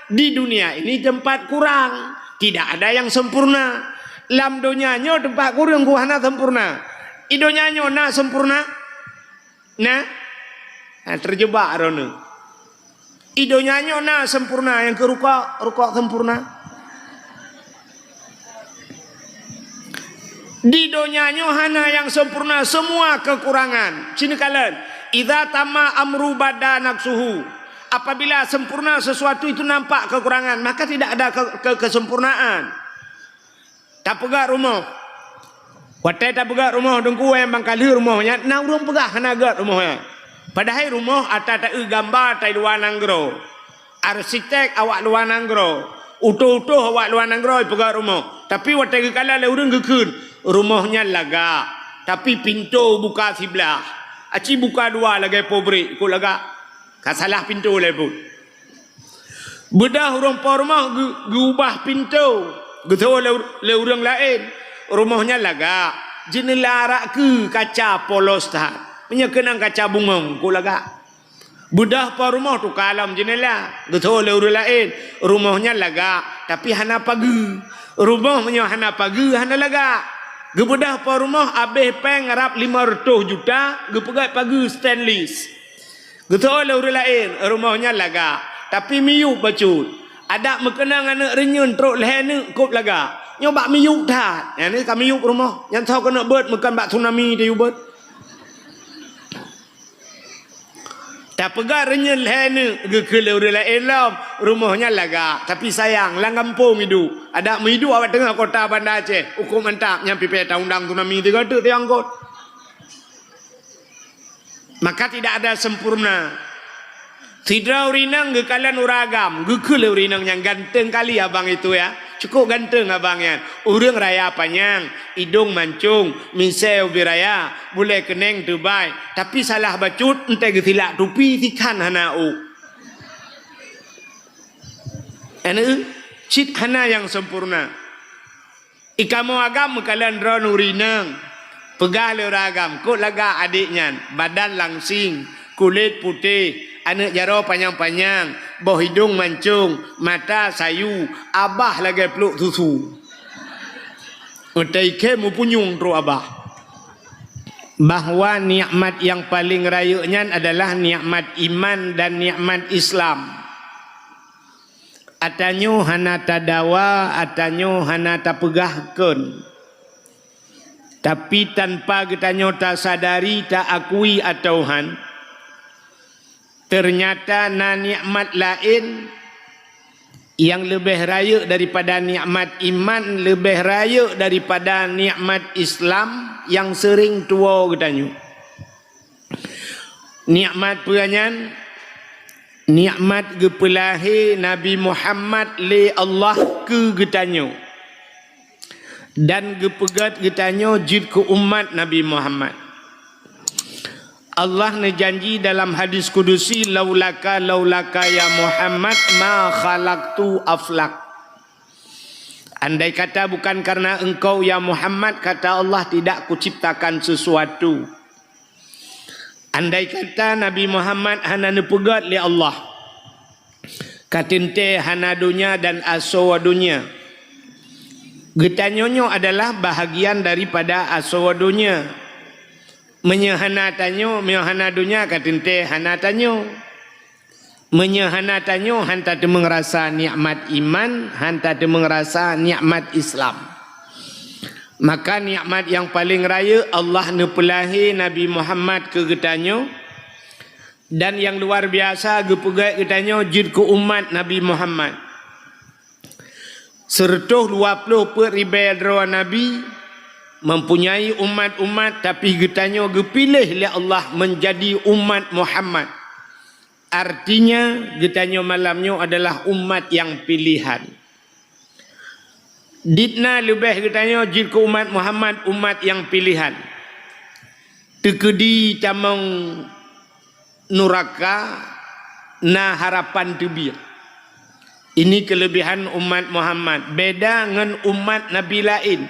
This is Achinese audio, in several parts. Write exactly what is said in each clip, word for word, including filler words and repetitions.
Di dunia ini tempat kurang, tidak ada yang sempurna. Lam donya nyoe tempat kurang ku hana sempurna. Di donya nyoe na sempurna? Na? Ha, terjebak droeneuh. Di donya nyoe na sempurna nyang keu rukok, rukok sempurna. Di donya nyoe hana nyang sempurna, semua kekurangan. Sini kalian, idza tama amru bada naqsuhu. Apabila sempurna sesuatu itu nampak kekurangan, maka tidak ada ke-, ke-, kesempurnaan. Tapeugah rumoh. Watée tapeugah rumoh, teungku, nyang bang ka lheueh rumoh nyan, na ureuëng peugah hana gét rumoh nyan. Padahai rumoh ata taeu gamba tai luwa nanggroe. Arsitek awak luwa nanggroe. Utoh-utoh awak luwa nanggroe peugah rumoh. Tapi watée geukalon lé ureuëng geukheun, rumoh nyan lagak. Tapi pintoe buka siblah. Aci buka dua lagée pabrik, kok lagak. Ka salah pintoe lé buet. Beudôh ureuëng po rumoh geu-, geuubah pintoe, geuthô lé, lé ureuëng laén. Rumoh nyan lagak, jeuneula arak keu kaca polos that. Meunyoe keunong kaca bungong, kok lagak. Beudôh po rumoh tuka lom jeuneula, geuthô lé ureuëng laén. Rumoh nyan lagak, tapi hana pageue. Rumoh meunyoe hana pageue, hana lagak. Geubeudôh po rumoh abéh péng rab lima reutôh juta, geupeugét pageue stainless. Geuthô lé ureuëng laén, rumoh nyan lagak, tapi miyueb bacut. Adak meukeunong aneuëk reunyeun trok lhée neuk kop lagak. Nyoe bak miyueb that. Nyan ka miyueb rumoh. Nyan soe keuneuk beuet, meukeun bak tsunami tayue beuet. Tapeugah reunyeun lhée neuk geukheun lé ureuëng laén lom, rumoh nyan lagak. Tapi sayang, lam gampông iduek. Adak meuiduek awak teungoh kota Banda Aceh, ukoe mantap, nyan pipée taundang tsunami tiga teuk tiang kot. Maka tidak ada sempurna. Sidroe ureuëng inong geukalon ureuëng agam, geukheun lé ureuëng inong nyan ganteng kali abang itu ya. Cukup ganteng abang nyan. Ureuëng raya panyang, idong mancong, misée ubé raya, bulée keuneng teubai. Tapi salah bacut, entée geusilak tupi, sikhan hana ôk. Aneuëk, cit hana nyang sempurna. Ikamoe agam meukalon droeneuh ureuëng inong, peugah lé ureuëng agam, kok lagak adék nyan, badan langsing, kulét putéh, aneuëk jaroe panyang-panyang, boh idong mancong, mata sayu, abah lagée pluek susu. Meutai khe meupunyueng trok abah. Bahwa nikmat nyang paleng rayeuk nyan adalah nikmat iman dan nikmat Islam. Atanyoe hana tadawa, atanyoe hana tapeugah kon. Tapi tanpa geutanyoe tasadari, taakui atawa han, teunyata na nikmat laén nyang leubeh rayeuk daripada nikmat iman, leubeh rayeuk daripada nikmat Islam nyang seuring tuwoe geutanyoe. Nikmat peue nyan? Nikmat geupeulahé Nabi Muhammad lé Allah keu geutanyoe dan geupeugét geutanyoe jeuet keu umat Nabi Muhammad. Allah neujanji dalam hadis kudusi, "Laulaka, laulaka ya Muhammad, ma khalaqtu aflak." Andai kata bukan karena engkau, ya Muhammad, kata Allah, tidak kuciptakan sesuatu. Andai kata Nabi Muhammad hana neupeugét lé Allah, ka teuntée hana donya dan asoe donya. Geutanyoe nyoe adalah bahagian daripada asoe donya. Meunyoe hana tanyoe, meunyoe hana donya, ka teuntée hana tanyoe. Meunyoe hana tanyoe, han tateumeung rasa nikmat iman, han tateumeung rasa nikmat Islam. Maka nikmat nyang paleng rayeuk Allah neupeulahé Nabi Muhammad keu geutanyoe, dan nyang luar biasa geupeugét geutanyoe jeuet keu umat Nabi Muhammad. Seureutôh dua ploh peuet ribée droe nabi, mempunyai umat-umat, tapi geutanyoe geupiléh lé Allah menjadi umat Muhammad. Artinya, geutanyoe malam nyoe adalah umat nyang pilihan. Dit na leubeh geutanyoe jeuet keu umat Muhammad, umat nyang pilihan. Teukeudi tamong nuraka na harapan teubiet. Ini keulebihan umat Muhammad, beda ngon umat nabi laén.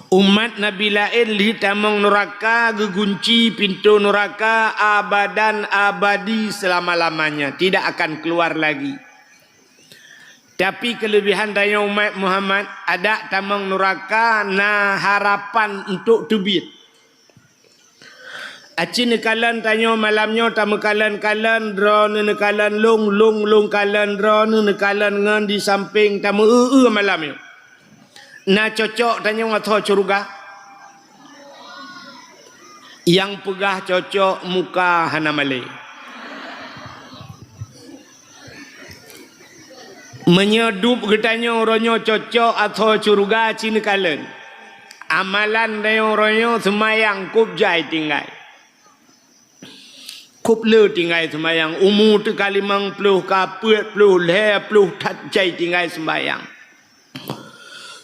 Umat nabi laén lheueh tamong nuraka, geugunci pintoe nuraka abadan abadi seulama-lamanya, tidak akan keluar lagi. Tapi keuleubihan tanyoe umat Muhammad, adak tamong nuraka na harapan untuk teubiet. Aci neukalon tanyoe malam nyoe tameukalon-kalon, droeneuh neukalon lôn, lôn, lôn kalon droeneuh neukalon ngon di sampéng tameu-eu-eu malam nyoe. Na cocok tanyoe atau syeuruga? Nyang peugah cocok muka hana malée. Meunyoe dub geutanyoe uroe nyoe cocok atau syeuruga ci neukalon. Amalan tanyoe uroe nyoe seumayang kôb jai tinggai. Kôb le tinggai seumayang, umu teuka limong ploh, ka peuet ploh, lhée ploh that jai tinggai seumayang.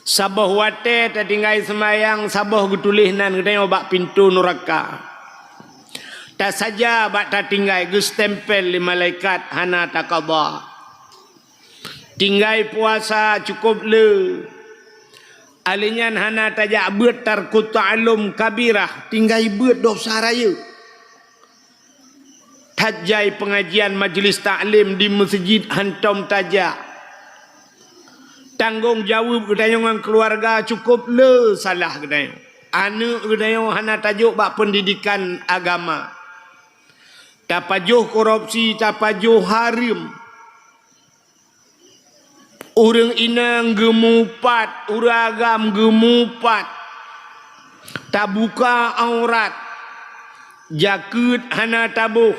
Saboh watée tatinggai seumayang, saboh geutuléh nan geutanyoe bak pintoe nuraka. Tasaja bak tatinggai geustempel lé malaikat hana takaba. Tinggai puasa cukôp le. Alèh nyan hana tajak beuet tarkut ta'allum kabirah, tinggai beuet dosa rayeuk. That jai peungajian majlis taklim di meuseujid hantom tajak. Tanggong jaweueb geutanyoe ngon keuluwarga cukôp le salah geutanyoe. Aneuëk geutanyoe hana tajok bak peundidikan agama. Tapajoh korupsi, tapajoh hareuem. Ureuëng inong geumupat, ureuëng agam geumupat, tabuka aurat, jakeuet hana taboh.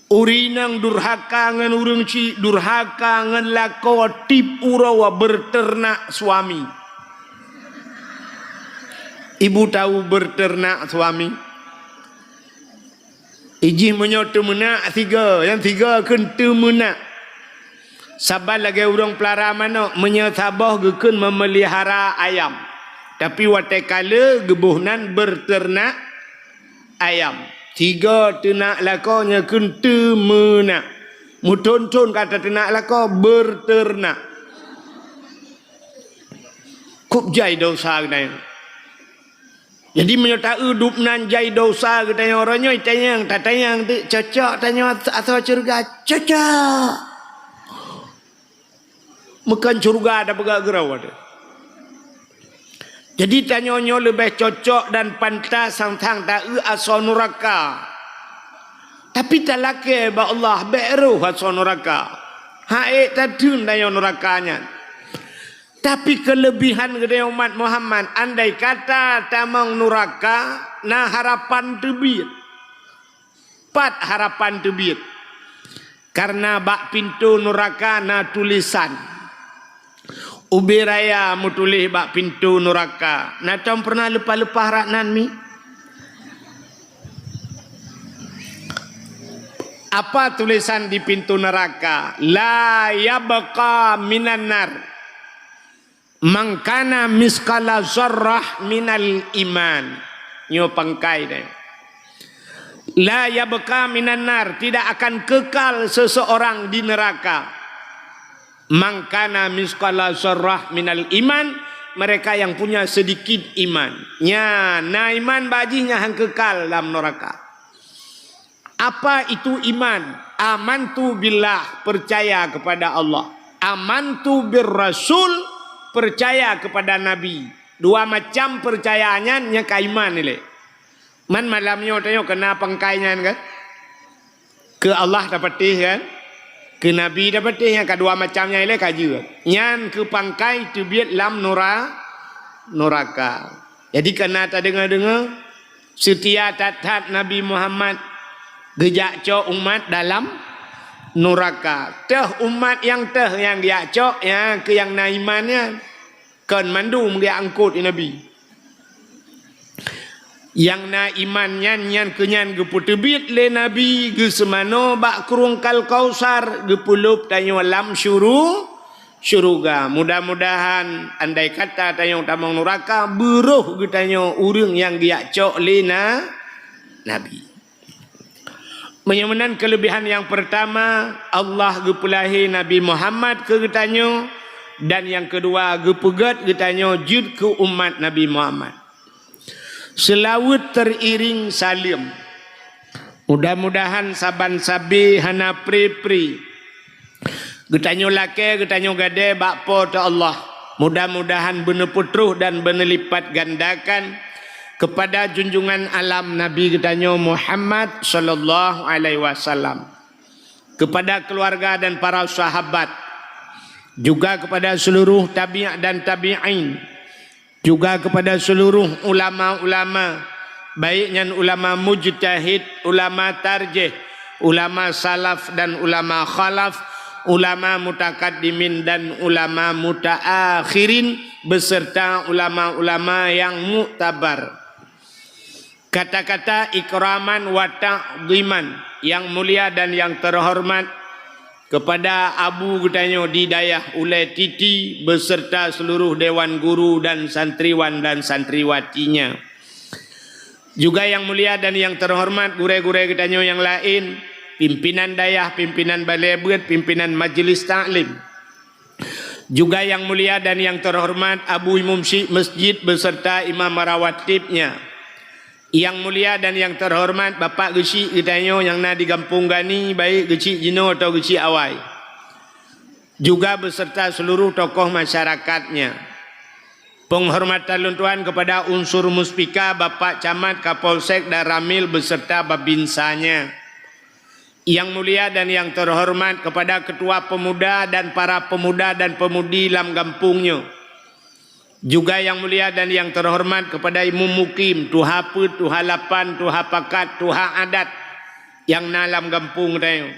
Ureuëng inong durhaka ngon ureuëng chik, durhaka ngon lakoe, tiep uroe beuteunak suami. Ibu tahu beuteunak suami? Ijih meunyoe teumeunak sigoe, nyang sigoe kheun teumeunak. Saban lagée ureuëng peulara manok, meunyoe saboh geukheun meumeulihara ayam. Tapi watée ka le geuboh nan beuteunak ayam. Sigoe teunak lakoe nyan kheun teumeunak. Meuthon-thon ka tateunak lakoe beuteunak. Kôb jai dosa geutanyoe. Jadi meunyoe ta-eu dub nan jai dosa geutanyoe uroe nyoe, tanyong, tatanyong teuk cocok tanyoe asoe syeuruga, cocok. Meukeun syeuruga tapeugah keudroe teuh. Jadi tanyoe nyoe leubeh cocok dan pantas sang-sang ta-eu asoe nuraka. Tapi talakée bak Allah bék roh asoe nuraka. Hak ék tateun tanyoe nuraka nyan. Tapi keuleubihan geutanyoe umat Muhammad, andai kata tamong nuraka, na harapan teubiet. Pat harapan teubiet? Kareuna bak pintoe nuraka na tulésan. Ubé raya meutuléh bak pintoe nuraka. Na tom peureunah leupah-leupah rak nan mi? Apa tulésan di pintoe nuraka? La yabqa minan nar. Man kana misqala zarrah minal iman. Nyoe pangkai deh. La yabqa minan nar, tidak akan kekal seseorang di neraka. Man kana misqala zarrah minal iman, mereka yang punya sedikit iman. Nya, na iman bak jih nyan han kekal lam neraka. Apa itu iman? Amantu billah, percaya kepada Allah. Amantu bir rasul, percaya kepada Nabi. Dua macam percaya nyan nyang ka iman ilée. Man malam nyoe tanyoe keuna pangkai nyan kan? Keu Allah tapatéh kan? Keu Nabi tapatéh nyang ka dua macam nyan ilée ka jeuet. Nyan keu pangkai teubiet lam nura-, nuraka. Jadi keuna tadeungoe-deungoe, seutia that-that Nabi Muhammad geujak cok umat dalam nuraka. Teuh umat nyang teuh nyang geujak cok, nyang keu nyang na iman nyan. Kon mandum geujak angkot lé Nabi. Nyang na iman nyan, nyan keu nyan geupeuteubiet lé Nabi geuseumanoe bak krueng Kal Kausar, geupeulop tanyoe lam syuru-, syeuruga. Mudah-mudahan andai kata tanyoe tamong nuraka, beuroh geutanyoe ureuëng nyang geujak cok lé na-, Nabi. Meunyoe meunan keuleubihan nyang peurtama, Allah geupeulahé Nabi Muhammad keu geutanyoe, dan nyang keudua geupeugét geutanyoe jeuet keu umat Nabi Muhammad. Seulaweuet teuiréng saleuem. Mudah-mudahan saban sabe hana pre-pre. Geutanyoe lakée, geutanyoe gadée bak Po teu Allah. Mudah-mudahan beuneupeutroh dan beuneulipatgandakan keupada junjungan alam Nabi geutanyoe Muhammad sallallahu alaihi wasallam, keupada keuluwarga dan para sahabat, juga keupada seuluruh tabi' dan tabi'in, juga keupada seuluruh ulama-ulama, baik nyan ulama mujtahid, ulama tarjih, ulama salaf dan ulama khalaf, ulama mutakaddimin dan ulama mutaakhirin, beserta ulama-ulama nyang muktabar. Kata-kata ikraman wa ta'dhiman, nyang mulia dan nyang teuhoreumat keupada Abu geutanyoe di Dayah Ulée Titi beserta seuluruh dewan guru dan santriwan dan santriwatinya. Juga nyang mulia dan nyang teuhoreumat gurée-gurée geutanyoe nyang laén, pimpinan dayah, pimpinan balée beuet, pimpinan majelis taklim. Juga nyang mulia dan nyang teuhoreumat Abu Imum Syik Masjid beserta imam rawatibnya. Nyang mulia dan nyang teuhoreumat Bapak Geuchik geutanyoe nyang na di Gampông Gani, baik Geuchik jinoe atau Geuchik awai, juga beserta seuluruh tokoh masyarakatnya. Penghormatan lôn tuan keupada unsur muspika, Bapak Camat, Kapolsek dan Ramil beserta babinsanya. Nyang mulia dan nyang teuhoreumat keupada Ketua Pemuda dan para pemuda dan pemudi lam gampông nyoe. Juga nyang mulia dan nyang teuhoreumat keupada Imum Mukim, Tuha Peuet, Tuha Lapan, Tuha Pakat, Tuha Adat nyang na lam gampông tanyoe.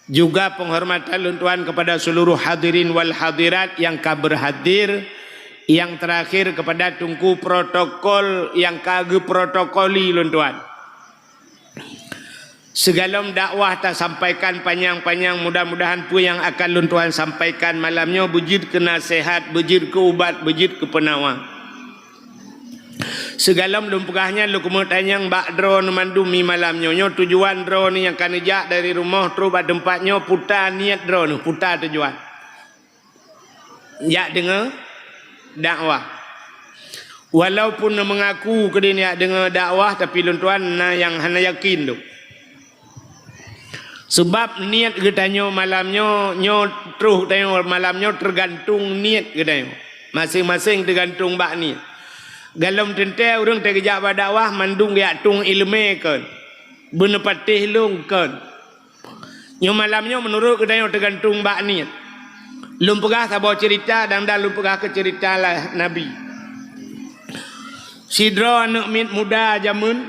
Juga penghormatan lôn tuan keupada seuluruh hadirin wal hadirat nyang ka beurhadir, nyang teurakhier keupada teungku protokol nyang ka geuprotokoli lôn tuan. Sigohlom dakwah tasampaikan panyang-panyang, mudah-mudahan peue nyang akan lôn tuan sampaikan malam nyoe beujeuet keu naseuhat, beujeuet keu ubat, beujeuet keu peunawa. Sigohlom lôn peugah nyan, lôn keumeung tanyong bak droeneuh mandum mi malam nyoe. Nyoe tujuan droeneuh nyang ka neujak dari rumoh trok bak teumpat nyoe, peue ta niet droeneuh, peue ta tujuan. Jak deungoe dakwah. Walaupun meungaku keudeh jak deungoe dakwah, tapi lôn tuan na nyang hana yakin tu. Seubab niet geutanyoe malam nyoe, nyoe troh geutanyoe malam nyoe teugantung niet geutanyoe. Maséng-maséng teugantung bak niet. Gohlom teuntée ureuëng teugeujak bak dakwah mandum geujak tueng iéleumé kon. Beuneupatéh lôn kon. Nyoe malam nyoe meunurot geutanyoe teugantung bak niet. Lôn peugah saboh ceurita dan, dan lôn peugah keu ceurita lah Nabi. Sidroe aneuëk miet muda jameun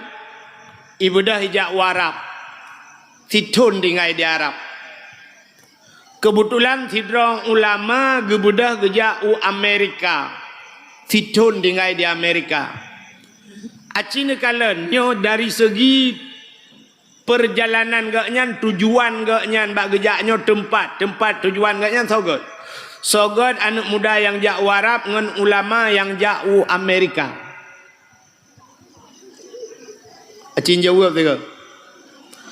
ibeudôh ijak u Arab. Sithon tinggai di Arab. Keubeutulan sidroe ulama geubeudôh geujak u Amerika. Sithon tinggai di Amerika. Aci neukalon nyoe dari segi peurjalanan geuhnyan, tujuan geuhnyan bak geujak nyoe teumpat, teumpat tujuan geuhnyan soe gét. Soe gét aneuëk muda nyang jak u Arab ngon ulama nyang jak u Amerika. Acin jaweueb sigoe.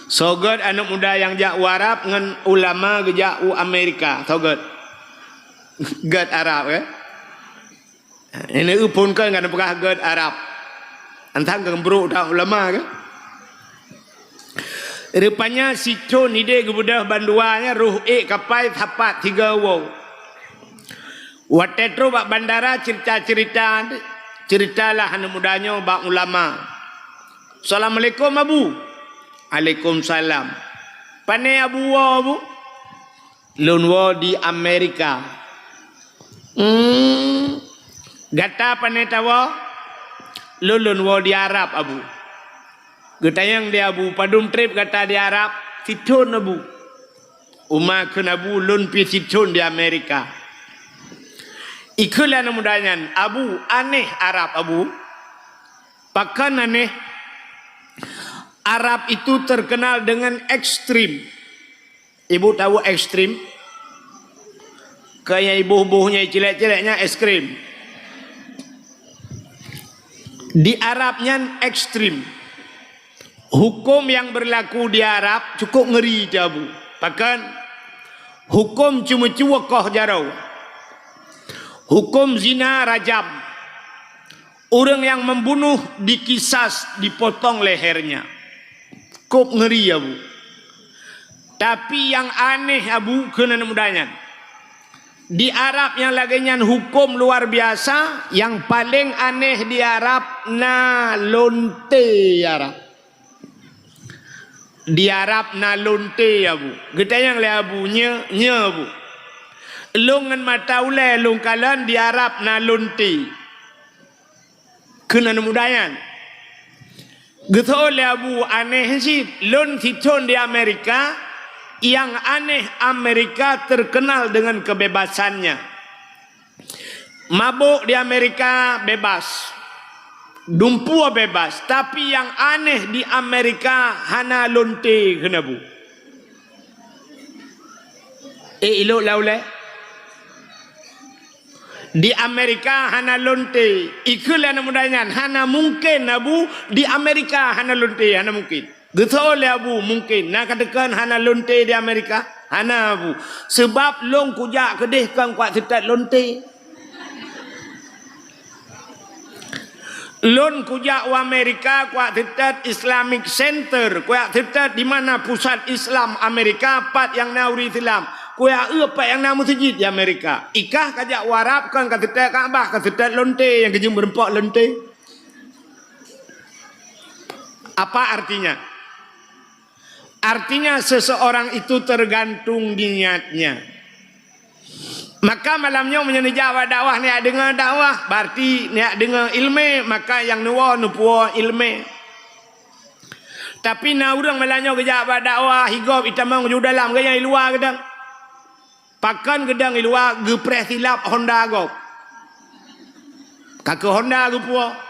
Soe gét aneuëk muda nyang jak u Arab ngon ulama geujak u Amerika, soe gét? Gét Arab, kan? Ini eu phon kan, kan peugah gét Arab. Antang keu brok that ulama, kan? Rupanya sithon idéh geubeudôh bandua nyan, roh ék kapai sapat tiga woe. Watée trok bak bandara, ceurita-ceurita, ceuritalah aneuëk muda nyoe bak ulama. "Assalamualaikum, Abu." "Alaikumsalam." "Pané Abu woe, Abu?" "Lôn woe di Amerika." "Hmm. Gata pané tawoe?" "Lôn, lôn woe di Arab, Abu." Geutanyong di Abu, "Padum treb gata di Arab?" "Sithon, Abu." "Uma kheun Abu, lôn pih sithon di Amerika." Ikheun lé aneuëk muda nyan, "Abu, aneh Arab, Abu." "Pakon aneh?" "Arab itu terkenal dengan ekstrim." Ibu tahu ekstrim? Kayak ibu-ibu nyang cilek-cilek nyan ekstrim. Di Arab nyan ekstrim. Hukum yang berlaku di Arab cukup ngeri, Abu. Pakon? Hukum ceumeucue koh jaroe. Hukum zina rajam. Ureuëng nyang membunuh dikisas, dipotong lehernya. Kop ngeri, Abu. Tapi nyang aneh, Abu, kheun aneuk muda nyan. Di Arab nyang lagée nyan huköm luar biasa, nyang paleng aneh di Arab na lonte Arab. Di Arab na lonte, Abu. Geutanyong lé Abu, "Nyo, nyo, Abu? Lôn ngon mata ulée lôn kalon di Arab na lonte." Kheun aneuk muda nyan. Geuseuôt lé Abu, "Aneh cit, lôn sithon di Amerika, nyang aneh Amerika terkenal dengan kebebasannya. Mabök di Amerika bebas, dumpeue bebas, tapi nyang aneh di Amerika hana lonte," kheun Abu. Eh, ilok lau lé. Di Amerika hana lonte. Ikheun lé aneuk muda nyan, "Hana mungken, Abu, di Amerika hana lonte, hana mungken." Geuseuôt lé Abu, "Mungken, na kateukan hana lonte di Amerika?" "Hana, Abu. Sebab lôn kujak keudeh kon kuat seutôt lonte. Lôn kujak u Amerika, kuat seutôt Islamic Center, kuat seutôt di mana pusat Islam Amerika, pat nyang na ureuëng Islam. Kuat eu pat nyang na meuseujid di Amerika. Ikah kajak u Arab kon kaseutôt Ka'bah, kaseutôt lonte nyang geujeuet meurumpok lonte." Apa artinya? Artinya, seseorang itu tergantung niatnya. Maka malam nyoe meunyoe neujak bak dakwah, neujak deungoe dakwah, berarti neujak deungoe iéleumé, maka nyang neuwoe neupuwoe iéleumé. Tapi na ureuëng malam nyoe geujak bak dakwah, higob itamong ju dalam, geunyang i luwa geudang. Pakon geudang i luwa geupreh silap Honda gob. Ka keu Honda geupuwoe.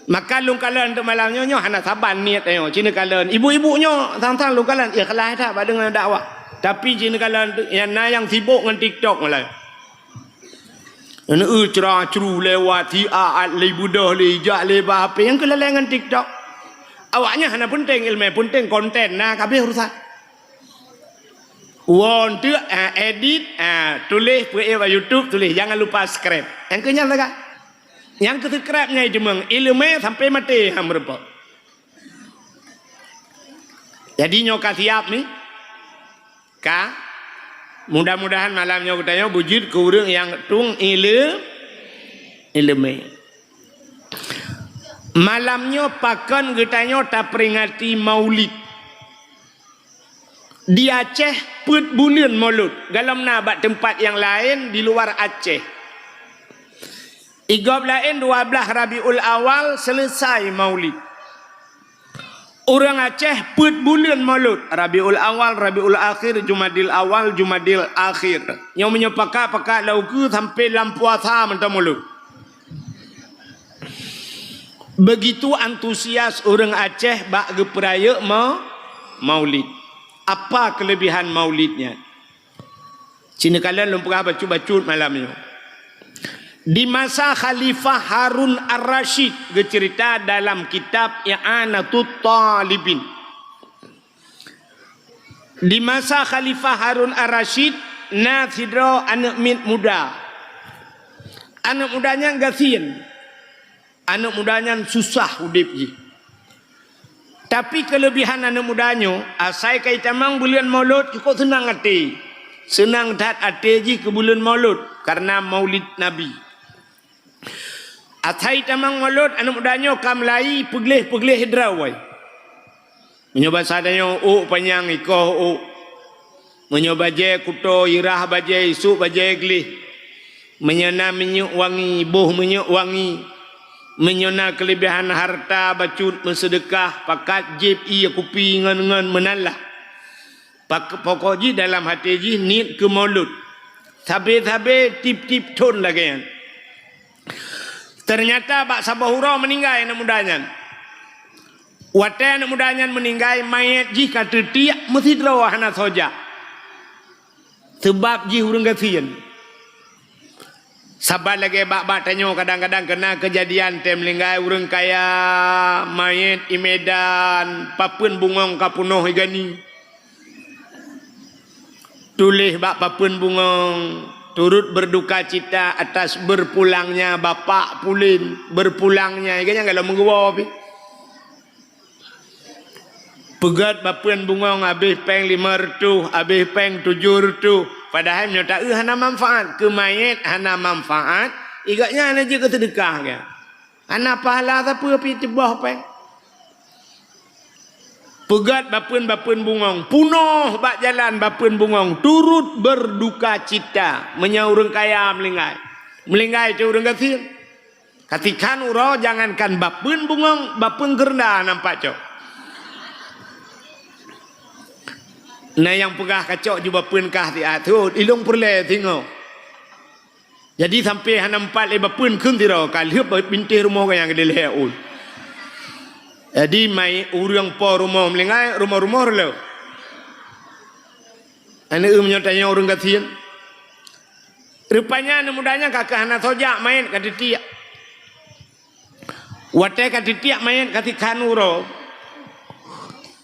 Maka lôn kalon teuk malam nyoe, nyoe hana saban niet nyoe. Cina kalon ibu-ibu nyoe, sang-sang lôn kalon ikhlas that bak deungoe dakwah. Tapi cina kalon teuk, nyang na nyang sibok ngon TikTok malam. Nyoe eu cra-cru lewat, hi a at lé beudôh lé, ijak lé bak H P, nyang keulalai ngon TikTok. Awaknyan hana peunteng iéleumé, peunteng konten, na ka abéh urusan. Woe teuk, ah, edit, ah, tuléh peuék bak YouTube, tuléh, "Jangan lupa subscribe." Nyang keu nyan sagai. Nyang keu subscribe nyan jeumeung, iéleumé sampai maté han meurumpok. Jadi nyoe ka siap ni? Ka? Mudah-mudahan malam nyoe geutanyoe beujeuet keu ureuëng nyang tueng iéle-, iéleumé. Malam nyoe pakon geutanyoe taperingati Maulid. Di Aceh peuet buleuen Molot, golom na bak teumpat nyang laén di luar Aceh. Igob laén dua blaih Rabiul Awal seuleusai Maulid. Ureuëng Aceh peuet buleuen Molot, Rabiul Awal, Rabiul Akhir, Jumadil Awal, Jumadil Akhir. Nyoe meunyoe pakat-pakat lam ukeue sampai lam puasa mantong Molot. Begitu antusias ureuëng Aceh bak geupeurayeuk ma-, Maulid. Apa kelebihan Maulid nyan? Cina kalon lôn peugah bacut-bacut malam nyoe. Di masa Khalifah Harun Ar-Rasyid, geuceurita dalam kitab I'anatut Talibin. Di masa Khalifah Harun Ar-Rasyid, na sidroe aneuëk miet muda. Aneuëk muda nyan gasien. Aneuëk muda nyan susah udeb jih. Tapi keulebihan aneuëk muda nyoe, asai ka itamong buleuen Molot cukôp seunang até. Seunang that até jih keu buleuen Molot, kareuna Maulid Nabi. Asai itamong Molot, aneuëk muda nyoe ka meulai peugleh-peugleh droe. Meunyoe basa tanyoe, ôk panyang ikoh ôk. Meunyoe bajée kuto, irah bajée, isôk bajée gleh. Meunyoe na minyeuk wangi, boh minyeuk wangi. Meunyoe na keulebihan hareuta bacut meuseudeukah, pakat jieb ié kupi ngon-ngon meunan lah. Pak-, pokok jih dalam até jih niet keu Molot. Sabe-sabe tiep-tiep thon lagée nyan. Teunyata bak saboh uroe meuninggai aneuëk muda nyan. Watée aneuëk muda nyan meuninggai, manyét jih ka teutiek meusidroe hana soe jak. Seubab jih ureuëng gasien. Saban lagée bak-bak tanyoe kadang-kadang keuna keujadian tém meuninggai ureuëng kaya, manyét i Medan, papeuen bungöng ka peunoh i gani. Tuléh bak papeuen bungöng, turut berduka cita atas berpulangnya Bapak Pulen, berpulangnya, i gobnyan ka lom meuguwoe pih. Peugöt bapeuen bungöng habéh péng limong reutôh, habéh péng tujoh reutôh. Padahai meunyoe taeu hana manfaat, keu manyét hana manfaat, i gobnyan hana jeuet keu seudeukah geuh. Hana pahala sapeue pih teuboh péng. Peugöt bapeuen-bapeuen bungöng, punoh bak jalan bapeuen bungöng, turut berduka cita. Meunyoe ureuëng kaya meulinggai, meulinggai cit ureuëng gasien. Katikhan uroe jangankan bapeuen bungöng, bapeuen keurenda nampak cok. Na nyang peugah kacok ju bapeuen kah siat thot, ilong peureulée singoh. Jadi sampai hana meupat lé bapeuen kheun sidroe, ka lheueh bintéh rumoh gobnyan keudeh lhée ôn. Jadi mai ureuëng po rumoh meulinggai, rumoh-rumoh reuleu. Aneuk meunyoe tanyoe ureuëng gasien. Rupanya aneuk muda nyan ka keuh hana sojak manyét ka titiak. Watée ka titiak manyét katikhan uroe,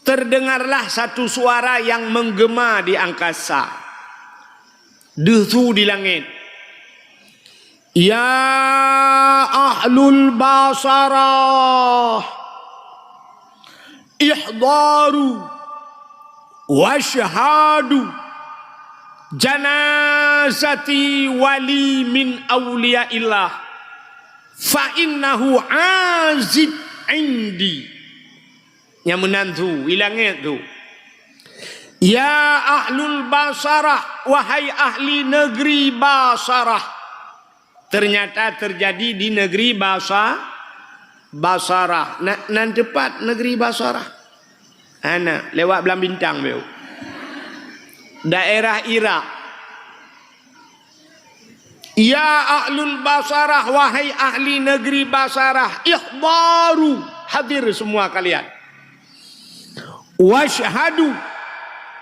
terdengarlah satu suara yang menggema di angkasa. Deuh su di langét. Ya ahlul basarah, ihdaru wasyhadu janazati wali min auliyaillah fa innahu azib indi. Nyang meunan su, i langét su. Ya ahlul Basarah, wahai ahli negeri Basarah. Ternyata terjadi di negeri Basa-, Basarah. Na, nan teupat negeri Basarah? Hana, lewat Blang Bintang beu. Daerah Irak. Ya ahlul Basarah, wahai ahli negeri Basarah, ihdaru, hadir semua kalian. Wasyhadu,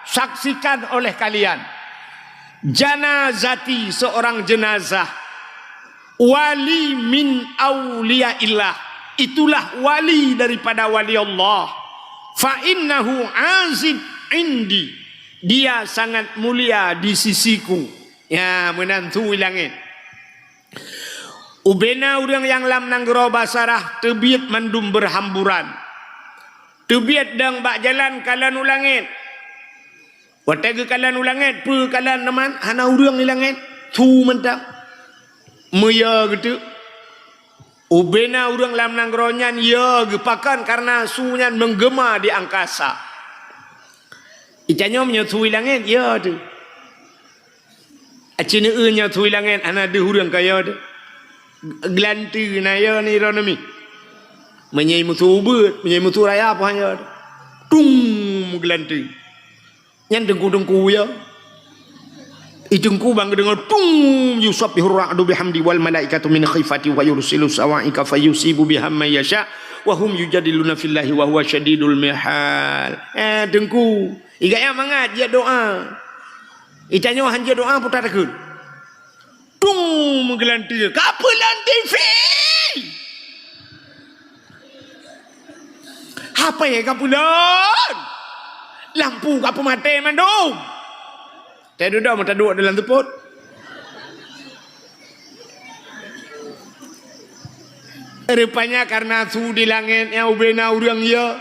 saksikan oleh kalian. Janazati, seorang jenazah. Wali min auliyaillah. Itulah wali daripada wali Allah. Fa innahu azib indi. Dia sangat mulia di sisiku. Ya, meunan su i langét. Ubena ureuëng nyang lam nanggroe Basarah teubiet mandum beuhamburan. Teubiet dong bak jalan kalon u langét. Watée geukalon u langét, peue kalon teuma, hana ureuëng i langét, su mantong. Meuyo geuteuk. Ubena ureuëng lam nanggroe nyan yo geupakon kareuna su nyan menggema di angkasa. Itanyoe meunyoe su i langét, yo teuh. Aci neueu nyoe su i langét hana deuh ureuëng ka yo teuh. Geulanteue na yo ni droeneuh mi. Meunyoe musu ubeut, meunyoe musu raya pun yo teuh. Tung geulanteue. Nyan teungku-teungku ya. I teungku bang geudeungoe tung yusabbihur ra'du bihamdi wal malaikatu min khifati wa yursilu sawaika fayusibu biha man yasha wa hum yujadiluna fillahi wa huwa syadidul mihal. Eh teungku, i gaya mangat jeuet doa. Itanyoe han jeuet doa puta takheun. Tung meugeulanteue, ka peulon T V. Hapé ka peulon. Lampu ka peumaté mandum. Teududoe meutaduek dalam seupôt. Rupanya kareuna su di langét nyang ubena ureuëng ya.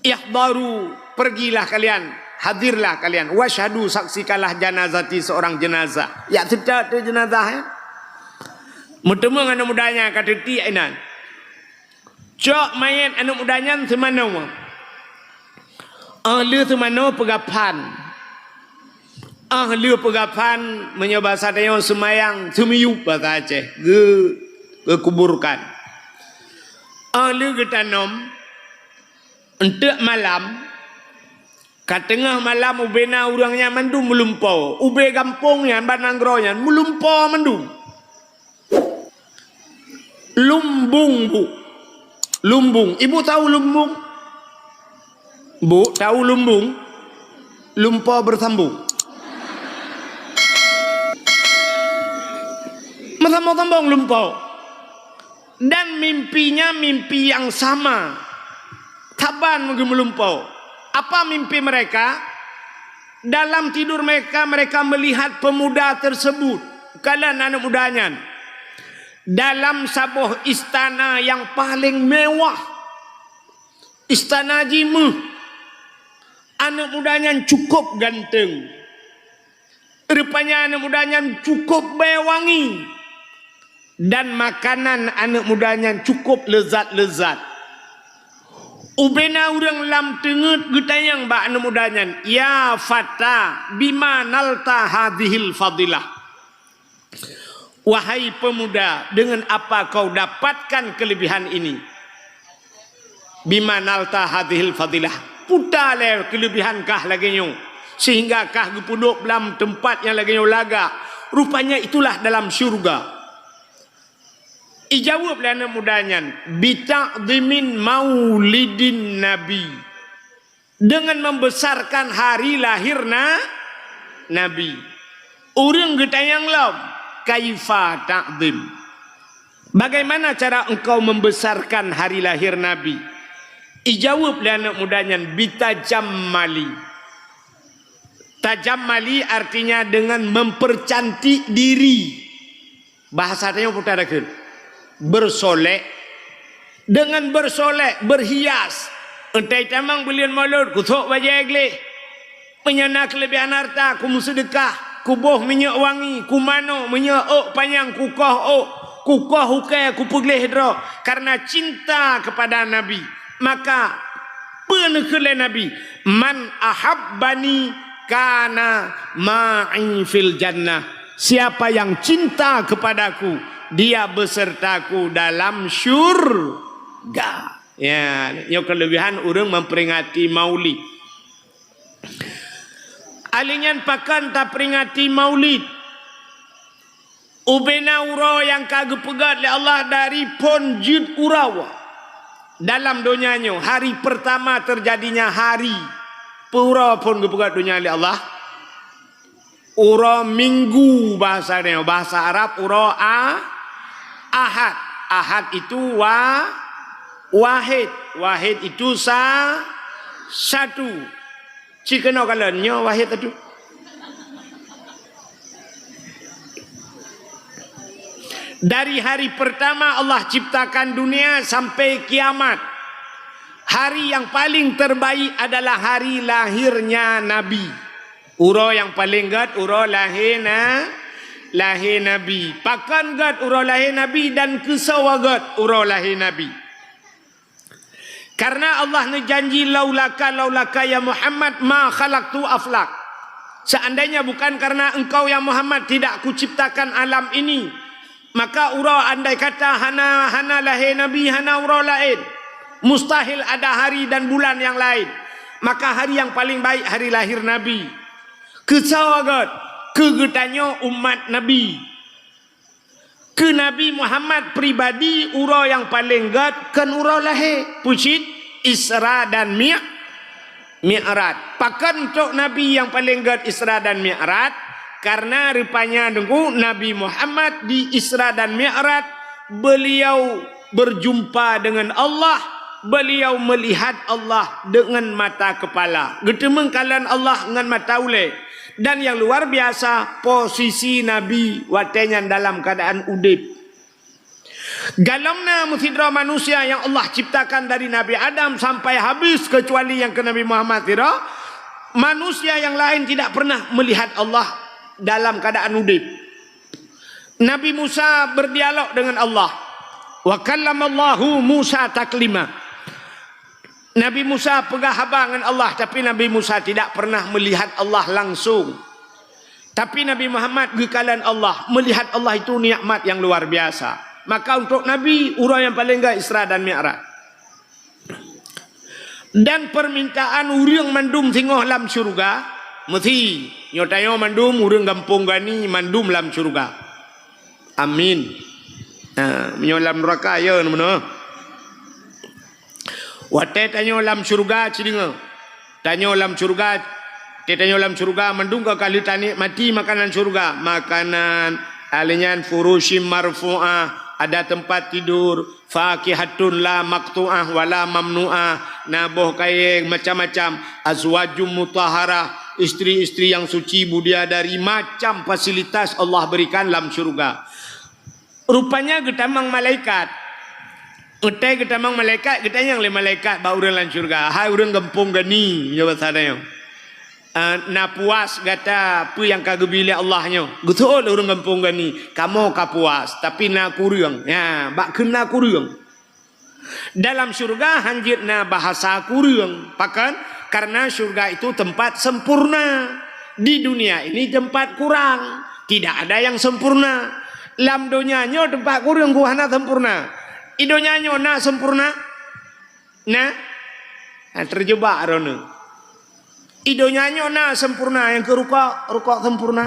Ihdaru, pergilah kalian, hadirlah kalian. Wasyhadu, saksikanlah janazati, seorang jenazah. Ya, seutôt tu jenazah, ya. Meuteumé aneuk muda nyan ka teutiek inan. Cok manyét aneuk muda nyan seumanoe. Óh lheueh seumanoe peugaphan. Óh lheueh peugaphan, meunyoe basa tanyoe seumayang, seumiyup basa Aceh. Geu-, geukuburkan. Óh lheueh geutanom, Eunteuk malam, ka teungoh malam ubena ureuëng nyan mandum meulumpoe. Ubé gampông nyan, bak nanggroe nyan, meulumpoe mandum. Lumbung, Bu. Lumbung. Ibu tahu lumbung? Bu, tahu lumbung? Lumpoe beusambông. Meusambông-sambông lumpoe. Dan mimpinya mimpi yang sama. Saban meugeumulumpoe. Apa mimpi mereka? Dalam tidur mereka, mereka melihat pemuda tersebut, kalon aneuk muda nyan, dalam saboh istana yang paling mewah. Istana jih meuh. Aneuk muda nyan cukôp ganteng. Rupanya aneuk muda nyan cukôp bèe wangi. Dan makanan aneuk muda nyan cukôp leuzat-leuzat. Ubena ureuëng lam teungeut geutanyong bak aneuk muda nyan, "Ya fata, bima nalta hadhil fadilah?" Wahai pemuda, dengan apa kau dapatkan kelebihan ini? "Bima nalta hadhil fadilah?" Peue lé kelebihan kah lagée nyoe, sehingga kah geupeuduek lam teumpat nyang lagée nyoe lagak? Rupanya itulah dalam syurga. Ijaweueb lé aneuk muda nyan, "Bita'dhimin maulidin nabi." Dengan membesarkan hari lahir na-, Nabi. Ureuëng geutanyong lom, "Kaifa ta'dhim?" Bagaimana cara engkau membesarkan hari lahir Nabi? Ijaweueb lé aneuk muda nyan, "Bitajammali." Tajammali artinya dengan mempercantik diri. Bahasa tanyoe peue takheun? Bersolek. Dengan bersolek, berhias. Entai tamong buleuen Maulud, kusok bajée gleh. Meunyoe na keulebihan harta, kumeuseudeukah, kuboh minyeuk wangi, kumano, meunyoe ôk panyang, kukoh ôk, kukoh ukée, kupeugleh droe, karena cinta kepada Nabi. Maka, peue neukheun lé Nabi, "Man ahabbani kana ma'i fil jannah." Siapa yang cinta kepadaku, dia besertaku dalam syurga. Ya, nyoe keulebihan ureuëng memperingati Maulid. Alinyan pakon taperingati Maulid? Ubena uroe nyang ka geupeugét lé Allah dari phon jeuet uroe dalam donya nyoe, hari pertama terjadinya hari. Peue uroe phon geupeugét donya lé Allah? Uroe Minggu bahasa nyoe, bahasa Arab uroe A-, Ahad. Ahad itu wa-, wahid. Wahid itu sa-, satu. Ci keunoe kalon, nyoe wahid satu. Dari hari pertama Allah ciptakan dunia sampai kiamat, hari yang paling terbaik adalah hari lahirnya Nabi. Uroe nyang paleng gét uroe lahé na-, lahé Nabi. Pakon gét uroe lahé Nabi dan keusoe gét uroe lahé Nabi? Karena Allah neujanji, "Laulaka, laulaka ya Muhammad, ma khalaqtul aflak." Seandainya bukan karena engkau ya Muhammad, tidak kuciptakan alam ini. Maka uroe andai kata hana, hana lahé Nabi, hana uroe laén. Mustahil ada hari dan bulan yang lain. Maka hari yang paling baik hari lahir Nabi. Keusoe gét, keu geutanyoe umat Nabi. Keu Nabi Muhammad pribadi, uroe nyang paleng gét kon uroe lahé. Peue cit? Isra dan Mi-, Mi'raj. Pakon untuk Nabi nyang paleng gét Isra dan Mi'raj? Karena rupanya deungoe Nabi Muhammad di Isra dan Mi'raj, beliau berjumpa dengan Allah, beliau melihat Allah dengan mata kepala. Geuteumeung kalon Allah ngon mata ulée. Dan yang luar biasa, posisi Nabi watée nyan dalam keadaan udeb. Galom na meusidroe manusia nyang Allah ciptakan dari Nabi Adam sampai habis, kecuali nyang keu Nabi Muhammad sidroe, manusia nyang laén tidak pernah melihat Allah dalam keadaan udeb. Nabi Musa berdialog dengan Allah. "Wa kallamallahu Musa taklima." Nabi Musa peugah haba ngon Allah, tapi Nabi Musa tidak pernah melihat Allah langsung. Tapi Nabi Muhammad geukalon Allah, melihat Allah itu nikmat yang luar biasa. Maka untuk Nabi, uroe nyang paleng gét Isra dan Mi'raj. Dan permintaan ureuëng mandum singoh lam syeuruga, meusi, nyoe tanyoe mandum ureuëng gampông Gani mandum lam syeuruga. Amin. Ha, meunyoe lam nuraka, ya, meunoe. Watée tanyoe lam syeuruga, ci deungoe. Tanyoe lam syeuruga, watée tanyoe lam syeuruga, mandum ka lheueh tanikmati makanan syeuruga. Makanan, alèh nyan furushim marfu'ah, ada tempat tidur, fakihatun la maqtu'ah wa la mamnu'ah, na boh kayée macam-macam, azwajum mutahharah, istri-istri yang suci, bidadari, macam fasilitas Allah berikan lam syeuruga. Rupanya geutamong malaikat. Watèe geutamong malaikat, geutanyong lé malaikat bak ureuëng lam syeuruga, "Hai ureuëng gampông gani," nyoe basa tanyoe, "eh, na puas gata peue nyang ka geubri lé Allah nyoe?" Geuseuôt lé ureuëng gampông gani, "Kamoe ka puas, tapi na kureueng." Ya, bak kheun na kureueng. Dalam syeuruga hanjeuet na bahasa kureueng. Pakon? Karena syeuruga itu tempat sempurna. Di dunia ini tempat kurang. Tidak ada yang sempurna. Lam donya nyoe teumpat kureueng ku hana sempurna. I donya nyoe na sempurna? Na? Na, teujubak droeneuh. I donya nyoe na sempurna nyang keu rukok, rukok sempurna.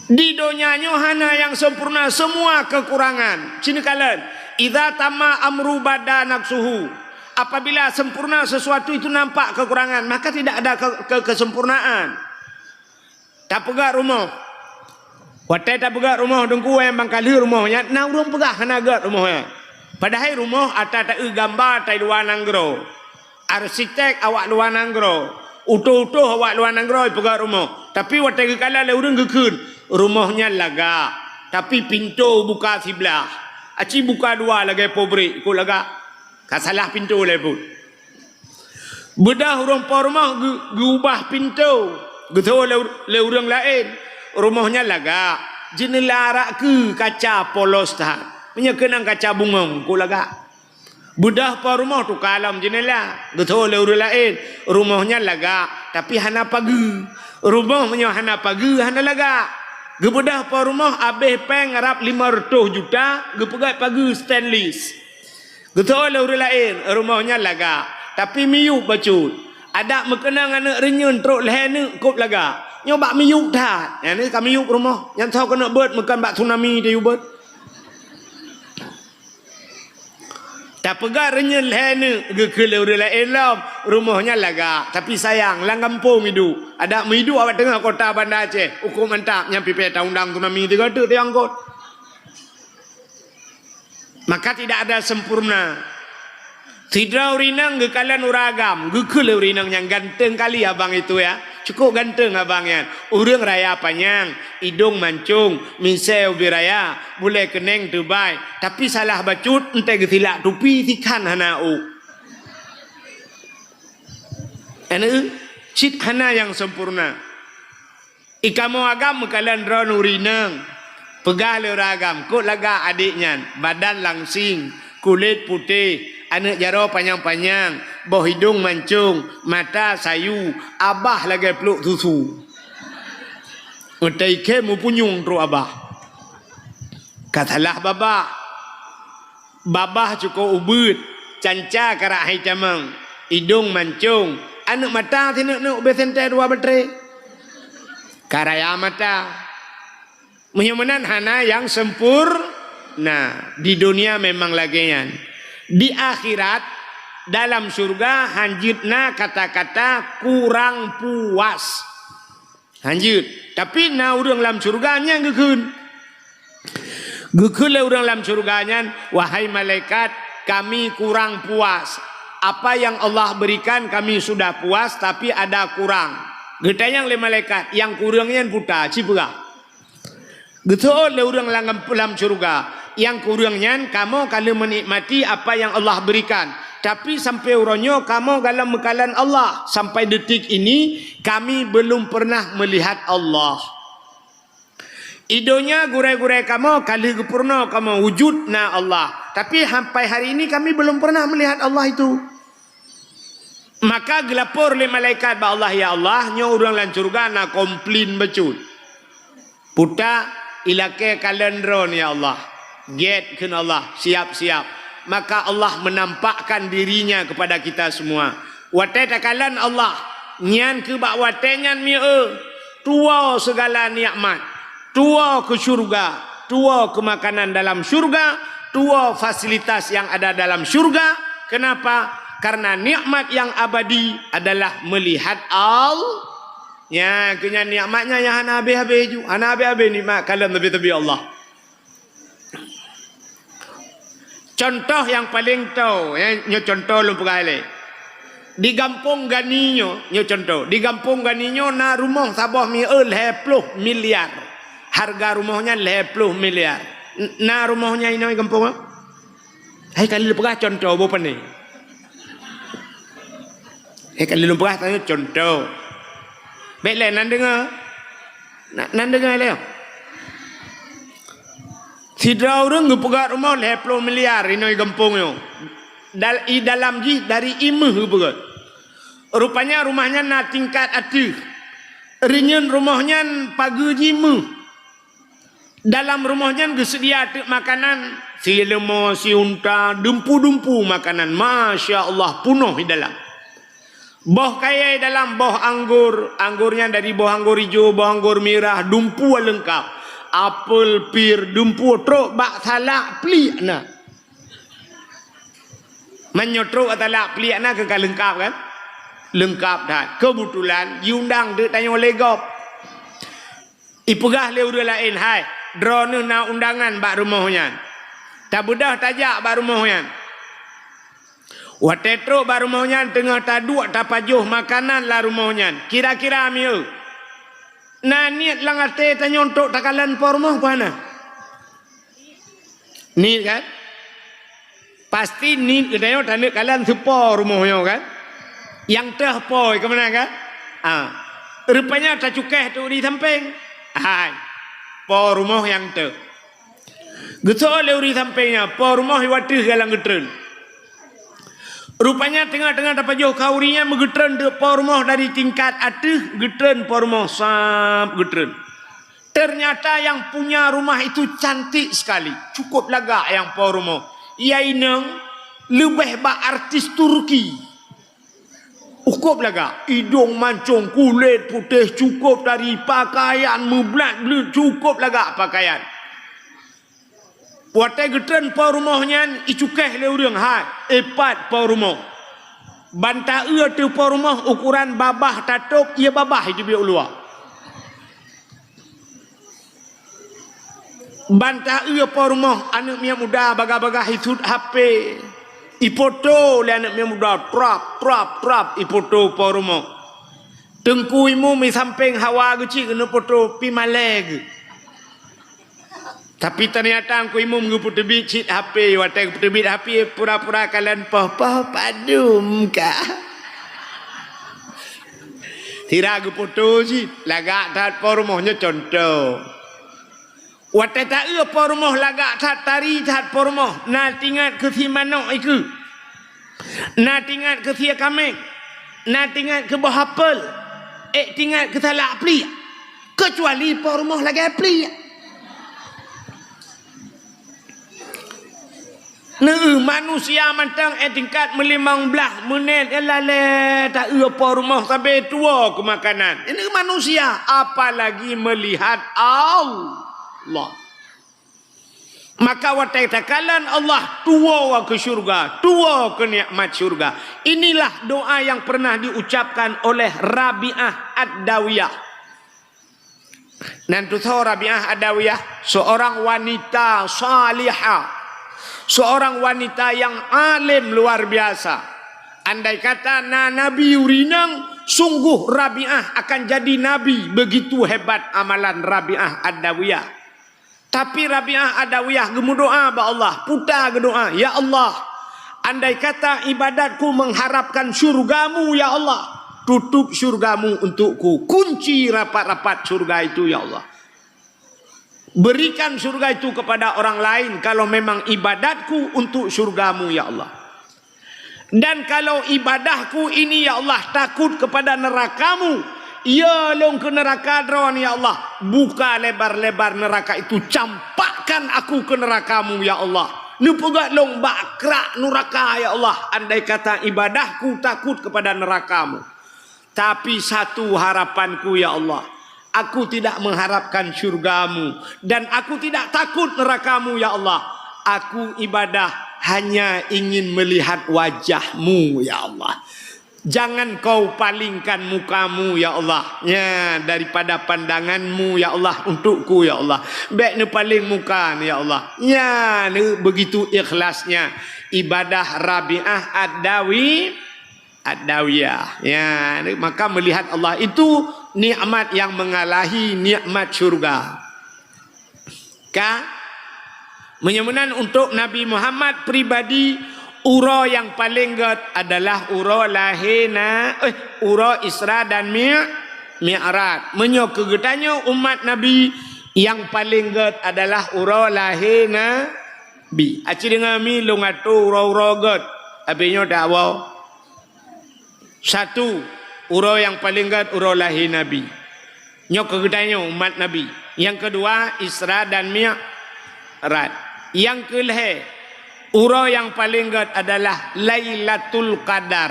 Di donya nyoe hana nyang sempurna, semua kekurangan. Sini kalian, "Idza tamma amru bada naqsuhu." Apabila sempurna sesuatu itu nampak kekurangan, maka tidak ada ke-, ke-, kesempurnaan. Tapeugah rumoh. Watèe tapeugah rumoh teungku nyang bangkalheueh rumoh nyan, na ureuëng peugah hana gét rumoh nyan. Padahai rumoh ata taeu gamba tai luwa nanggroe. Arsitek awak luwa nanggroe. Utoh-utoh awak luwa nanggroe peugah rumoh. Tapi watèe geukalon lé ureuëng geukheun, rumoh nyan lagak. Tapi pintoe buka siblah. Aci buka dua lagèe pabrik, kok lagak. Ka salah pintoe lé buet. Beudôh ureuëng po rumoh geu-, geuubah pintoe, geuseuôt lé, lé ureuëng laén. Rumoh nyan lagak, jeuneula rak keu kaca polos that. Meunyoe keunong kaca bungöng, kok lagak. Beudôh po rumoh tuka lom jeuneula, geuseuôt lé ureuëng laén. Rumoh nyan lagak, tapi hana pageue. Rumoh meunyoe hana pageue, hana lagak. Geubeudôh po rumoh abéh péng rab lima reutôh juta, geupeugöt pageue stainless. Geuseuôt lé ureuëng laén, rumoh nyan lagak, tapi miyueb bacut. Adak meukeunong aneuëk reunyeun trok lhèe neuk kop lagak. Nyoe bak miyueb that. Nyan ka miyueb rumoh. Nyan soe keuneuk beuet, meukeun bak tsunami tayue beuet. Tapeugah reunyeun lhèe neuk geukheun lé ureuëng laén lom, rumoh nyan lagak. Tapi sayang, lam gampông iduek. Adak meuiduek awak teungoh kota Banda Aceh, hukôm mantap, nyan pipée taundang tsunami tiga teuk teuangkot. Maka tidak ada sempurna. Sidroe ureuëng inong geukalon ureuëng agam, geukheun lé ureuëng inong nyan, "Ganteng kali abang itu ya. Cukup ganteng abang nyan. Ureuëng raya panyang, idong mancong, misée ubé raya, bulée keuneng teubai, tapi salah bacut, 'oh geusilak tupi, sikhan hana ôk." Aneuëk, cit hana nyang sempurna. I kamoe agam meukalon droeneuh ureuëng inong. Peugah lé ureuëng agam, "Kok lagak adék nyan, badan langsing, kulét putéh, aneuëk jaroe panyang-panyang, boh idong mancong, mata sayu, abah lagèe pluek susu." Meutai khe meupunyueng trok abah. Ka salah babah. Babah cukôp ubeuet, canca karak hai tamong, idong mancong, aneuëk mata sineuk-neuk ubé sentée dua batré. Ka raya mata. Meunyoe meunan hana nyang sempurna. Di dunia memang lagée nyan. Di akhirat, dalam syeuruga hanjeuet na kata-kata kurang puas. Hanjeuet. Tapi na ureuëng lam syeuruga nyang geukheun. Geukheun lé ureuëng lam syeuruga nyan, "Wahai malaikat, kami kurang puas. Apa yang Allah berikan kami sudah puas, tapi ada kurang." Geutanyong lé malaikat, "Nyang kureueng nyan peue ta, ci peugah?" Geuseuôt lé ureuëng lam, lam syeuruga, "Nyang kureueng nyan, kamoe ka lheueh meunikmati apa yang Allah berikan. Tapi sampai uroe nyoe kamoe galom meukalon Allah. Sampai detik ini, kami belum pernah melihat Allah. I donya gurée-gurée kamoe ka lheueh geupeurunoe kamoe wujud na Allah. Tapi sampai hari ini kami belum pernah melihat Allah itu." Maka geulapor lé malaikat bak Allah, "Ya Allah, nyoe ureuëng lam syeuruga na komplain bacut. Peue ta, ilakée kalon droeneuh, ya Allah." "Gét," kheun Allah, "siap-siap." Maka Allah menampakkan diri-Nya kepada kita semua. Watée takalon Allah, nyan keuh bak watée nyan mieu, tuwoe sigala nikmat. Tuwoe keu syeuruga, tuwoe keu makanan dalam syeuruga, tuwoe fasilitas nyang ada dalam syeuruga. Kenapa? Karena nikmat nyang abadi adalah meulihat Allah. Nyan keuh nyan nikmat nyan nyang hana habéh-habéh ju, hana habéh-habéh nikmat kalon teubi-teubi Allah. Cuntoh nyang paleng toe, ya, nyoe cuntoh lôn peugah ilée. Di gampông Gani nyoe, nyoe cuntoh, di gampông Gani nyoe na rumoh saboh mieu lhée ploh miliar. Hareuga rumoh nyan lhée ploh miliar. N-, na rumoh nyan inoe gampông nyoe? Hai ka lheueh peugah cuntoh boh pane. Hai ka lheueh peugah tanyoe cuntoh. Bèk lé nan deungoe. Na-, nan deungoe lé. Sidroe ureueng geupeugah rumoh lhèe plôh miliar inoe gampông nyoe. Dal-, i dalam jih dari ié méuh geupeugah. Rupanya rumoh nyan na tingkat ateueh. Reunyeun rumoh nyan pageue jih méuh. Dalam rumoh nyan geuseudia teuk makanan, sileumô, siunta, dumpu-dumpu makanan. Masya Allah, punoh di dalam. Boh kayèe dalam, boh anggô, anggô nyan dari boh anggô ijo, boh anggô mirah, dumpu leungkap. Apel, pir, dumpu, trôk bak salak pliek na. Meunyoe trôk bak salak pliek na keu ka leungkap kan? Leungkap that. Keubeutulan jiundang teuk tanyoe lé gob. Ipeugah lé ureueng laén, "Hai, droeneuh na undangan bak rumoh nyan. Tabeudôh tajak bak rumoh nyan." Watèe trôk bak rumoh nyan teungoh taduek tapajoh makanan lam rumoh nyan. Kira-kira mieu, na niet lam até tanyoe untuk takalon po rumoh peue hana? Niet kan? Pasti niet geutanyoe taneuk kalon si po rumoh nyoe kan? Nyang teuh po, keu meunan kan? Ah. Rupanya tacukéh teuk di sampéng. Hai. Po rumoh nyang teuh. Geusoe lé ureueng sampéng nyan, po rumoh i ateueh galak geutreun. Rupanya teungoh-teungoh tapajoh khauri nyan meugeutreun teuk po rumoh dari tingkat ateueh, geutreun po rumoh, sab geutreun. Ternyata yang punya rumah itu cantik sekali, cukup lagak nyang po rumoh. Ia inong leubeh bak artis Turki. Cukup lagak, idong mancong, kulét putéh, cukup tari, pakaian meublat-blet, cukup lagak pakaian. Watèe geutreun po rumoh nyan, icukéh lé ureueng, hai, ipat po rumoh. Ban taeu ateueh po rumoh, ukuran babah tatôb, ié babah iteubiet u luwa. Ban taeu po rumoh, aneuk miet muda bagah-bagah isut H P. Ipoto lé aneuk miet muda, trap, trap, trap, ipoto po rumoh. Teungku imum i sampéng hawa geuh cit keuneuk poto pih malèe geuh. Tapi ternyata Teungku Imum geupeuteubiet cit H P, watèe geupeuteubiet H P pura-pura kalon poh, poh padum kah. Sira geupoto cit, lagak that po rumoh nyoe contoh. Watèe taeu po rumoh lagak that, tari that po rumoh, na teuingat keu si manok ikeue. Na teuingat keu sie kaméng, na teuingat keu boh apel, ék teuingat keu salak pliek, keucuali po rumoh lagèe pliek. Neu manusia mantong ék tingkat meulimong blaih menit, ék lalée taeu po rumoh sabe tuwoe keu makanan. Neu manusia, apalagi meulihat Allah. Maka watée takalon Allah, tuwoe keu syeuruga, tuwoe keu nikmat syeuruga. Inilah doa yang pernah diucapkan oleh Rabi'ah Ad-Dawiyah. Nan tusoe Rabi'ah Ad-Dawiyah, seorang wanita salihah, seorang wanita yang alim luar biasa. Andai kata na nabi urinang, sungguh Rabi'ah akan jadi nabi, begitu hebat amalan Rabi'ah Ad-Dawiyah. Tapi Rabi'ah Adawiyah geumeudoá bak Allah, puta geudoá, "Ya Allah, andai kata ibadatku mengharapkan syurga-Mu, ya Allah, tutup syurga-Mu untukku, kunci rapat-rapat syurga itu, ya Allah. Berikan syurga itu kepada orang lain kalau memang ibadatku untuk syurga-Mu, ya Allah." Dan kalau ibadahku ini, ya Allah, takut kepada neraka-Mu, yö lôn keu neuraka Droe, ya Allah, buka lebar-lebar neuraka itu, campakkan aku keu neraka-Mu, ya Allah. Neupeugöt lôn bak krak neuraka, ya Allah, andai kata ibadahku takut kepada neraka-Mu. Tapi satu harapanku, ya Allah, aku tidak mengharapkan syurga-Mu dan aku tidak takut neraka-Mu, ya Allah. Aku ibadah hanya ingin melihat wajah-Mu, ya Allah. Jangan Kau palingkan muka-Mu, ya Allah, ya, daripada pandangan-Mu, ya Allah, untukku, ya Allah. Bék neupaleng muka, ya Allah. Ya, begitu ikhlasnya ibadah Rabi'ah Ad-Dawi Ad-Dawiyah. Ya, maka melihat Allah itu nikmat yang mengalahi nikmat syurga. Ka? Meunyoe meunan, untuk Nabi Muhammad pribadi, uroe nyang paleng gét adalah uroe lahé na, eh, uroe Isra dan Mi-, Mi'raj. Meunyoe keu geutanyoe umat Nabi, nyang paleng gét adalah uroe lahé Nabi. Aci deungoe mi lôn atô uroe-uroe gét, abéh nyoe dakwoe. Satu, uroe nyang paleng gét uroe lahé Nabi. Nyoe keu geutanyoe umat Nabi. Nyang keudua, Isra dan Mi'raj. Nyang keulhée, uroe nyang paleng gét adalah Lailatul Qadar.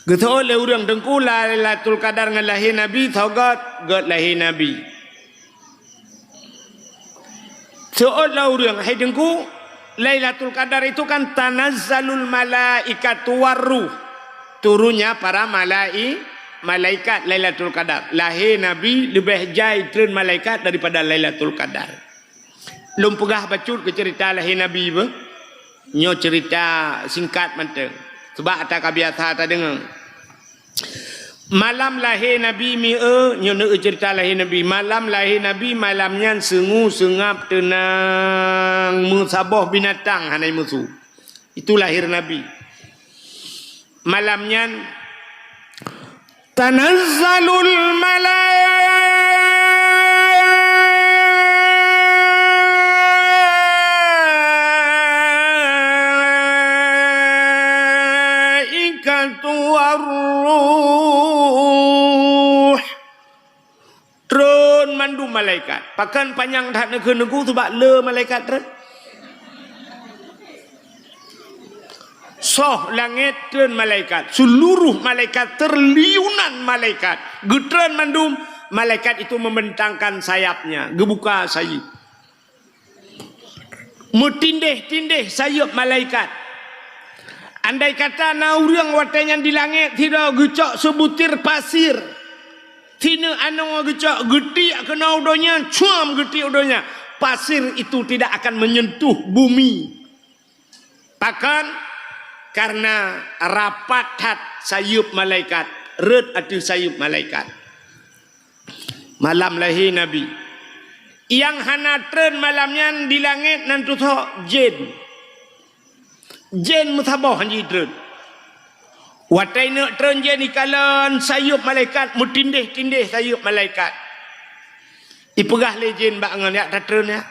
Geuseuôt lé ureuëng, "Teungku, Lailatul Qadar ngon lahé Nabi soe gét?" "Gét lahé Nabi." Seuôt lé ureuëng, "Hai Teungku, Lailatul Qadar itu kan tanazzalul malaikatu warruh, turunnya para malai-, malaikat Lailatul Qadar. Lahé Nabi leubeh jai treun malaikat daripada Lailatul Qadar." Lôn peugah bacut keu ceurita lahé Nabi beuh. Nyoe ceurita singkat mantong, seubab ata ka biasa tadeungoe. Malam lahé Nabi mi-, e, nyoe neueu ceurita lahé Nabi. Malam lahé Nabi, malam nyan seungue seungab teunang, meusaboh binatang hana musu. Itu lahé Nabi. Malam nyan, tanazzalul malaikatu warruh. Treun mandum malaikat. Pakon panyang that neukheun Teungku, seubab le malaikat treun. Soh langét treun malaikat. Seluruh malaikat, triliunan malaikat. Geutreun mandum, malaikat itu membentangkan sayapnya, geubuka sayeuep. Meutindeh-tindeh sayeuep malaikat. Andai kata na ureuëng watée nyan di langét sidroe geucok seubutir pasir, sineuk anoe geucok, geutiek keunoe u donya, cuam geutiek u donya, pasir itu tidak akan menyentuh bumi. Pakon? Karena rapat that sayeuep malaikat, rhot ateueh sayeuep malaikat. Malam lahé Nabi. Nyang hana treun malam nyan di langét nan tusoe jén. Jén meusaboh han jitreun. Watée neuk treun jén ikalon sayeuep malaikat, meutindeh-tindeh sayeuep malaikat. Ipeugah lé jén bak ngon, "Jak tatreun, ya."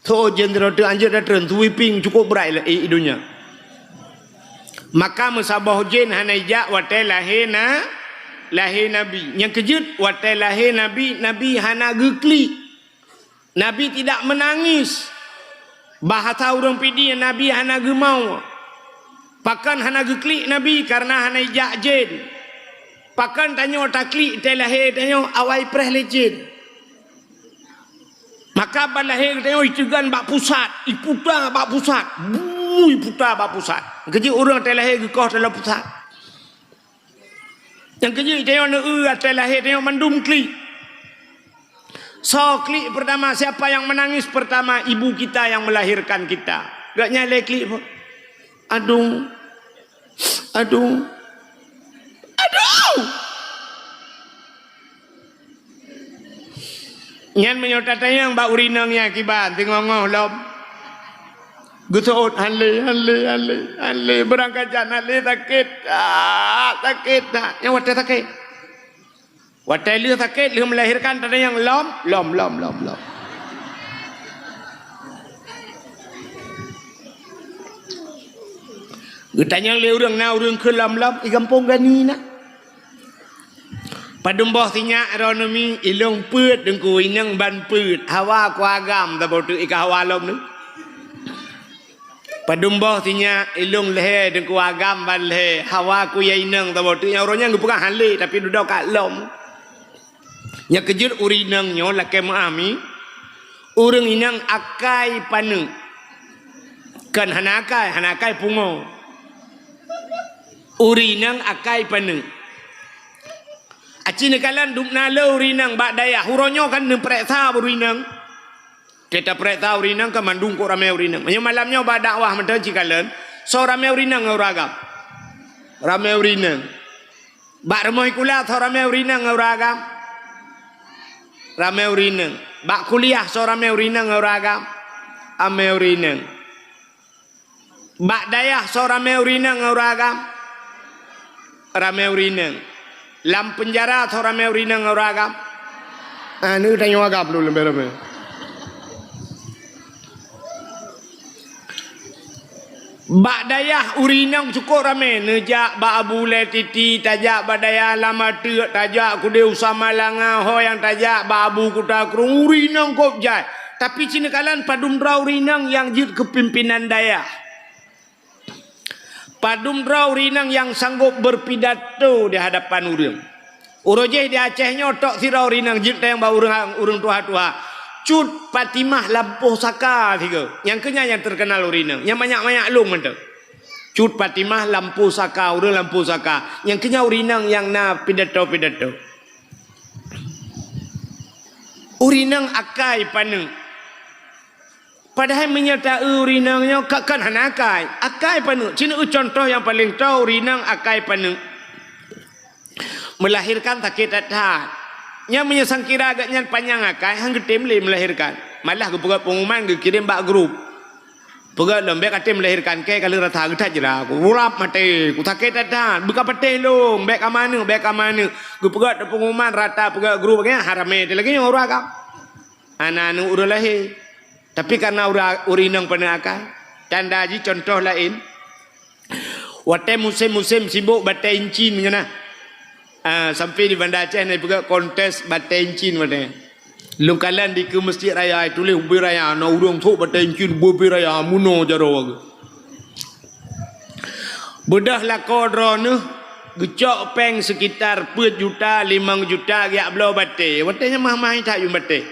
Tho jén droe teuh anjeut datreun, sweeping cukup brat lé i, i donya. Maka meusaboh jén hana ijak watée lahé na, lahé Nabi. Nyang keujeuet, watée lahé Nabi, Nabi hana geuklik. Nabi tidak menangis. Bahasa ureuëng Pidie, Nabi hana geumao. Pakon hana geuklik Nabi? Karena hana ijak jén. Pakon tanyoe taklik teuh lahé tanyoe awai preh lé jén? Maka ban lahé geutanyoe iteugan bak pusat, iputa bak pusat, buu, iputa bak pusat. Keujeuet ureuëng teuh lahé geukoh dalam pusat. Nyang keujeuet tanyoe neueu ateueh lahé tanyoe mandum klik. Soe klik pertama, siapa yang menangis pertama? Ibu kita yang melahirkan kita. Gak nyang lé klik pun. Aduh. Aduh. Aduh. Nyan meunyoe tatanyong bak ureuëng inong nyan kiban, teungoh-ngoh lom. Geuseuôt, "Han lé, han lé, han lé, han lé, beurangkajan han lé, sakét, ah, sakét that." Nyan watée sakét. Watée lheueh sakét, lheueh melahirkan, tatanyong, "Lom?" "Lom, lom, lom, lom." Geutanyong lé ureuëng, "Na ureuëng kheun lom-lom?" "I gampông gani na." Padum boh sinyak droeneuh mi, ilong peuet deungku inong ban peuet. Hawa ku agam saboh teuk i ka hawa lom nyoe. Padum boh sinyak ilong lhée deungku agam ban lhée. Hawa ku ya inong saboh teuk, nyang uroe nyan geupeugah han lé, tapi dudoe ka lom. Nyang keujeuet ureuëng inong nyoe lakée meuah mi, ureuëng inong akai paneuk. Kon hana akai, hana akai pungo. Ureuëng inong akai paneuk. Aci neukalon dum na le ureuëng inong bak dayah. Uroe nyoe kan neupareksa ureuëng inong. Kita pareksa ureuëng inong kan mandum kok ramé ureuëng inong. Meunyoe malam nyoe bak dakwah mantong ci kalon, soe ramé ureuëng inong ngon ureuëng agam? Ramé ureuëng inong. Bak rumoh sikula soe ramé ureuëng inong ngon ureuëng agam? Ramé ureuëng inong. Bak kuliah soe ramé ureueng inong ngon ureueng agam? Amé ureueng inong. Bak dayah soe ramé ureueng inong ngon ureueng agam? Ramé ureueng inong. Lam peunjara soe ramé ureueng inong ngon ureueng agam? Ah, ni tanyoe agam dulu ramé-ramé. Bak dayah ureueng inong cukôp ramé, neujak bak Abu Lé Titi, tajak bak dayah Lam Ateuk, tajak keudéh u Samalanga, ho nyang tajak bak Abu Kuta Krueng, ureueng inong kôb jai. Tapi ci neukalon padum droe ureueng inong nyang jeuet keu pimpinan dayah. Padum droe ureueng inong nyang sanggôp beurpidato di hadapan ureueng. Uroe jéh di Aceh nyoe tok sidroe ureueng inong jeuet teueng bak ureueng, ureueng tuha-tuha. Cut Fatimah Lampôh Saka sigoe. Nyang keu nyan nyang teukeunal ureueng inong. Nyang manyak-manyak lôn mantong. Cut Fatimah Lampôh Saka, ureueng Lampôh Saka. Nyang keu nyan ureueng inong nyang na pidato-pidato. Ureueng inong akai paneuk. Padahai meunyoe ta-eu ureueng inong nyoe ka, kan hana akai. Akai paneuk. Ci neueu cuntoh nyang paleng toe ureueng inong akai paneuk. Meulahérkan sakét that-that. Nyan meunyoe sangkira gobnyan panyang akai, han geutem lé meulahérkan. Malah geupeugét peungumuman geukirém bak grup. Peugét lom, "Bék até meulahérkan kèe ka lheueh rata geutat jih lah. Kulap maté, kusakét that-that. Beuka patéh lôn, bék kama aneuk, bék kama aneuk." Geupeugét peungumuman rata peugét grup, nyan haramé lagèe nyoe ureueng agam. Hana aneuk ureueng lahé. Tapi kareuna ura-, ureueng inong paneuk akai, tanda jih cuntoh laén. Watèe musém-musém sibôk batèe incin nyan na. Ah, sampoe di Banda Aceh na ipeugah kontes batèe incin watèe. Lôn kalon dikeue Mesjid Raya, tuléh ubé raya, na ureueng sôk batèe incin ubé-ubé raya, meunoe jaroe geuh. Beudôh lakoe droeneuh geucok péng sekitar peuet juta, limong juta geujak bloe batèe. Watèe nyan meuh-meuh that yum batèe.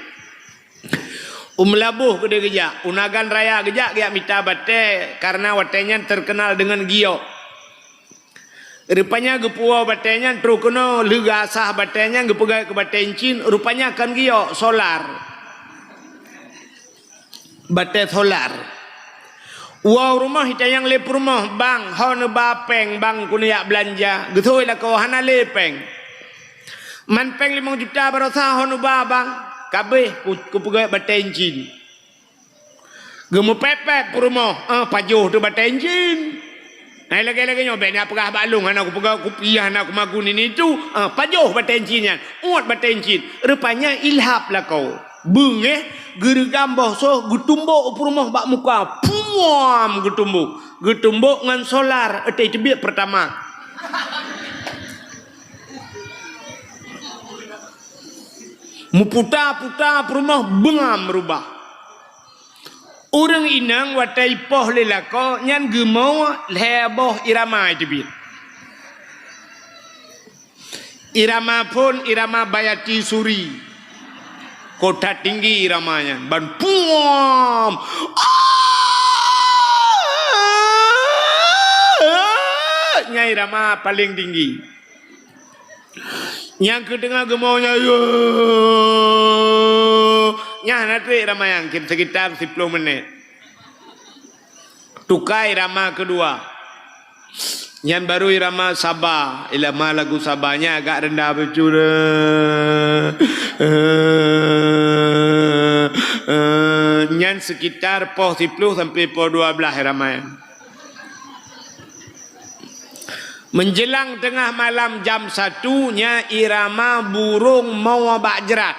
U Meulaboh keudéh geujak, u Nagan Raya geujak, geujak mita batèe, kareuna watèe nyan teukeunal deungon giok. Rupanya geupuwoe batèe nyan, trôh keunoe lheueh geuasah batèe nyan geupeugah keu batèe incin, rupanya kon giok, solar. Batèe solar. Woe u rumoh itanyong lé peurumoh, "Bang, ho neuba péng, Bang, keuneuk jak beulanja." Geusôi lakoe, "Hana lé péng." "Man péng limong juta baroesa ho neuba, Bang?" "Kabéh," ku-, kupeugah, "batèe incin." Geumeupép-pép peurumoh, "Eh, pajoh teuh batèe incin." Hai lagèe-lagèe nyoe, bèk neupeugah bak lôn, hana kupeugah kupiah, hana kumagun ini itu. Eh, pajoh batèe incin nyan, uet batèe incin. Rupanya ilhab lakoe. Beungéh, geureugam boh soh, geutumbok u peurumoh bak muka. Puam! Geutumbok. Geutumbok ngon solar, étai teubiet Pertamax. Meuputa-puta peurumoh beungam rubah. Ureueng inong watèe ipoh lé lakoe nyan geumoe lhèe boh irama teubiet. Irama phôn, irama Bayati Suri. Kota tinggi irama nyan. Ban puam! Nyan irama paleng tinggi. Nyang keudeungoe geumoe nyan, "Yo!" Nyan hana trép irama nyan, sekitar siploh menit. Tuka irama keudua. Nyan baru irama Saba, irama lagu Saba nyan agak rendah bacut. Nyan sekitar poh siploh sampoe poh dua blaih irama nyan. Menjelang tengah malam jam satu nyan irama burông moe bak jrat.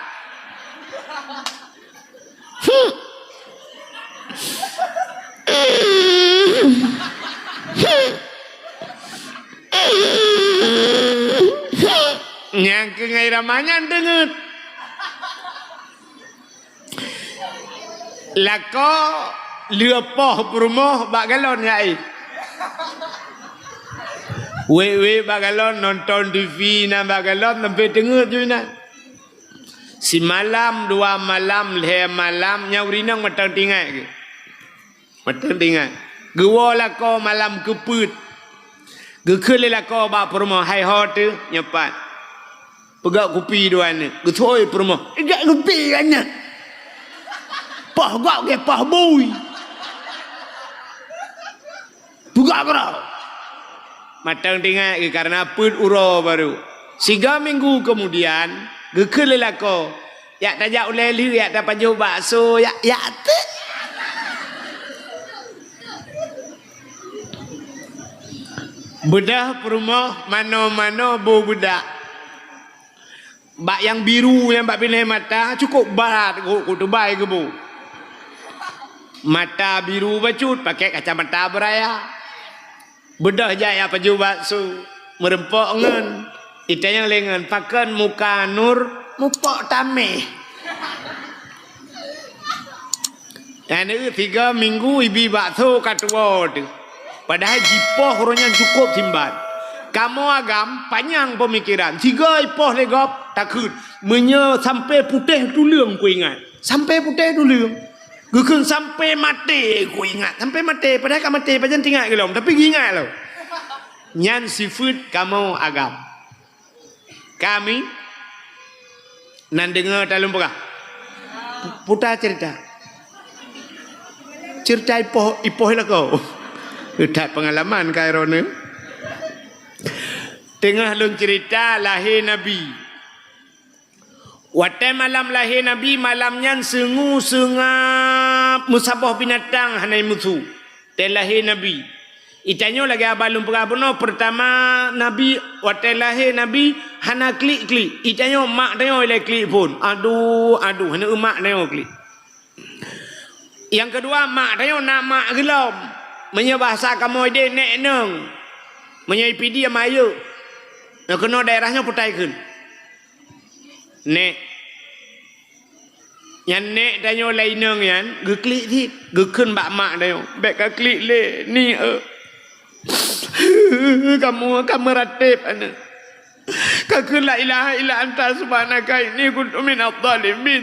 Nyang keu ngon irama nyan deungeut. Lakoe lheueh poh peurumoh bak galon jak éh. Wék-wék bak galon, nonton T V na bak galon, sampoe teungeut ju inan. Simalam, dua malam, lhèe malam, nyan ureueng inong mantong teuingat geuh. Mantong teuingat. Geuwoe lakoe malam keupeuet. Geukheun lé lakoe bak peurumoh, "Hai ho teuh, nyoe pat. Peugöt kupi dua nyoe." Geusôi peurumoh, "Peugöt kupi dua nyoe. Poh göt keu poh bui. Peugöt keudroe." Mantong teuingat geuh kareuna peuet uroe baru. Siga minggu keumudian, geukheun lé lakoe, Yak tajak ulèe lheueh, yak tapajoh bakso, yak, yak teuk. Beudôh peurumoh manoe-manoe boh beudak. Bak nyang biru nyan bak binéh mata, cukôp brat ku, ku teubai keubu. Mata biru bacut, pakai kacamata beuraya. Beudôh jak yak pajoh bakso, meureumpok ngon. Itanyong lé ngon, pakon muka Nur mupok taméh. Nyan tiga minggu ibi bakso ka tuwoe teuh. Padahai jipoh uroe nyan cukôp simban. Kamoe agam panyang peumikeran. Sigoe ipoh lé gob takheun. Meunyoe sampoe putéh tuleueng kuingat. Sampoe putéh tuleueng. Geukheun sampoe maté kuingat. Sampoe maté. Padahai ka maté, pajan teuingat gohlom. Tapi geuingat lom. Nyan sifeuet kamoe agam. Kami nan deungoe talôn peugah. Puta cerita. Cerita ipoh, ipoh lakoe. That pengalaman ka droeneuh. Teungoh lôn cerita lahé Nabi. Watèe malam lahé Nabi, malam nyan seungue seungab meusaboh binatang hana musu. Watèe lahé Nabi. Itanyoe lagèe abah lôn peugah bunoe, peurtama Nabi, watèe lahé Nabi hana klik-klik. Itanyoe mak tanyoe ilèe klik phôn. Aduh, aduh, hana mak tanyoe klik. Nyang keudua, mak tanyoe na mak geulom. Meunyoe bahasa kamoe deh, nèk nong. Meunyoe i Pidie mayeuek. Nyang keunoe daerah nyoe peutai kheun. Nèk. Nyan nèk tanyoe lé inong nyan geuklik cit, geukheun bak mak tanyoe, "Bèk kaklik lé, Ni, eu." Kamoe ka meuratéb aneuk. Kakheun, "La ilaha illa anta subhanaka inni kuntu minadh dhalimin."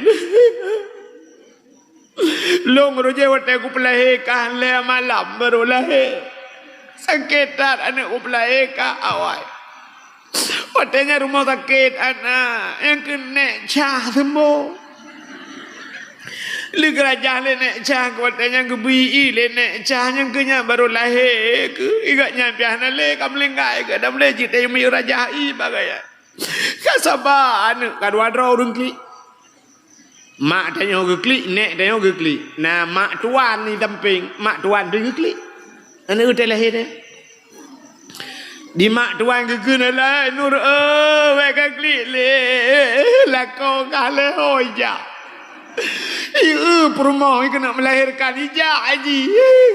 Lôn roh jih watèe kupeulahé ka lhèe malam barô lahé. Sakét that aneuk kupeulahé ka awai. Watèe nyan rumoh sakét aneuk, nyang keuh nèk Cah seumbông. Lheueh geurajah lé nèk Cah, watèe nyan geubri ie lé nèk Cah, nyang keuh nyan barô lahé keuh. Igat nyan pih hana lé, ka meulinggai keuh, dan lé jih tayue miyueb rajah ie bagai nyan. Ka saba aneuk, ka dua droe ureueng klik. Mak tanyoe geuklik, nèk tanyoe geuklik. Na mak tuan di sampéng, mak tuan pih geuklik. Aneuk watèe lahé nyan. Di mak tuan geukheun, "Alah, Nur, eu, bèk kaklik lé. Lakoe ka lhèe ho ijak. Ieu peurumoh keuneuk meulahérkan ijak, Haji.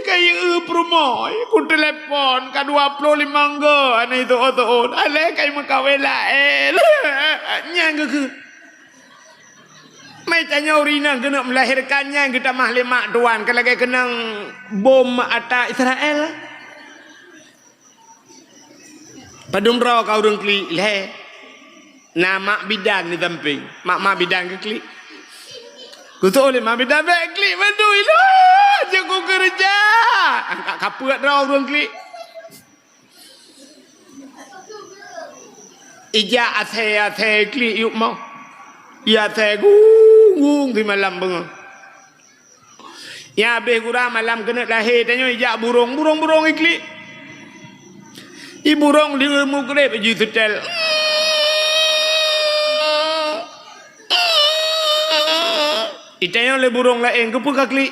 Ka ieu peurumoh. Kuteulepon ka dua ploh limong go aneuk, itu oto-oto. Alah, ka imeukawen laén." Nyan geukheun. Mai tanyoe ureueng inong keuneuk meulahérkan nyan geutamah lé mak tuan, ka lagèe keunong bom ata Israel. Padum droe ka ureueng klik lhèe. Na mak bidan di sampéng. Mak-mak bidan geuklik. Geuseuôt lé mak bidan, "Bèk klik bandum, ilah, jeuet kukeureuja." Angkat kapeuet droe ureueng klik. Ijak asèe-asèe klik yup moh. Ijak asèe gung-gung simalam beungoh. Nyang abéh gura malam keuneuk lahé tanyoe ijak burông, burông-burông iklik. I burông di meugreb jih seutel. Itanyoe lé burông laén, "Keupeue kaklik?"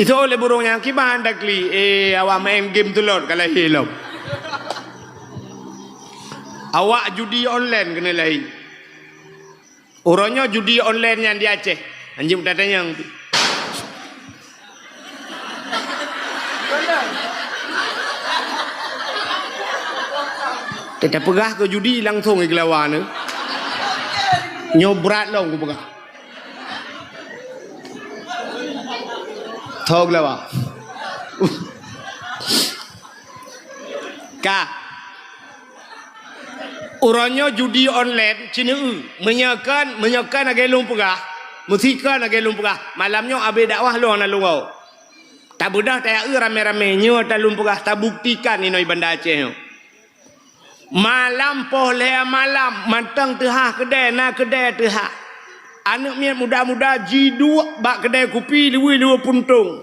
Iseuôt lé burông nyan, "Kiban taklik, eh, awak maén game tulot ka lahé lom." Awak judi online keuneuk lahé. Uroe nyoe judi online nyan di Aceh. Anjing tatanyong. Teupeugah keu judi langsong i geulawa nyoe. Nyoe brat lom kupeugah. Tho geulawa. Ka. Uroe nyoe judi online, cineue. Meunyoe kon, meunyoe kon lagèe lôn peugah, meusi kon lagèe lôn peugah, malam nyoe abéh dakwah lôn hana lôn woe. Tabeudôh tayaue ramé-ramé, nyoe ata lôn peugah, tabuktikan inoe i Banda Aceh nyoe. Malam poh lhèe malam, mantong teuhah keudè, na keudè teuhah. Aneuk miet muda-muda jiduek bak keudè kupi, liweue-liweue puntông.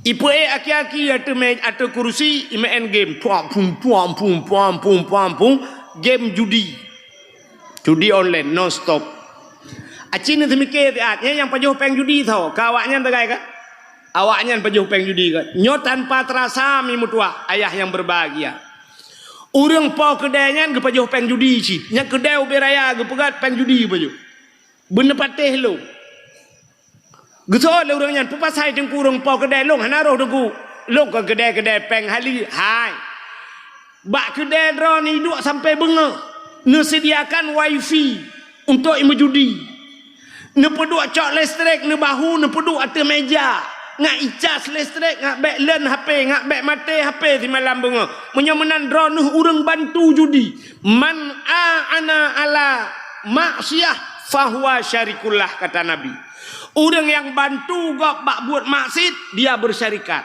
Ipeuék aki-aki ateueh mé-, ateueh kurusi, imaén game. Puam, pum, puam, pum, puam, pum, puam, pum. Game judi. Judi online, non stop. Aci neuseumiké siat, nyan nyang pajoh péng judi tho, ka awaknyan sagai ka? Awaknyan pajoh péng judi ka? Nyoe tanpa terasa mi meutuah, ayah yang berbahagia. Ureuëng po keudè nyan geupajoh péng judi cit. Nyang keudè ubé raya geupeugöt péng judi pajoh. Beuneupatéh lôn. Geusoe lé ureuëng nyan, "Peue pasai Teungku ureuëng po keudè?" "Lôn hana roh Teungku. Lôn kon keudè-keudè péng hali." "Hai. Bak keudè droeneuh duek sampoe beungoh, neuseudiakan wifi untuk meujudi. Neupeuduek cok listrik, neubahu, neupeuduek ateueh meja. Ngat icas listrik, ngat bék leuen H P, ngat bék maté H P simalam beungoh. Meunyoe meunan droeneuh ureuëng bantu judi." "Man a'ana ala maksiyah fahuwa syarikul lah," kata Nabi. Ureuëng nyang bantu gob bak buet maksiet, dia bersyarikat.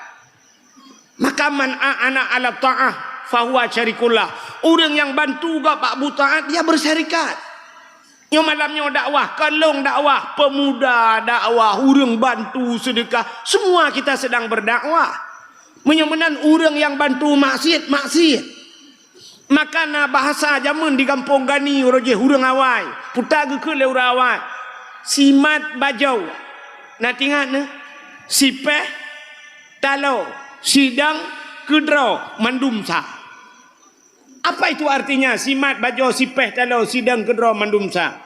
Maka man a'ana ala ta'ah fahuwa syarikul lah. Ureuëng nyang bantu gob bak buet taat, dia bersyarikat. Nyoe malam nyoe dakwah, kon lôn dakwah, pemuda dakwah, ureuëng bantu seudeukah, semua kita sedang berdakwah. Meunyoe meunan ureuëng nyang bantu maksiet, maksiet. Maka na bahasa jameun di gampông Gani uroe jih ureuëng awai, puta geukheun lé ureuëng awai. Simat bajoe. Na tingat na? Sipéh taloe, sidang keudroe mandum sa. Apa itu artinya, simat bajoe, sipéh taloe, sidang keudroe mandum sa?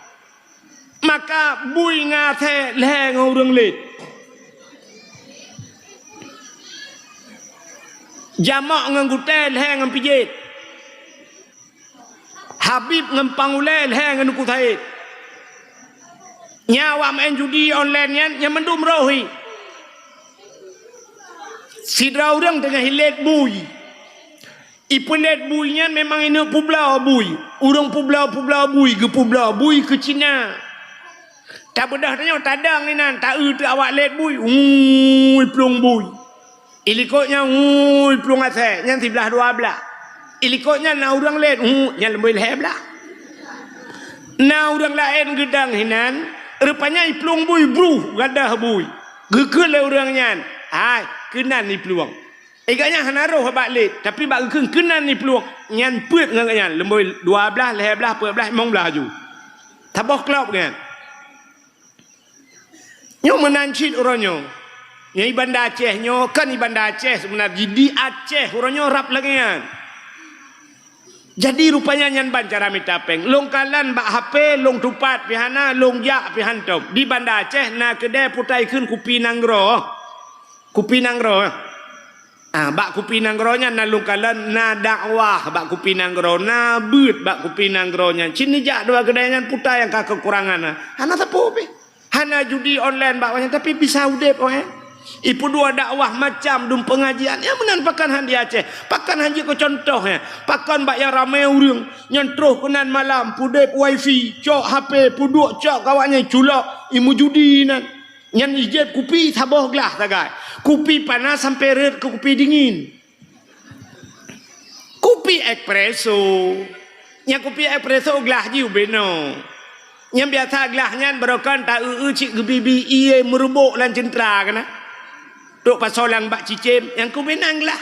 Maka bui ngon asèe lhèe ngon ureuëng lét. Jamok ngon gutèe lhèe ngon pijét. Habib ngon pangulèe lhèe ngon Teungku Said. Nyan awak meu'en judi online nyan, nyan mandum roh hi. Sidroe ureuëng teungoh ilét bui. Ipeulét bui nyan memang ineuk peubloe bui. Ureuëng peubloe-peubloe bui, geupeubloe bui keu Cina. Tabeudôh tanyoe tadong inan, ta-eu teuk awak lét bui, ui, plueng bui. Ilikot nyan, ui, plueng asèe, nyan siblaih dua blaih. Ilikot nyan na ureuëng lét, ui, nyan leubeh lhèe blaih. Na ureuëng laén geudong hinan, rupanya iplueng bui, bruh, gadôh bui. Geukheun lé ureuëng nyan, "Hai, keunan iplueng." Eh, gobnyan hana roh bak lét, tapi bak geukheun keunan iplueng, nyan peuet ngon gobnyan, leubeh dua blaih, lhèe blaih, peuet blaih, limong blaih aju. Saboh klop nyan. Nyoe meunan cit uroe nyoe. Nyoe i Banda Aceh nyoe, kon i Banda Aceh seubeuna jih, di Aceh uroe nyoe rab lagèe nyan. Jadi rupanya nyan ban cara mita péng. Lôn kalon bak H P, lôn tupat pih hana, lôn jak pih hántom. Di Banda Aceh na keudè putai kheun kupi nanggroe. Kupi nanggroe. Ah, bak kupi nanggroe nyan na lôn kalon, na dakwah bak kupi nanggroe, na beuet bak kupi nanggroe nyan. Cit neujak dua keudè nyan putai nyang ka keukurangan, ah. Hana sapeue pih. Hana judi online bak awaknyan, tapi bisa udép awaknyan. Ipeuduek dakwah macam dum pengajian. Nyang meunan pakon han di Aceh. Pakon han jeuet keu contoh nyan. Pakon bak nyang ramé ureuëng. Nyan troh keunan malam, peudép wifi, cok H P, peuduek cok keu awaknyan culok, imeujudi nan. Nyan ijép kupi saboh glah sagai. Kupi panas sampoe rhët keu kupi dingin. Kupi espresso. Nyang kupi espresso glah jih ubé noe. Nyang biasa glah nyan barokon ta-eu-eu cit geubi-bi ié meureubok lam ceuntra keunan. Trok pasoe lam bak cicém, nyang keu ubé nan glah.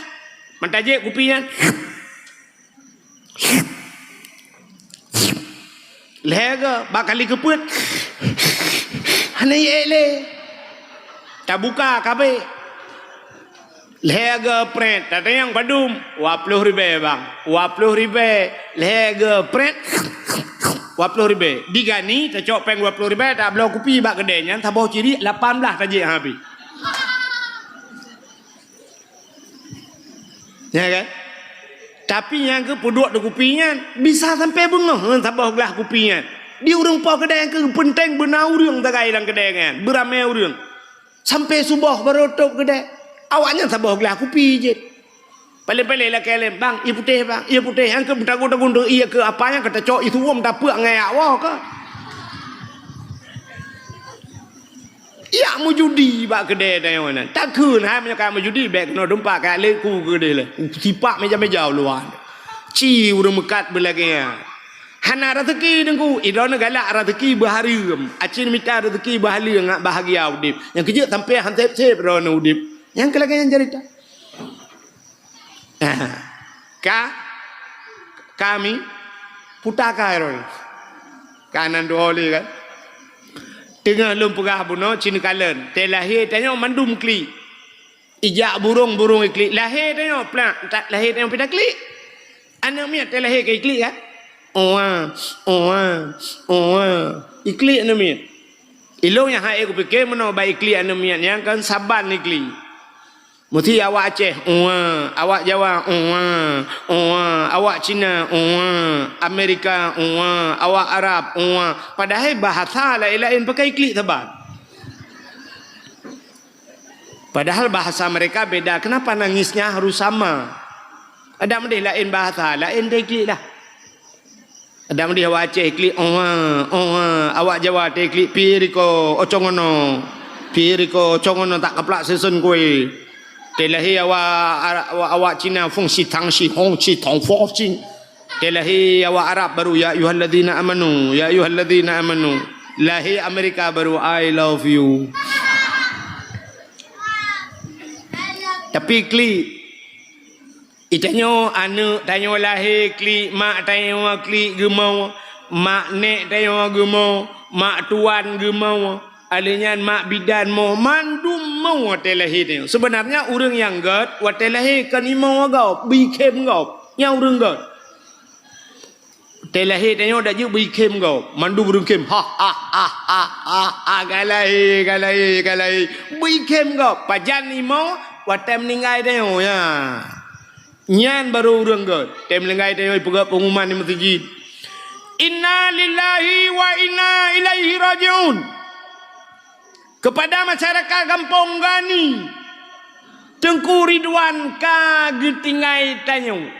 Meutajek kupi nyan. Lhèe goe, bak kali keupeuet. Hana ék lé. Tabuka kabeh. Lhèe goe prét, tatanyong padum? Dua ploh ribèe, Bang. Dua ploh ribèe. Lhèe goe prét, dua ploh ribèe. Di Gani, tacok péng dua ploh ribèe, tabloe kupi bak keudè nyan, saboh ciriek lapan blaih tajek habéh. Ya kan? Tapi nyang geupeuduek di kupi nyan, bisa sampoe beungoh ngon saboh glah kupi nyan. Di ureuëng po keudè nyang keu peunteng beuna ureuëng sagai lam keudè nyan, beuramé ureuëng. Sampoe suboh barô tôp keudè. Awaknyan saboh glah kupi jeuet. Paléng-paléng lakée lé, "Bang, ié putéh, Bang, ié putéh." Nyang keu meutagun-tagun teu ié keu apa nyang ka tacok ié suwom tapeuek ngon yak woe ka. Yak meujudi bak keudè tanyoe nyan. Takheun hai meunyoe ka meujudi, bèk keunoe teumpat ka lé ku keudè lé. Sipak meja-meja u luwa. Ci ureuëng meukat beulagèe nyan. Hana raseuki Teungku, i droeneuh galak raseuki beuhareuem. Aci mita raseuki beuhaleueng ngat bahagia udép. Nyang keujeuet sampoe han sép-sép droeneuh udép. Nyang keu lagèe nyan jarita. Ka, kami puta ka droeneuh. Ka nan dua oleh kan. Teungoh lôn peugah bunoe, ci neukalon, teulahé tanyoe mandum klik. Ijak burông, burông iklik. Lahé tanyoe plak, ta-, lahé tanyoe pih taklik. Aneuk miet teulahé ka iklik kan? Oa, oa, oa. Iklik aneuk miet. Ilôn nyang hai kupike meunoe bak iklik aneuk miet nyan kan saban iklik. Meusti awak Aceh, oa, awak Jawa, oa, oa, awak Cina, oa, Amerika, oa, awak Arab, oa. Padahai bahasa laén-laén pakai iklik saban. Padahal bahasa mereka beda. Kenapa nangisnya harus sama? Adak meudeh laén bahasa, laén teuiklik lah. Adak meudeh awak Aceh klik, oa, oa, awak Jawa teuiklik, piriko, ocongono. Piriko, ocongono tak kaplak seusen kue. Teulahé awak, awak, awak Cina, fong si tang si hong si tong fo si. Teulahé awak Arab baru, "Ya ayyuhalladzina amanu, ya ayyuhalladzina amanu." Lahé Amerika baru, "I love you." Tapi klik. Itanyoe aneuk tanyoe lahé klik, mak tanyoe klik geumoe, mak nek tanyoe geumoe, mak tuan geumoe. Alheuh nyan mak bidan mo, mandum mo watée lahé tanyoe. Seubeunarnya ureuëng nyang gét watée lahé kon imoe gob, beuikhém gob. Nyan ureuëng gét. Watée lahé tanyoe dak jeuet beuikhém gob, mandum ureuëng khém. Ha ha ha ha ha ha, ka lahé, ka lahé, ka lahé. Beuikhém gob, pajan imoe watée meuninggai tanyoe, ya. Nyan barô ureuëng gét. Watée meuninggai tanyoe ipeugét peunguman di meuseujid. Inna lillahi wa inna ilaihi raji'un. Kepada masyarakat Gampông Gani, Teungku Ridwan ka geutinggai tanyoe.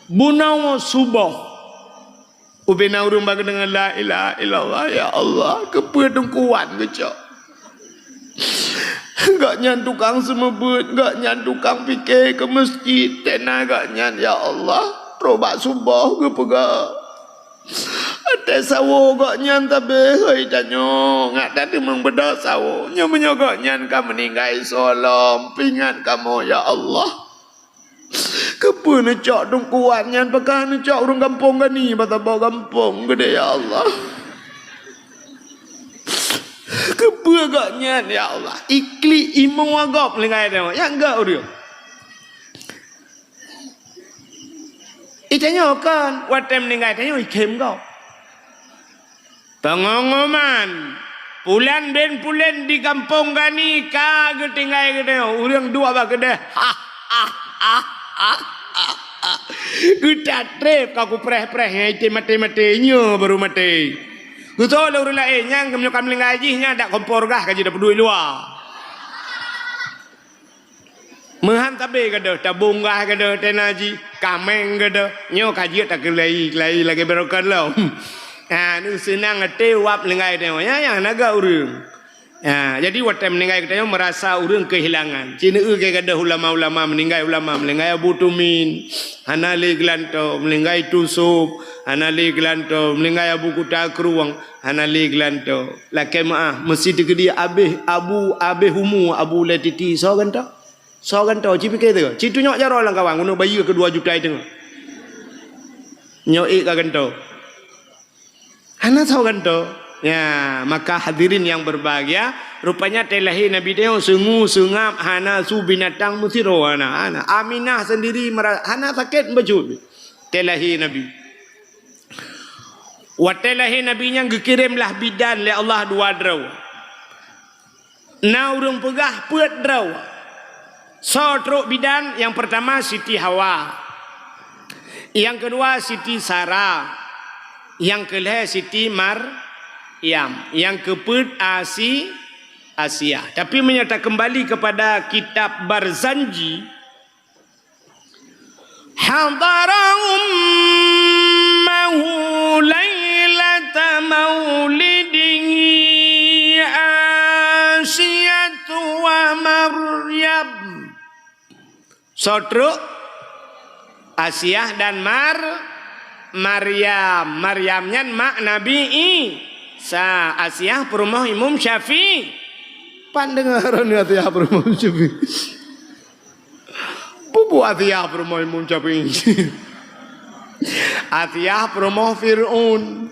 Bunoe suboh. Ubena ureuëng bak geudeungoe, "La ilaha illallah, ya Allah, keupeue Teungku Wan geucok?" Gobnyan tukang seumeubeuet, gobnyan tukang pike keu meuseujid, tena gobnyan, ya Allah, trok bak suboh geupeugah. Watée sawoe gobnyan tabeh, hôi tanyoe, ngat that teumeung beudôh sawoe. Nyoe meunyoe gobnyan ka meuninggai soe lom, peuingat kamoe, ya Allah. Keupeue neucok Teungku Wan nyan, pakon neucok ureuëng Gampông Gani, bak saboh gampông geude, ya Allah. Keupeue gobnyan, ya Allah. Iklik imoe gob meuninggai tanyoe, nyang gét ureuëng. Itanyoe kon, watée meuninggai tanyoe ikhém gob. Pengumuman, Pulan bin Pulan di Gampông Gani ka geutinggai geutanyoe, ureuëng duek bak keudeh. Geutatreb ka kupreh-preh nyang item maté-maté, nyoe barô maté. Geutoe lé ureuëng laén, nyang meunyoe ka meuninggai jih, nyan dak kompor gah ka jeuet tapeuduek luwa. Meuhan tabé gadôh, tabông gah gadôh, tena jih, kaméng gadôh, nyoe ka jeuet takeulai-keulai lagée barokon lom. Ha, nyoe seunang até wab meuninggai tanyoe, ya, ya, na gét ureuëng. Ha, jadi watée meuninggai geutanyoe meurasa ureuëng keuhilangan. Ci neueu keu gadôh ulama-ulama meuninggai, ulama meuninggai Abu Tumin, hana lé geulantoe, meuninggai Tusôb, hana lé geulantoe, meuninggai Abu Kuta Krueng, hana lé geulantoe. Lakée meuáh, meusi teukeudi abéh Abu, abéh umu Abu lé titi, soe gantoe? Soe gantoe, ci pike teuh. Ci tunyok jaroe lam kawan, keuneuk bayeue keu dua juta teungoh. Nyoe ék ka gantoe. Hana soe gantoe. Ya, maka hadirin yang berbahagia, rupanya watée lahé Nabi tanyoe seungue seungab, hana su binatang meusidroe hana, hana. Aminah sendiri mera-, hana sakét bacut. Watée lahé Nabi. Watée lahé Nabi nyan geukirém lah bidan lé Allah dua droe. Na ureuëng peugah peuet droe. Soe trok bidan? Nyang peurtama Siti Hawa. Nyang keudua Siti Sara. Nyang keulhée Siti Maryam. Nyang keupeuet Asi-, Asia. Tapi meunyoe takeumbali keupada kitab Barzanji, Hadara ummahu lailata maulidihi Asiyatu wa Maryam. Soe trok? Asiah dan Mar-, Maryam. Maryam nyan mak Nabi Isa. Asiah peurumoh Imam Syafi'i. Pan deungoe droeneuh Asiah peurumoh Imam Syafi'i. Peue buet Asiah peurumoh Imam Syafi'i? Asiah peurumoh Fir'aun.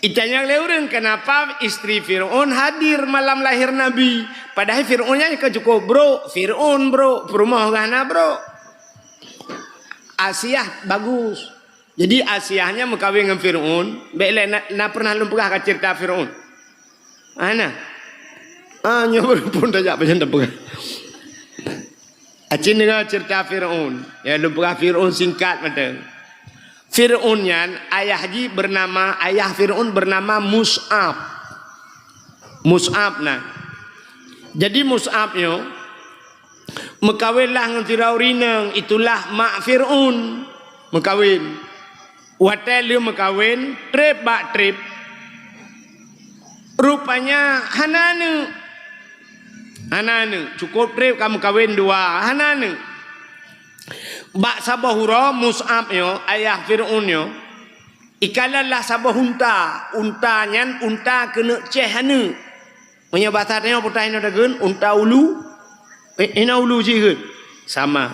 Itanyong lé ureuëng, kenapa istri Fir'aun hadir malam lahir Nabi? Padahai Fir'aun nyan ka cukup brok. Fir'aun brok, peurumoh geuh hana brok. Asiah bagus. Jadi Asiah nyan meukawen ngon Fir'aun, bék lé na, na pernah lôn peugah ka ceurita Fir'aun. Hana. Ah, nyoe pun tajak pajan tapeugah. Acin deungoe ceurita Fir'aun. Ya, lôn peugah Fir'aun singkat mantong. Fir'aun nyan, ayah jih bernama, ayah Fir'aun bernama Mus'ab. Mus'ab na. Jadi Mus'ab nyoe meukawen lah ngon Firaun inong, itulah mak Fir'aun meukawen. Watée lheueh meukawen, treb bak treb, rupanya hana aneuëk. Hana aneuëk, cukup treb ka meukawen dua, hana aneuëk. Bak saboh uroe Mus'ab nyoe, ayah Fir'aun nyoe, ikalon lah saboh unta. Unta nyan unta keuneuk céh aneuëk. Meunyoe basa tanyoe peugah inoe takheun, unta ulu, eh, inoe ulu jih kheun. Sama.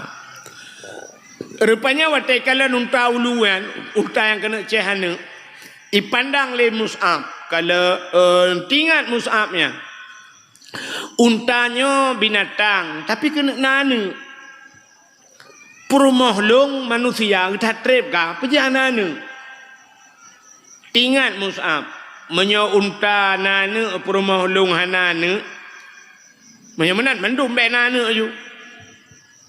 Rupanya watée ikalon unta ulu nyan, unta nyang keuneuk céh aneuëk, ipandang lé Mus'ab. Kalau, eh, teuingat Mus'ab nyan, unta nyoe binatang, tapi keuneuk na aneuëk. Peurumoh lôn manusia geuthat treb ka, peue jih hana aneuëk. Teuingat Mus'ab, meunyoe unta na aneuëk, peurumoh lôn hana aneuëk, meunyoe meunan mandum bék na aneuëk aju.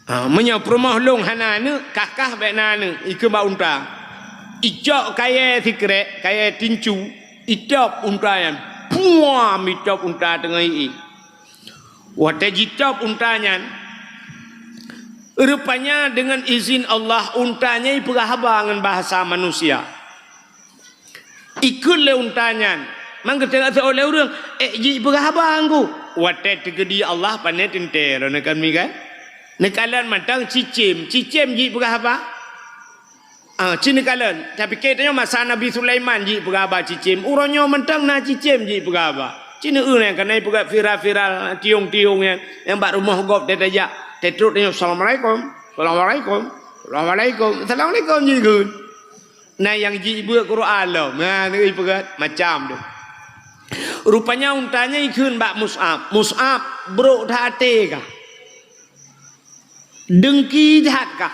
Ha, meunyoe peurumoh lôn hana aneuëk, kah-kah bék na aneuëk, ikheun bak unta. Icok kayée sikrék, kayée tincu, itôb unta nyan. Puam, itôb unta teungoh ié. Watée jitôb unta nyan, rupanya deungon izin Allah, unta nyan ipeugah haba ngon bahasa manusia. Ikheun lé unta nyan, mang geuteuka oleh ureuëng, "Eh, jipeugah haba ngon ku." Watée teukeudi Allah, pane teuntée droeneuh kan mi kan? Neukalon mantong cicém, cicém jipeugah haba. Ah, ci neukalon, tapiké tanyoe masa Nabi Sulaiman jipeugah haba cicém, uroe nyoe mantong na cicém jipeugah haba. Ci neueu nyan, kana ipeugah viral-viral, tiong-tiong nyan, nyang bak rumoh gob teuh tajak, teutrok tanyoe, "Assalamualaikum, assalamualaikum, assalamualaikum, assalamualaikum," jikheun. Na nyang jibeuet Quran lom, na neueu ipeugah, macam tu. Rupanya unta nyan ikheun bak Mus'ab, "Mus'ab, brok that até kah? Deungki that kah?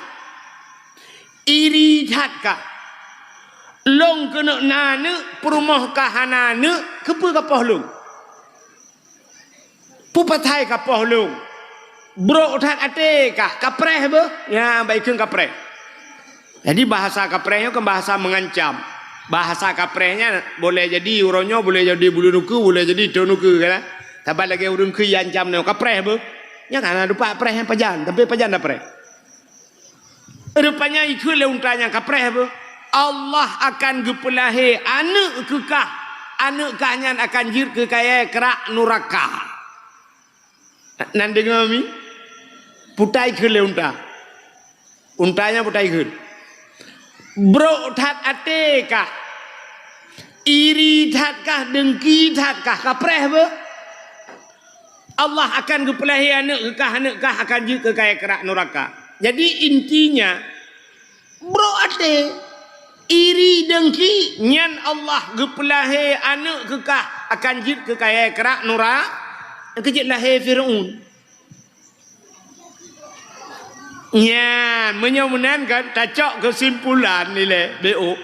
Iri that kah? Lôn keuneuk na aneuëk, peurumoh kah hana aneuëk, keupeue kapoh lôn? Peue pasai kapoh lôn? Brok that até kah? Kapreh beuh?" Nyan bak ikheun kapreh. Jadi bahasa kapreh nyoe kan bahasa mengancam. Bahasa kapreh nyan boleh jadi uroe nyoe, boleh jadi buleuen ukeue, boleh jadi thon ukeue kan. Saban lagée ureuëng keu iancam nyoe, "Kapreh beuh." Nyan hana dupat preh nyan pajan, tapi pajan tapreh. Rupanya ikheun lé unta nyan, "Kapreh beuh. Allah akan geupeulahé aneuëk keu kah. Aneuëk kah nyan akan jeuet keu kayée krak nuraka." Nan deungoe mi? Peue ikheun lé unta. Unta nyan peue ikheun. "Brok that até kah? Iri that kah? Deungki that kah? Kapreh beuh. Allah akan geupeulahé aneuëk keu kah, aneuëk kah akan jeuet keu kayée krak nuraka." Jadi intinya, brok até, iri deungki, nyan Allah geupeulahé aneuëk keu kah akan jeuet keu kayée krak nura-, keu jeuet lahé Fir'aun. Nyan, meunyoe meunan kan, tacok keusimpulan ilée, B O.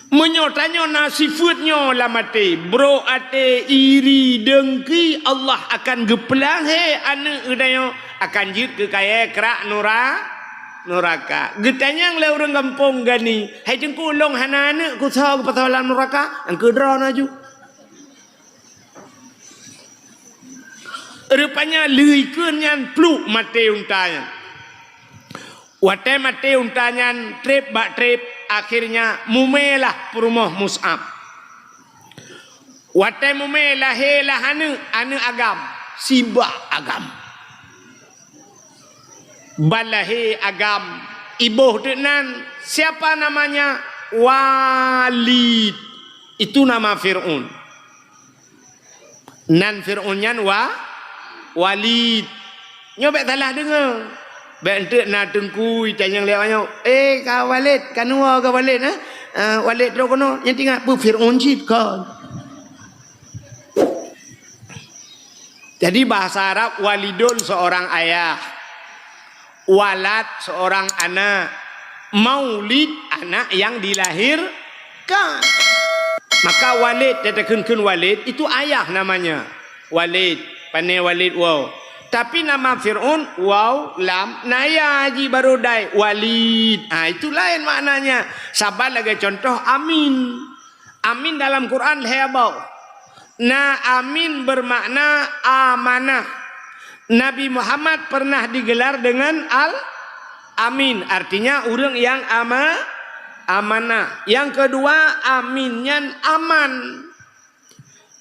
Meunyoe tanyoe na sifeuet nyoe lam até, brok até, iri, deungki, Allah akan geupeulahé aneuëk geutanyoe akan jeuet keu kayée krak nura-, nuraka. Geutanyong lé ureuëng gampông gani, "Hai Teungku, lôn hana aneuëk, keu soe geupasoe lam nuraka?" Nyang keu droe na ju. Rupanya lheueh ikheun nyan pluek maté unta nyan. Watée maté unta nyan treb bak treb, akhirnya mumé lah peurumoh Mus'ab. Watée mumé lahé lah aneuëk, aneuëk agam, sibak agam. Ban lahé agam, iboh teuk nan, siapa namanya? Walid. Itu nama Fir'aun. Nan Fir'aun nyan Wa-, Walid. Nyoe bék salah deungoe. Bék enteuk na teungku itanyong lé awak nyoe, "Eh, ka Walid, ka neuwoe ka Walid, eh?" Ah, Walid droe keunoe, nyang teuingat peue Fir'aun cit kon. Jadi bahasa Arab, walidun seorang ayah, walad seorang anak, maulid anak yang dilahirkan. Maka Walid, teuteukheun-kheun Walid, itu ayah namanya. Walid, pane Walid waw. Tapi nama Fir'aun, waw, lam, na ya ji baru dai, Walid. Ha, itu lain maknanya. Saban lagèe contoh amin. Amin dalam Quran lhèe boh. Na amin bermakna amanah. Nabi Muhammad pernah digelar dengan Al-Amin, artinya ureueng nyang ama-, amanah. Nyang keudua, amin nyan aman.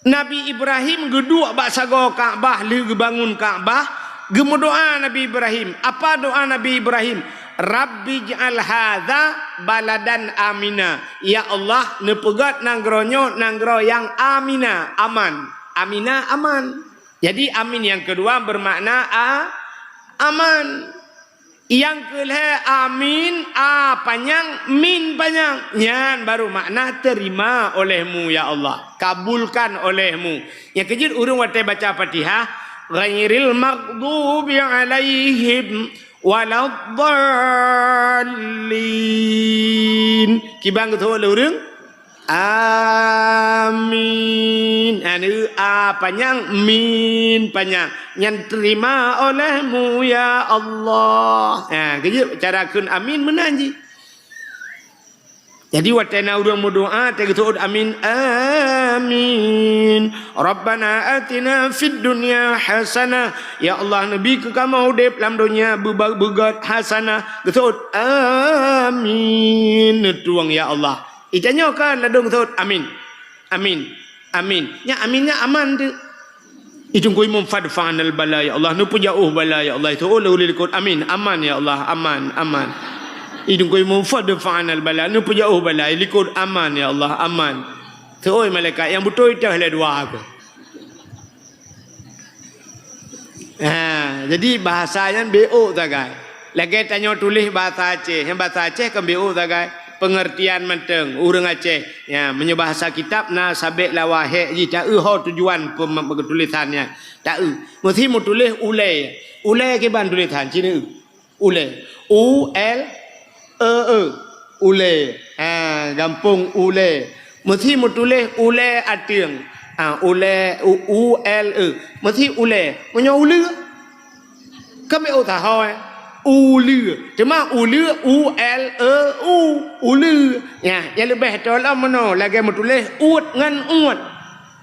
Nabi Ibrahim geuduek bak sagoe Ka'bah, lheueh geubangun Ka'bah, geumeudoa Nabi Ibrahim. Apa doa Nabi Ibrahim? "Rabbij'al hadza baladan amina." Ya Allah, neupeugöt nanggroe nyoe nanggroe nyang amina, aman. Amina, aman. Jadi, amin nyang keudua bermakna a-, aman. Nyang keulhèe amin, a panyang, min panyang. Nyan baru makna terima olehmu, ya Allah. Kabulkan olehmu. Nyang keujeuet ureueng watèe baca Fatihah, ghairil maghdubi alaihim waladdallin. Kiban geutôh lé ureueng? Amin. Anu, a panyang, min panyang. Nyan terima olehmu, ya Allah. Ha, keujeuet cara kheun amin meunan jih. Jadi, watèe na ureueng meudoa, teugeutôh amin. Amin. Rabbana atina fid dunya hasanah. Ya Allah, neubi keu kamoe udép lam donya beuba-, beugöt hasanah. Geutôh amin. Neutueng, ya Allah. Itanyoe kan ladôm sot, amin. Amin. Amin. Nyan amin nyan aman tu. Itungku imum fadfa'nal bala, ya Allah. Neupeujauh bala, ya Allah. Itu uleh likot. Amin. Aman, ya Allah. Aman. Aman. Itungku imum fadfa'nal bala. Neupeujauh bala. Likot aman, ya Allah. Aman. Seuôi malaikat nyang beutôi teuh lé dua aku. Ha, jadi bahasa nyan B O sagai. Lagèe tanyoe tuléh bahasa Aceh, nyan bahasa Aceh kan B O sagai. Pengertian mantong ureueng Aceh. Ya, meunyoe bahasa kitab na sabek lawa hek jih, taeu ho tujuan pem-, tulisan nyan. Taeu. Meusi meutuléh ulèe. Ulèe kiban tulisan cit na eu. Ulèe. U L E E. Ulèe. Ha, gampông ulèe. Meusi meutuléh ulèe ateueng. Ha, ulèe, u, U L E. Meusi ulèe. Meunyoe uleue? Kan B O sahoe. Uleue. Teuma uleue, U L E U. Uleue. Nyan, nyang leubeh teuh lom meunoe lagèe meutuléh uet ngon uet.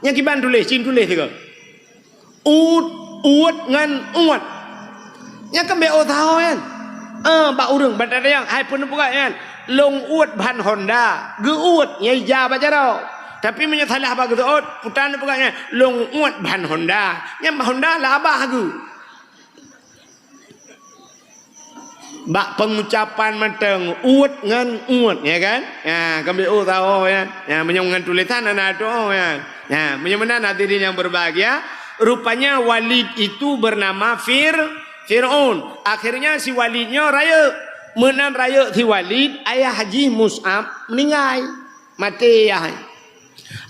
Nyan kiban tuléh, cit tuléh sigoe. Ut, uet ngon uet. Nyan kan B O sahoe nyan. Eh, bak ureueng, bak tatanyong, hai peue neupeugah nyan? Lôn uet ban honda. Geuuet, nyan ija bak jaroe. Tapi meunyoe salah bak geuseuôt, peue neupeugah nyan? Lôn uet ban honda. Nyan ban honda lah abah geuh. Bak pengucapan mantong, uet ngon uet, ya kan? Ya, kan B O sahoe, ya. Ya, meunyoe ngon tulisan hana tu'oh, ya. Ya, meunyoe meunan hadirin yang berbahagia, rupanya Walid itu bernama Fir-, Fir'aun. Akhirnya si Walid nyoe rayeuk. Meunan rayeuk si Walid, ayah jih Mus'ab meuninggai. Maté ayah.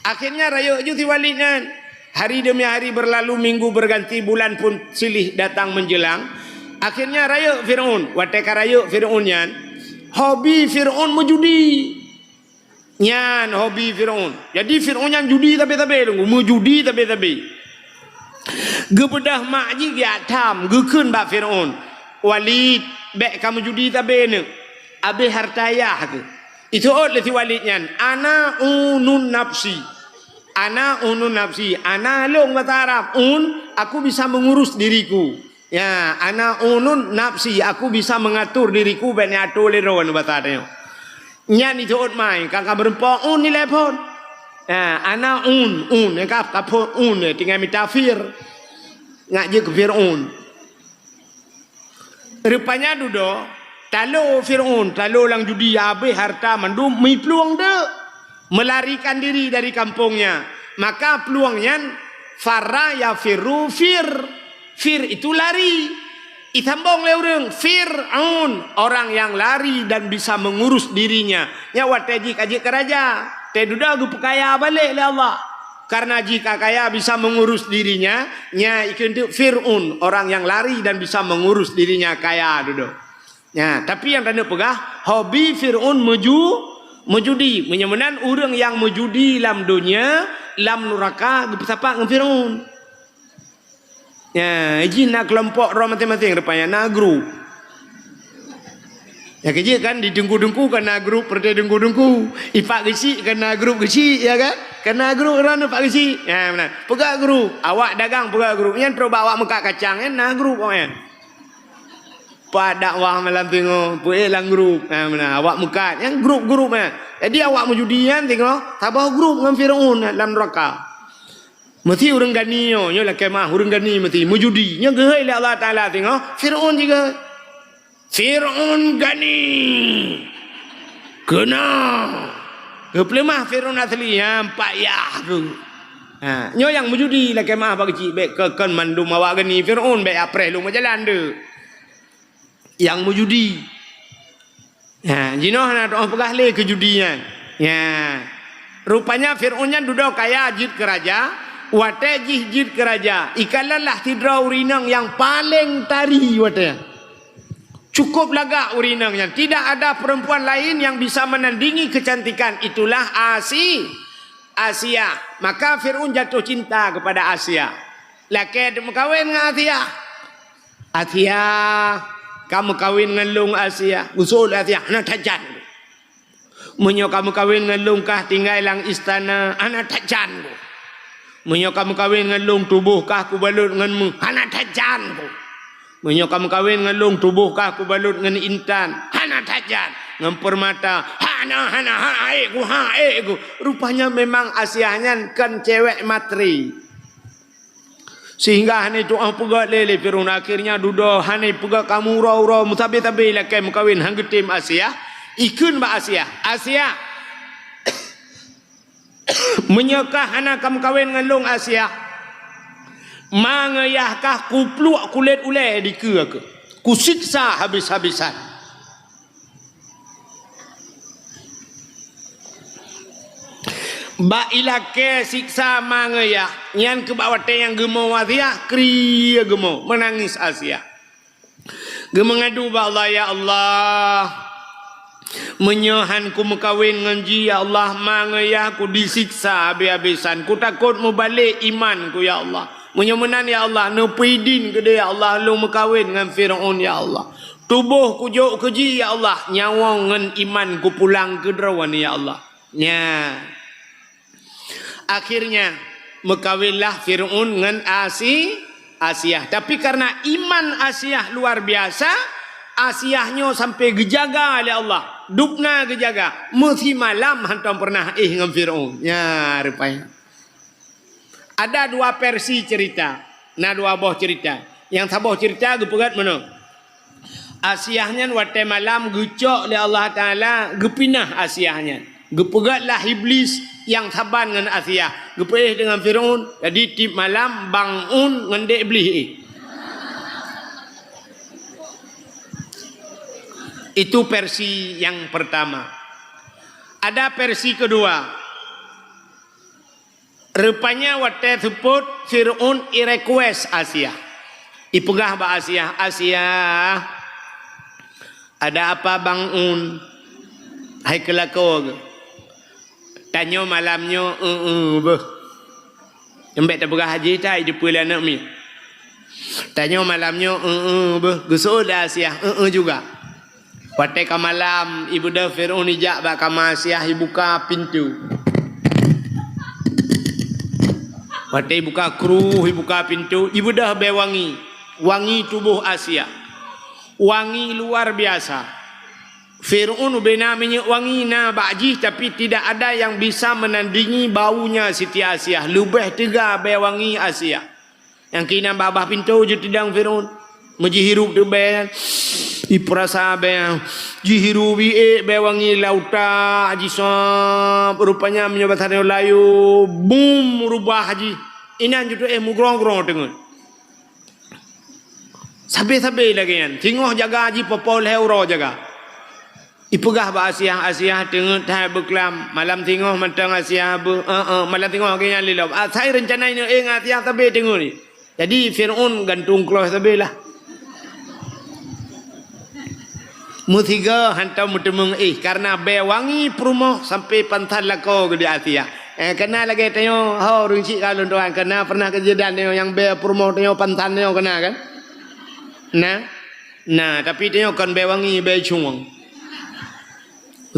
Akhirnya rayeuk ju si Walid nyan. Hari demi hari berlalu, minggu berganti, bulan pun silih datang menjelang. Akhirnya rayeuk Fir'aun. Watèe ka rayeuk Fir'aun nyan, hobi Fir'aun meujudi. Nyan hobi Fir'aun. Jadi Fir'aun nyan judi sabe-sabe, meujudi sabe-sabe. Geubeudôh mak jih geujak tham, geukheun bak Fir'aun, "Walid, bèk kamoe judi sabe neuk. Abéh harta ayah keuh." Iseuôt lé si Walid nyan, "Ana unun nafsi." Ana unun nafsi, ana lôn basa Arab, un, aku bisa mengurus diriku. Ya, ana unun nafsi, aku bisa mengatur diriku, bèk neuatur lé droeneuh basa tanyoe. Nyan iseuôt mai, ka, ka meurumpok un ilèe phon. Ya, ana un, un, ka, ka phon un, tinggai mita fir. Ngat jeuet keu Fir'aun. Rupanya dudoe, talo Fir'aun, talo lam judi, abéh harta mandum, meuplueng deuk, melarikan diri dari kampungnya. Maka plueng nyan, farra yafirru fir. Fir itu lari. Isambong lé ureuëng, Fir'aun, orang yang lari dan bisa mengurus dirinya. Nyan watée jih ka jeuet keu raja, teududoe geupeukaya balék lé Allah. Karena jih ka kaya bisa mengurus dirinya, nyan ikheun teuk Fir'aun, orang yang lari dan bisa mengurus dirinya, kaya dudoe. Nyan, tapi nyang taneuk peugah, hobi Fir'aun meju-, meujudi. Meunyoe meunan ureuëng nyang meujudi lam donya, lam nuraka geupeusapat ngon Fir'aun. Ya, jih na keulompok droe maséng-maséng rupanya, na grup. Ya, keu jih kan di teungku-teungku kan na grup, peureuté teungku-teungku. Ipak geuchik kan na grup geuchik, ya kan? Kan na grup droe ipak geuchik. Ya, meunan. Peugah grup, awak dagang peugah grup. Nyan trok bak awak meukat kacang, nyan na grup awak nyan. Pat dakwah malam teungoh, peuék lam grup. Ha, meunan. Awak meukat, nyan grup-grup nyan. Jadi awak meujudi nyan teungoh saboh grup ngon Fir'aun lam nuraka. Meusi ureuëng gani nyoe, nyoe lakée meuah ureuëng gani meusi meujudi. Nyoe geuhôi lé Allah Taala singoh, Fir'aun jih geuhôi. Fir'aun gani. Keuna. Geupeuleumah Fir'aun asli, nyan payah geuh. Ha, nyoe nyang meujudi lakée meuah bak geuchik, bék keu kon mandum awak gani Fir'aun, bék apreh lôn meujalan deuek. Nyang meujudi. Ha, jinoe hana teuoh peugah lé keu judi nyan. Ya. Rupanya Fir'aun nyan dudoe kaya jeuet keu raja, watée jih jeuet keu raja, ikalon lah sidroe ureuëng inong nyang paleng tari watée nyan. Cukup lagak ureuëng inong nyan. Tidak ada perempuan lain yang bisa menandingi kecantikan. Itulah Asi-, Asia. Maka Fir'aun jatuh cinta kepada Asia. Lakée teuk meukawen ngon Asia. Asia, ka meukawen ngon lôn Asia. Geuseut lé Asia, hana that jan. Meunyoe ka meukawen ngon lôn kah tinggai lam istana, hana that jan. Meunyoe ka meukawen ngon lôn tuboh kah kubalot ngon meuh, hana that jan. Meunyoe ka meukawen ngon lôn tuboh kah kubalot ngon intan, hana that jan. Ngon peurmata, hana, hana, ha, ék geuh, ha, ék geuh. Rupanya memang Asia nyan kon cewek matre. Sehingga hana teuoh peugét lé, lé Fir'aun. Akhirnya dudoe hana peugét kamoe uroe-uroe, meusabe-sabe lakée meukawen han geutem Asia. Ikheun bak Asia, "Asia, meunyoe kah hana kameukawen ngon lôn Asia, ma ngon yah kah kupluek kulét ulée dikeue keuh, kusiksa habéh-habésan." Bak ilakée siksa ma ngon yah, nyan keuh bak watée nyang geumo Asia, krie geumo, meunangis Asia. Geumeungadu bak Allah, "Ya Allah, meunyoe han kumeukawen ngon jih, ya Allah, ma ngon yah kudisiksa habéh-habésan. Kutakot meubalek iman ku, ya Allah. Meunyoe meunan, ya Allah, neupeuidin keudeh, ya Allah, lôn meukawen ngon Fir'aun, ya Allah. Tuboh kujok keu jih, ya Allah, nyawöng ngon iman kupulang keu droeneuh, ya Allah." Nya. Akhirnya, meukawenlah Fir'aun ngon Asi-, Asiah. Tapi karena iman Asiah luar biasa, Asiah nyoe sampai geujaga lé Allah. Dubna geujaga. Meusimalam hantom pernah éh ngon Fir'aun. Nya, rupanya. Ada dua versi cerita. Na dua boh cerita. Nyang saboh cerita geupeugét meunoe. Asiah nyan watée malam geucok lé Allah Taala, geupinah Asiah nyan. Geupeugét lah Iblis nyang saban ngon Asiah. Geupeuéh deungon Fir'aun, jadi tiep malam bangun ngon dék Iblis éh. Itu versi yang pertama. Ada versi kedua. Rupanya watée seupôt Fir'aun i-request Asiah. Ipeugah bak Asiah, "Asiah, ada apa bangun? Hai keu lakoe geuh? Tanyoe malam nyoe eu-eu beuh." Nyang bék tapeugah jih that, jipeu lé aneuk miet. "Tanyoe malam nyoe eu-eu beuh." Geuseut lé Asiah, "Eu-eu juga." Watée ka malam, ibeudôh Fir'aun ijak bak kama Asiah, ibuka pintoe. Watée ibuka kruh, ibuka pintoe, ibeudôh bée wangi. Wangi tuboh Asiah. Wangi luar biasa. Fir'aun ubena minyeuk wangi na bak jih, tapi tidak ada yang bisa menandingi baunya Siti Asiah. Leubeh teuga bée wangi Asiah. Nyang keunan babah pintoe jitidang Fir'aun. Meujihirup teuk bée nyan. Ipeurasa bée nyan. Jihirup iék bée wangi lauta jisab. Rupanya meunyoe basa tanyoe layu, bum, rubah jih. Inan jiteuéh mugrong-grong teungeut. Sabe-sabe lagée nyan. Singoh jaga jipoh-poh lhée uroe jaga. Ipeugah bak Asiah, "Asiah, teungeut that beuklam. Malam singoh mantong Asiah beu, eh, eh, malam singoh lagée nyan lilom." Asai reuncana ineuk éh ngon Asiah sabe teungeut ni. Jadi Fir'aun gantung kloh sabe lah. Meusigoe hantom meuteumeung éh, kareuna bée wangi peurumoh sampoe pansan lakoe geuh di Asiah. Eh, kana lagée tanyoe, ho, ureuëng chik ka lôn tuan, kana pernah keujeudan tanyoe nyang bée peurumoh tanyoe pansan tanyoe kana kan? Na? Na, tapi tanyoe kon bée wangi, bée cueng.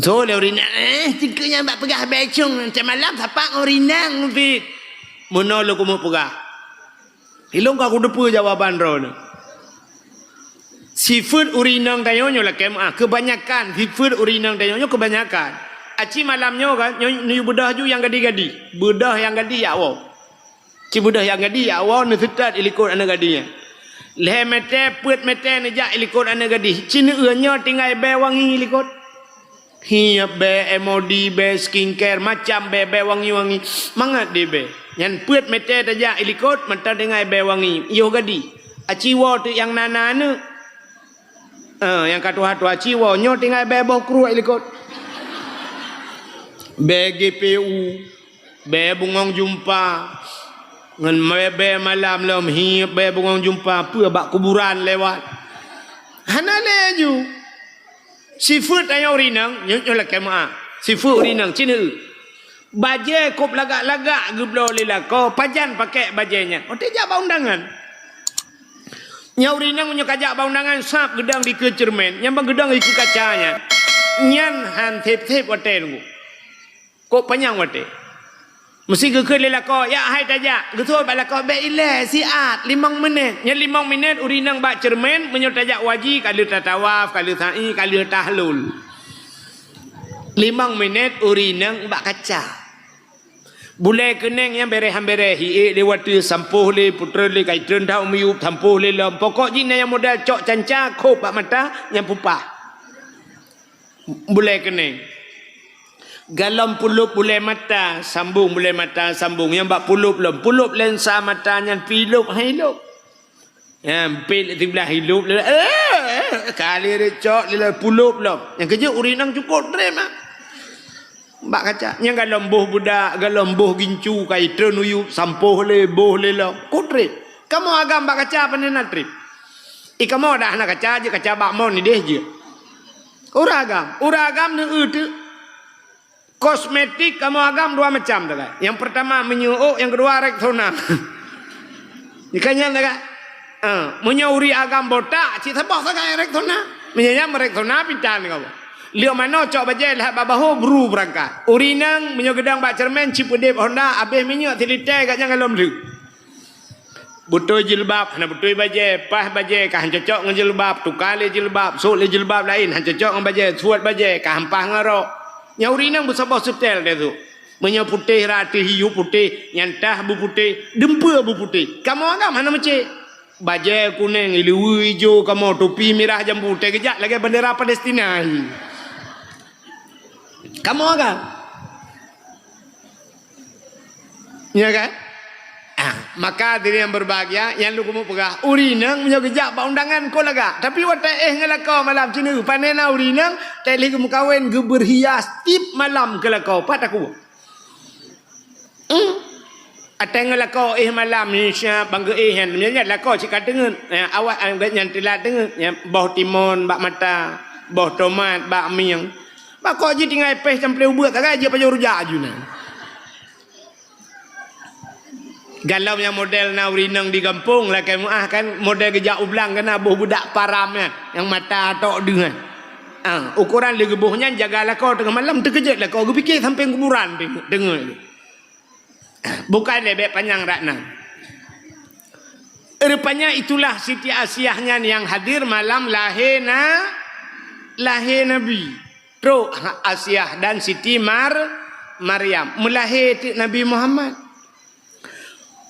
So lé ureuëng inong, eh, cingkeue nyang bak peugah bée cueng, macam malam sapak ngon ureuëng inong fit. Meunoe lôn keumeung peugah. Ilong ka kuteupeue jawaban droeneuh. Sifeuet ureuëng inong tanyoe nyoe lakée meuah, keubanyakan sifeuet ureuëng inong tanyoe nyoe keubanyakan. Aci malam nyoe kan, nyoe, nyoe beudôh ju nyang gadih-gadih. Beudôh nyang gadih jak woe. Ci beudôh nyang gadih jak woe neuseutôt ilikot aneuëk gadih nyan. Lhée mètè, peuet mètè neujak ilikot aneuëk gadih. Ci neueu nyoe tinggai bée wangi ilikot. Hiep bée, M O D bée, skincare, macam bée, bée wangi-wangi. Mangat di bée. Nyan peuet mètè tajak ilikot, mantong tinggai bée wangi. Yoh gadih. Aci woe teuk nyang na-na aneuëk. Eh, nyang ka tuha-tuha ci woe, nyoe tinggai bée boh kruek ilikot. Bée G P U, bée bungong jumpa, ngon bée, bée malam lom hiep bée bungong jumpa, peue bak kuburan lewat. Hana lé ju. Sifeuet tanyoe ureuëng inong, nyoe, nyoe lakée meuah. Sifeuet ureuëng inong, ci neueu. Bajée kôb lagak-lagak geubloe lé lakoe, pajan pakék bajée nyan. Watée jak bak undangan. Nyan ureuëng inong meunyoe ka jak bak undangan sab geudong dikeue ceureumen, nyang ban geudong dikeue kaca nyan. Nyan han sép-sép watée teungku. Kôb panyang watée. Meusé geukheun lé lakoe, "Jak hai tajak." Geuseuôt bak lakoe, "Bék ilée, siat, limong minét." Nyan limong minét ureuëng inong bak ceureumen, meunyoe tajak u haji, ka lheueh tatawaf, ka lheueh sa'i, ka lheueh tahlul. Limong minét ureuëng inong bak kaca. Bulée keuneng nyang béreh han béreh, hi ék lé watée, sampôh lé, putreun lé, ka itreun that u miyueb, sampôh lé lom. Pokok jih na nyang model cok canca, khôb bak mata, nyang pupah. Bulée keuneng. Galom pulôb bulée mata, sambông bulée mata, sambông. Nyang bak pulôb lom, pulôb lensa mata nyan pih lôb, hai lôb. Nyan, pét siblah ilôb lé, eh, eh, kali reucok lé pulôb lom. Nyang keujeuet ureuëng inong cukôp trép mah. Bak kaca, nyang galom boh budak, galom boh gincu, ka itreun u yueb, sampôh lé, boh lé lom. Kôp trép. Kamoe agam bak kaca pane na trép. I kamoe dak hana kaca, jeuet kaca bak mon idéh jeuet. Ureuëng agam, ureuëng agam neueu teuk. Kosmetik kamoe agam dua macam tagai. Nyang peurtama minyeuk ôk, nyang keudua Rexona. Nyan kan nyan tagai. Ah, meunyoe ureuëng agam botak, cit saboh tagai Rexona. Meunyoe nyan Rexona pintan kamoe. Lheueh manoe cok bajée lhah bak bahô bru beurangkat. Ureuëng inong meunyoe geudong bak ceureumen cit peudeb Honda, abéh minyeuk silitée gata nyang lom lheueh. Beutôi jilbab, hana beutôi bajée, paih bajée, ka han cocok ngon jilbab, tuka lé jilbab, sôk lé jilbab laén, han cocok ngon bajée, suet bajée, ka han paih ngon rok. Nyan ureuëng inong beusaboh seutel teuh. Meunyoe putéh rata hiu putéh, nyan tah beuputéh, dumpeue beuputéh. Kamoe agam hana meucé. Bajée kuneng, ileue ijo kamoe, tupi mirah jambu, teugeujak lagée bandera Palestina. Kamoe agam. Ya kan? Ah, maka hadirin yang berbahagia, nyang lôn keumeung peugah, ureuëng inong meunyoe geujak bak undangan kon lagak. Tapi watée éh ngon lakoe malam cit neueu, pane na ureuëng inong, teuk lheueh geumeukawen, geubeurhias tiep malam keu lakoe, pat takue. Hmm. Watée ngon lakoe éh malam, insya bangga éh nyan, nyan lakoe cit ka teungeut. Ya, awak anggét nyan teulat teungeut, ya, boh timon bak mata, boh tomat bak mieng. Bak kok jih tinggai péh samplé ubeut, tagai jih pajoh rujak aju nyan. Galom nyang model na ureuëng inong di gampông, lakée meuah kan, model geujak u blang keunan boh budak param nyan, nyang mata tok deuh nyan. Ah, ukoran lé geuboh nyan jaga lakoe teungoh malam, teukeujot lakoe, geupiké sampéng kuburan teungoh, teungoh. Bukan lé bék panyang rak nan. Rupanya itulah Siti Asiah nyan nyang hadir malam lahé na, lahé Nabi. Trok Asiah dan Siti Mar-, Maryam. Meulahé teuk Nabi Muhammad.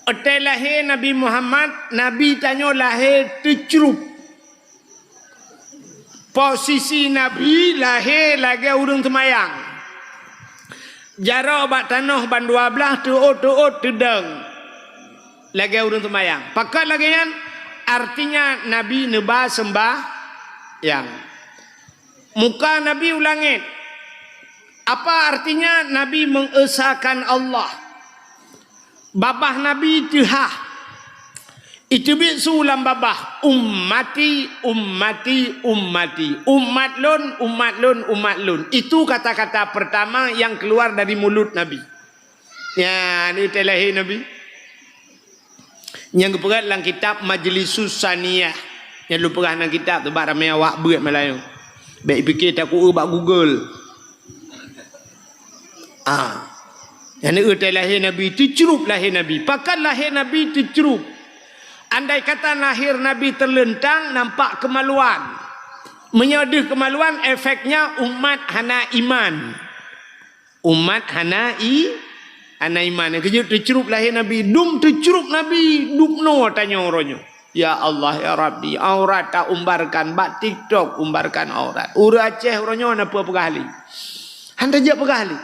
Watée lahé Nabi Muhammad, Nabi tanyoe lahé teucrup. Posisi Nabi lahé lagée ureuëng seumayang. Jaroe bak tanoh ban dua blaih teuôt-teuôt teudong lagée ureuëng seumayang. Pakon lagée nyan? Artinya Nabi neuba sembahyang. Muka Nabi u langét. Apa artinya Nabi mengesakan Allah? Babah Nabi teuhah. Iteubiet su lam babah, "Ummati, ummati, ummati." Umat lôn, umat lôn, umat lôn. Itu kata-kata pertama yang keluar dari mulut Nabi. Nyan, itu lahé Nabi. Nyang geupeugah lam kitab Majlisus Saniyah. Nyang lôn peugah lam kitab tu bak ramé awak beuet malam nyoe. Bèk pike taku bak Google. Ah. Nyang na lahé Nabi, teucrup lahé Nabi. Pakon lahé Nabi teucrup? Andai kata lahé Nabi teuleuntang, nampak kemaluan. Meunyoe deuh kemaluan, efeknya umat hana iman. Umat hana i, hana iman. Nyang keujeuet teucrup lahé Nabi, dum teucrup Nabi, dum noe tanyoe uroe nyoe. Ya Allah, ya Rabbi, aurat taumbarkan bak TikTok, umbarkan aurat. Ureueng Aceh uroe nyoe na peue peugah lé? Han tajak peugah lé.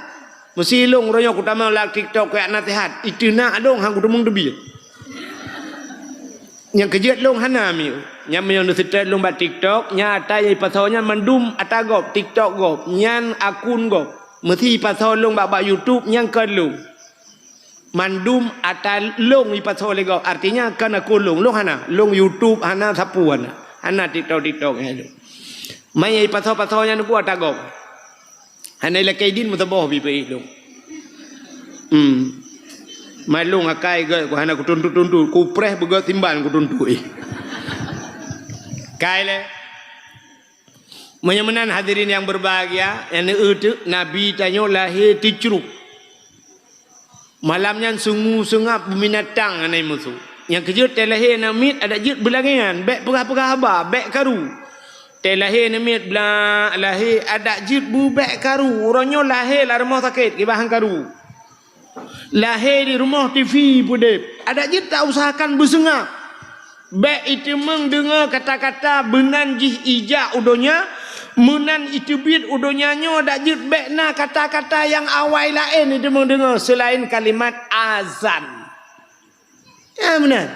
Meusi lôn uroe nyoe kutamong lam TikTok kujak naseuhat. Iteunak dong han kuteumong teubiet. Nyang keujeuet lôn hana mieu. Nyang meunyoe neuseutôt lôn bak TikTok, nyang ata nyang ipasoe nyan mandum ata gob, TikTok gob, nyan akun gob. Meusi ipasoe lôn bak, bak YouTube, nyan kon lôn. Mandum ata lôn ipasoe lé gob, artinya kon akun lôn. Lôn hana, lôn YouTube hana, sapeue hana. Hana TikTok-TikTok nyan lôn. Man nyang ipasoe-pasoe nyan ku ata gob. Hana ilakée idin meusaboh bi peuék lôn. Hmm. Man lôn akai gét ku hana kutuntot-tuntot, kupreh beugét simban kutuntot, eh. Kai lé. Meunyoe meunan hadirin yang berbahagia, nyang neueu teuk Nabi tanyoe lahé teucrup. Malam nyan sungu seungab beubinatang hana musoh. Nyang keujeuet talahé aneuk miet adak jeuet beulangéan, bèk peugah-peugah haba, bèk karu. Talahé aneuk miet bla lahé adak jeuet beubèk karu. Uroe nyoe lahé lam rumoh sakét, kiban han karu. Lahé di rumoh TV peudép. Adak jeuet tausahakan beuseungab. Bèk iteumeung deungoe kata-kata meunan jih ijak u donya, meunan iteubiet u donya nyoe, dak jeuet bèk na kata-kata nyang awai laén iteumeung deungoe seulaén kalimat azan. Nyan meunan.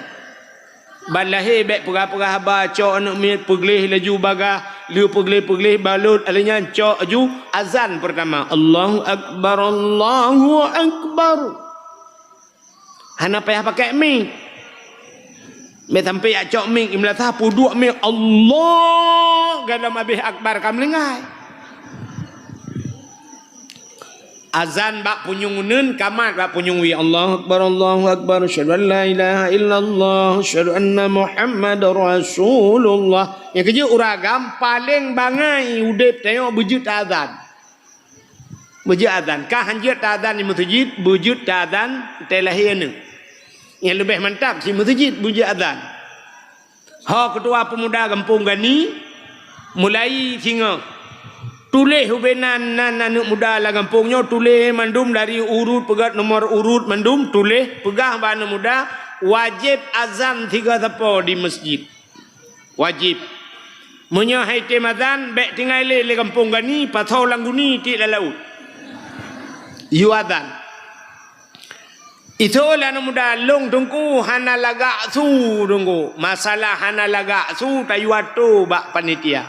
Ban lahé bèk peugah-peugah haba, cok aneuk miet peugleh laju bagah, lheueh peugleh-peugleh balot, lheueh nyan cok laju azan peurtama, "Allahu Akbar, Allahu Akbar." Hana payah pakai mik. Mé sampai jak cok mik, i meulasah peuduek mik, Allah, gohlom abéh akbar ka meulinggai. Azan bak punyueng uneuen, kamat bak punyueng wie. Allahu Akbar, Allahu Akbar, asyhadu an la ilaha illallah, asyhadu anna Muhammadar Rasulullah. Nyang keujeuet ureueng agam paleng bangai udeb tanyoe beujeuet azan. Beujeuet azan. Ka hanjeuet taazan di meuseujid, beujeuet taazan teuh lahé aneuk. Nyang leubeh mantap cit meuseujid beujeuet azan. Ho keutua peumuda gampông Gani, mulai singoh. Tuléh ubé nan, nan aneuk muda lam gampông nyoe, tuléh mandum dari urut peugét nomor urut mandum, tuléh peugah bak aneuk muda, wajéb azan sigoe sapo di meuseujid. Wajéb. Meunyoe han item azan, bèk tinggai lé lé gampông Gani, pasoe lam guni tiek lam laôt. Yue azan. Isoe lé aneuk muda, "Lôn Teungku hana lagak su, Teungku." Masalah hana lagak su, tayue atô bak panitia.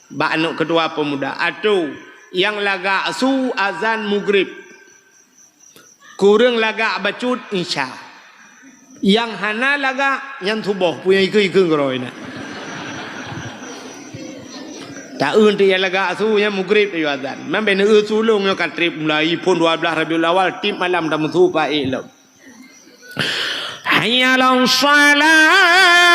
Bak aneuk keutua peumuda, atô. Nyang lagak su azan mugrib. Kureueng lagak bacut Isya. Nyang hana lagak, nyan suboh, peue nyang ikeu-ikeu keudroe na. Taeu teuk nyang lagak su, nyan mugrib tayue azan. Man bèk neueu su lôn nyoe ka trép mulai phon dua blaih Rabiul Awal, tiep malam tameusu paék lom. Hayya 'alas shalah.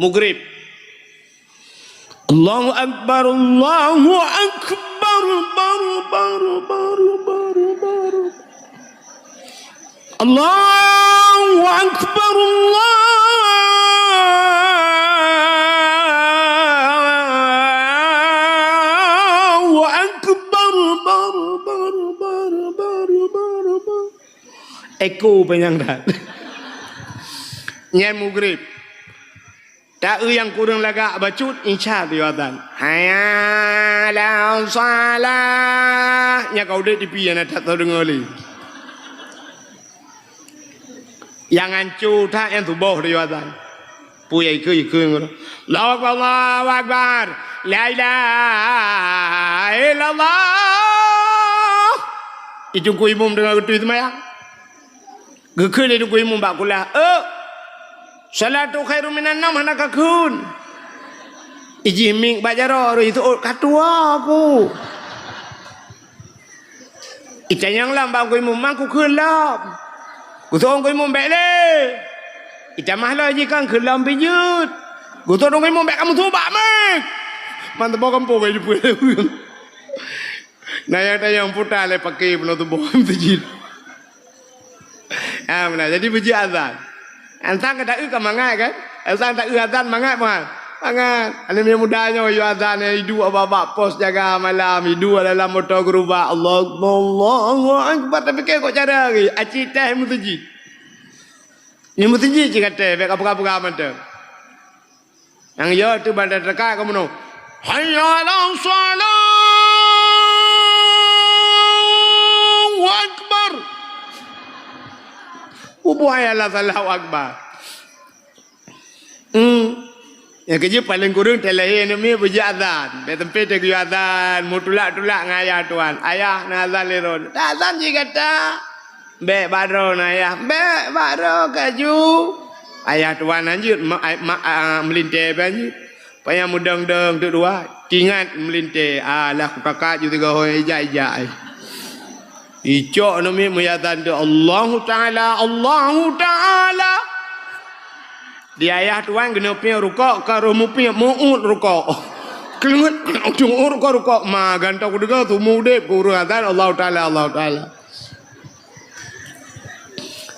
Mugrib. Allahu Akbar, Allahu Akbar, bar, bar, bar, bar, bar. Allahu Akbar, Allahu Akbar, bar, bar, bar, bar, bar, bar. Eko panyang that. Nyan mugrib. Ta-eu nyang kureueng lagak bacut, insya teuh azan. Hayya 'alas shalah. Nya ka udeb tipi nyang na that teudeungoe lé. Nyang anco that nyang tuboh teuh azan. Peue nyang ikheun, ikheun. Allahu akbar, Allahu akbar. La ilaha illallah. Ijungku imum deungon geutui seumayang. Geukheun lé teungku imum bak kulah, "Ôk, shalatu khairum minan naum hana kakheun." Ijih mieng bak jaroe, rôh jiseuôt, "Ka tuwoe ku." Itanyong lom bak teungku imum, "Man kukheun lom?" Geuseuôt teungku imum, "Bék lé." Itamah lom jih, "Kan kheun lom pih jeuet." Geuseuôt teungku imum, "Bék kamoe subak mieng." Man teuboh gampông, ka jipeue lé ureueng. Nyan nyang tanyong puta lé paké bunoe tuboh meuseujid. Ah, meunan. Jadi beujeuet azan. Azan ka ta-eu ka mangat kan? Azan ta-eu azan mangat, mangat. Mangat. Aneuk miet muda nyoe yue azan, eh, iduek bak, bak pos jaga malam, iduek dalam moto geurubak. Allahu Akbar, Allahu Akbar. Tapi keu kok cara lagèe aci teh meuseujid. Nyoe meuseujid cit ka teh, bèk ka peugah-peugah mantong. Nyang yo teuh banda teuka ka bunoe. Hayya 'alas shalah. Allahu akbar. Bubuih hayya 'alas shalah, Allahu akbar. Hmm. Nyang keujeuet paléng kureueng teulahé aneuk miet beujeuet azan. Bèk sampai teuh geuyue azan, meutulak-tulak ngon ayah tuan. "Ayah, na azan lé droeneuh." "Ta azan jih gata." "Bèk bak droeneuh, Ayah." "Bèk bak droe kaju." Ayah tuan hanjeuet ma-, ai-, ma-, a, meulintèe pih hanjeuet. Panyang meudong-dong teuk dua, tingat meulintèe. Alah, kukakak ju tiga hôi ijak-ijak ai. Icok aneuk miet meuyazan teuk, "Allahu Ta'ala, Allahu Ta'ala." Di ayah tuan keuneuk piep rukok, ka roh mupiep, meu'ut rukok. Keuleuet, meu'ut rukok, rukok. Ma, gantoe kudeuga, seumu udép, keu ureueng azan, Allahu Ta'ala, Allahu Ta'ala.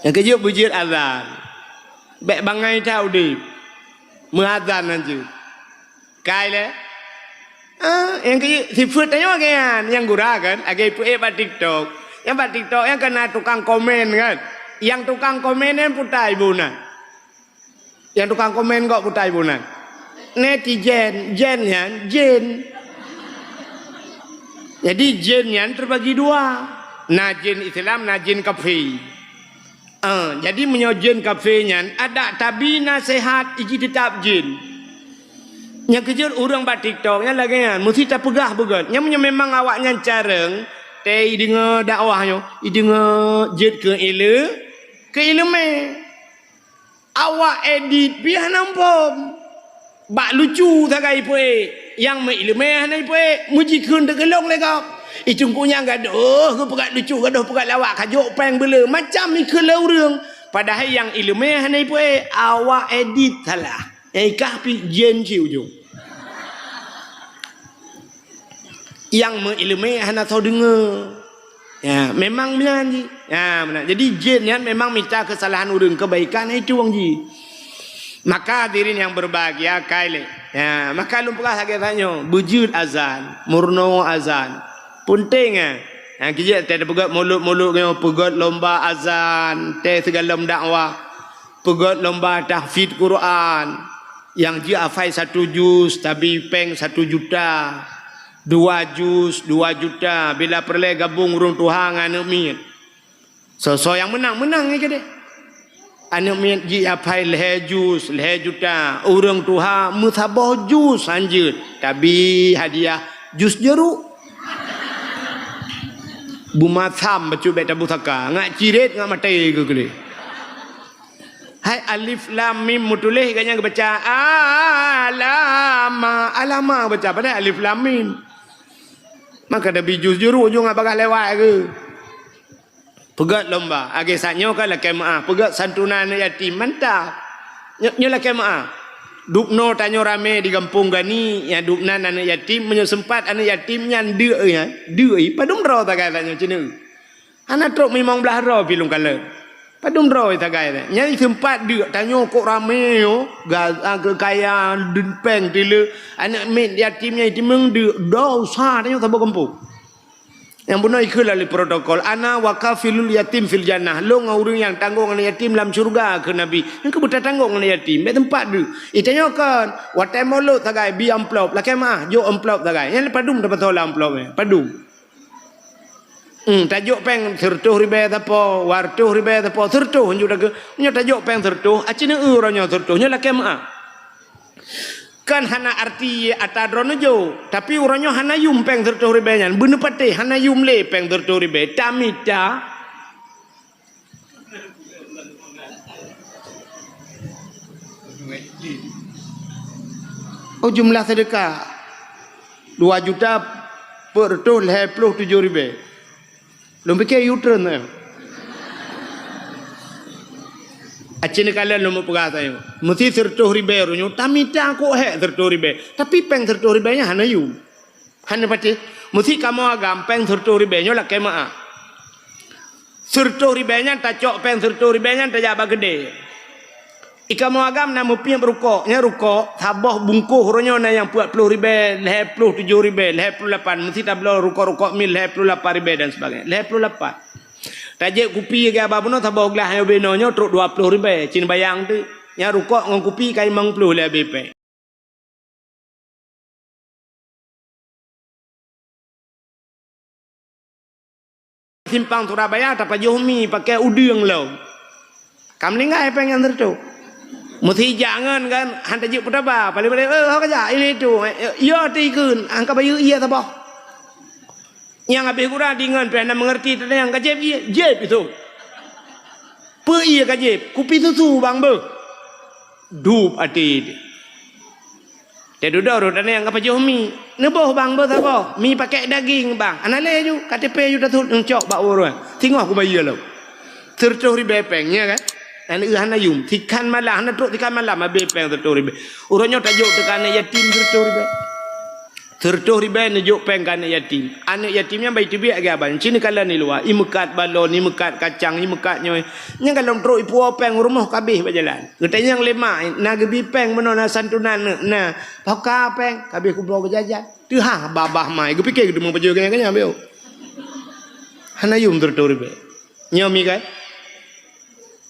Nyang keujeuet beujeuet azan. Bèk bangai that udép. Meuazan hanjeuet. Kai lé. Ah, nyang keujeuet sifeuet tanyoe lagèe nyan. Nyang gura kan, lagèe ipeuék bak TikTok. Nyang bak TikTok nyan kan na tukang komen kan. Nyang tukang komen nyan putai bu na. Nyang tukang komen kok putai bu na. Netizen, zen nyan, jén. Jadi jén nyan teubagi dua. Na jén Islam, na jén kafé. Ah, jadi meunyoe jén kafé nyan, adak tabi naseuhat iji teutap jén. Nyang keujeuet ureueng bak TikTok nyan lagèe nyan, meusti tapeugah beugöt. Nyan meunyoe memang awaknyan carông, tée ideungoe dakwah nyoe, ideungoe jeuet keu ileu-, keu ileumèe. Awak edit pih hana muphom. Bak lucu sagai ipeuék, nyang meuileumèe hana ipeuék, meujikheun teukeulong lé gob. Icungku nyang gadôh geupeugah lucu, gadôh peugah lawak, ka jok péng beuleu, macam ikheun lé ureueng. Padahai nyang ileumèe hana ipeuék, awak edit salah. Nyang ikah pih jén cit ujong. Nyang meuileumèe hana soe deungoe. Ya, memang meunan jih. Ya, meunan. Jadi jén nyan memang mita keusalahan ureueng, keubaikan itu wong jih. Maka hadirin yang berbahagia, kai lé. Ya, maka lôn peugah lagèe tanyoe, beujeuet azan, meurunoe azan. Peunteng, eh. Nyang keujeuet teuh peugöt mulod-mulod nyoe, peugöt lomba azan, teuh sigohlom dakwah. Peugöt lomba tahfidz Quran. Nyang jeuet hafai satu juz, tabi péng satu juta. Dua juz, dua juta. Bila peureulèe gabong ureueng tuha ngon aneuk miet. Soe-soe nyang meunang, meunang nyan keudéh. Aneuk miet jeuet hafai lhèe juz, lhèe juta. Ureueng tuha meusaboh juz hanjeuet. Tabi hadiah juz jeuruk. Beumasam bacut bèk tapusaka. Ngat cirét, ngat maté keu keuleh. Hai alif lam mim meutuléh, gobnyan geubaca alama, alama geubaca, padahai alif lam mim. Maka tabi juz jeuruk ujong bagaih lewat keu. Peugöt lomba, lagèe saat nyoe ka lakèe meu'ah, peugöt santunan aneuk yatim, mantap. Nyoe, nyoe lakèe meu'ah. Dubnoe tanyoe ramè di gampông Gani, nyang dubnan aneuk yatim, meunyoe seumpat aneuk yatim nyan deuk nyan, deuk padum droe sagai saat nyoe ceuneuk. Hana trok limong blaih droe pih lôn kalon. Padum droe sagai nyan. Nyan seumpat deuk tanyoe kok ramè nyoe, ga-, ah, keu kaya, dum péng, teuleuk, aneuk miet yatim nyan jitimbang deuk, dosa tanyoe saboh gampông. Nyang bunoe ikheun lé protokol, "Ana wa kafilul yatim fil jannah." Lôn ngon ureuëng nyang tanggong aneuk yatim lam syeuruga, kheun Nabi. Nyan keuh beuta tanggong aneuk yatim, bèk teumpat deuh. Itanyoe kon, watèe molot sagai bi amplop, lakèe meu'ah, jok amplop sagai. Nyan padum tapasoe lam amplop nyan, padum. Hmm, tajok péng seureutôh ribèe sapo, dua reutôh ribèe sapo, seureutôh hanjeuet takheun. Nyoe tajok péng seureutôh, aci neueu uroe nyoe seureutôh, nyoe lakèe meu'ah. Kan hana arti ata droeneuh jok, tapi uroe nyoe hana yum péng seureutôh ribèe nyan. Beuneupatéh hana yum lé péng seureutôh ribèe. Tamita. Oh, jumlah seudeukah dua juta peuet reutôh lhèe ploh tujoh ribèe. Lôn pike U-turn, eh. Aci neukalon lôn peugah sayoe. Meusi seureutôh ribèe uroe nyoe, tamita kok hék seureutôh ribèe. Tapi péng seureutôh ribèe nyan hana yum. Hana patéh. Meusi kamoe agam péng seureutôh ribèe nyoe lakèe meu'ah. Seureutôh ribèe nyan tacok péng seureutôh ribèe nyan tajak bak keudè. Ikamoe agam na meupiep rukok, nyan rukok saboh bungkôh uroe nyoe na nyang peuet ploh ribèe, lhèe ploh tujoh ribèe, lhèe ploh lapan, meusi tabloe rukok-rukok mil lhèe ploh lapan ribèe dan sebagainya. Lhèe ploh lapan. Tajak kupi lagèe abah bunoe saboh glah nyoe binoe nyoe trok dua ploh ribèe, cit bayang teuh. Nyan rukok ngon kupi ka limong ploh lé abéh péng. Simpang Surabaya tapajoh mi pakai udeueng lom. Ka meuninggai péng nyang seureutôh. Meusi jak ngon kan, han tajeuet peutaba, paléng-paléng, "Eh, ho ka jak, ini itu." "Eh, yo, ti ikheun, han ka bayeue ié saboh." Nyang habéh gura deungon péng hana meungeurti, tanyong, "Ka jieb ié?" "Jieb itu." "Peue ié ka jieb?" "Kupi susu, bang, beuh." Dup até jih. Teududoe rot aneuk nyang ka pajoh mi. "Neuboh, bang, beuh saboh. Mi pakèk daging, bang." "Hana lé ju, K T P ju tasut neucok bak ureueng. Singoh kubayeue lom." Seureutôh ribèe péng, nya kan? Aneuk hana yum. Sikan malam, hana trok sikan malam, abéh péng seureutôh ribèe. Uroe nyoe tajok teuka aneuk yatim seureutôh ribèe. Seureutôh ribèe neujok péng keu aneuk yatim. Aneuk yatim nyan bah iteubiet lagèe abah nyan. Ci neukalon di luwa, imeukat balon, imeukat kacang, imeukat nyoe. Nyan ka lom trok ipuwoe péng u rumoh ka abéh bak jalan. Geutanyong lé mak, "Na geubi péng bunoe, na santunan neuk?" "Na." "Pakoe péng?" "Ka abéh kubloe geujajan." Teuhah babah mai, geupike geuteumé pajoh ganyang-ganyang beu. Hana yum seureutôh ribèe. Nyoe mi kan?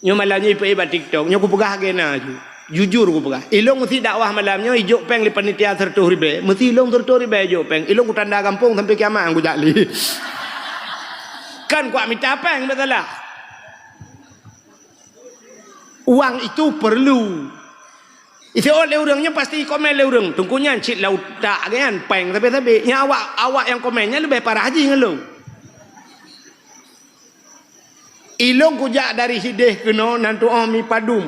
Nyoe malam nyoe ipeuék bak TikTok, nyoe kupeugah lagèe na ju. Jujur kupeugah. Ilôn meusi dakwah malam nyoe ijok péng lé panitia seureutôh ribèe, meusi ilôn seureutôh ribèe ijok péng. Ilôn kutanda gampông sampai kiamat kujak lé. Kan kuak mita péng, beutôi lah. Uang itu perlu. Isiôt lé ureueng nyoe pasti komen lé ureueng. Teungku nyan cit lam utak geuh nyan, péng sabe-sabe. Nyan awak, awak nyang komen nyan leubeh parah jih ngon lôn. Ilôn kujak dari sideh keunoe nan tuoh mi padum.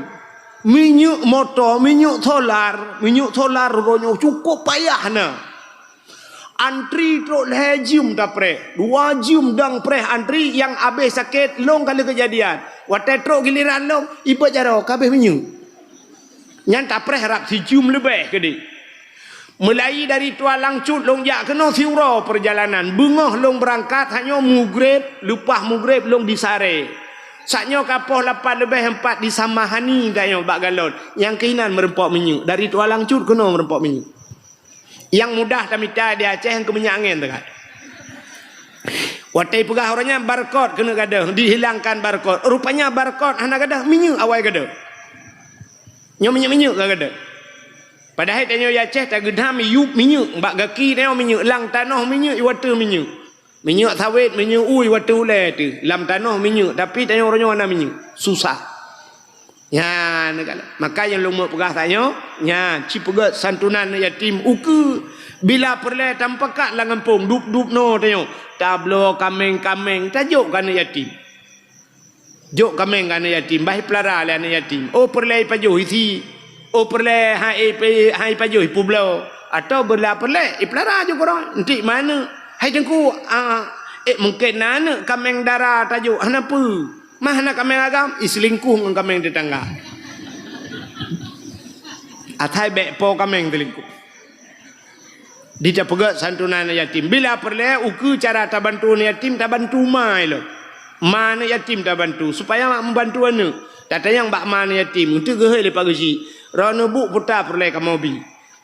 Minyeuk moto, minyeuk solar, minyeuk solar uroe nyoe cukôp payah na. Antri trok lhèe jeuem tapreh, dua jeuem dang preh antri nyang abéh sakét lôn kali keujadian. Watèe trok giliran lôn, ibeuet jaroe ka abéh minyeuk. Nyan tapreh rab sijeuem leubeh keudéh. Meulayi dari Tualang Cut lôn jak keunoe siuroe peurjalanan. Beungoh lôn beurangkat, hana mugréb, leupah mugréb lôn di Sarée. Saat nyoe ka poh lapan leubeh empat di Samahani tanyoe bak galon. Nyang keuh inan meureumpok minyeuk. Dari Tualang Cut keunoe meureumpok minyeuk. Nyang mudah tamita di Aceh nyang keu minyeuk angén teuka. Watèe peugah uroe nyan barcode keuneuk gadôh, dihilangkan barcode. Rupanya barcode hana gadôh, minyeuk awai gadôh. Nyoe minyeuk-minyeuk ka gadôh. Padahai tanyoe di Aceh tageudham yup minyeuk, bak gaki tanyoe minyeuk, lam tanoh minyeuk, iwateuh minyeuk. Minyeuk sawét, minyeuk ui, watèe ulèe teuh. Lam tanoh minyeuk, tapi tanyoe uroe nyoe hana minyeuk. Susah. Nyan, maka nyang lôn peugah tanyoe, nyan, ci peugöt santunan aneuk yatim ukeue. Bila peureulèe tameupakat lam gampông, dup-dup noe tanyoe, tabloe kaméng-kaméng, tajok keu aneuk yatim. Jok kaméng keu aneuk yatim, bah ipeulara lé aneuk yatim. Oh peureulèe ipajoh isi, oh peureulèe hai, hai ipajoh ipeubloe, atawa bila peureulèe ipeulara ju keudroe, entik manök. Hai Teungku, ah, eh, mungken na aneuk kaméng dara tajok, hana peue. Mah hana kaméng agam, iseulingkuh ngon kaméng tetangga. Asai bèk po kaméng teulingkuh. Di tapeugöt santunan aneuk yatim. Bila peureulèe ukeue cara tabantu aneuk yatim, tabantu ma ilôn. Ma aneuk yatim tabantu, supaya mak meubantu aneuk. Tatanyong bak ma aneuk yatim, eunteuk geuhôi lé Pak Geuchik, "Droeneuh bu peue ta peureulèe kamoe bi?"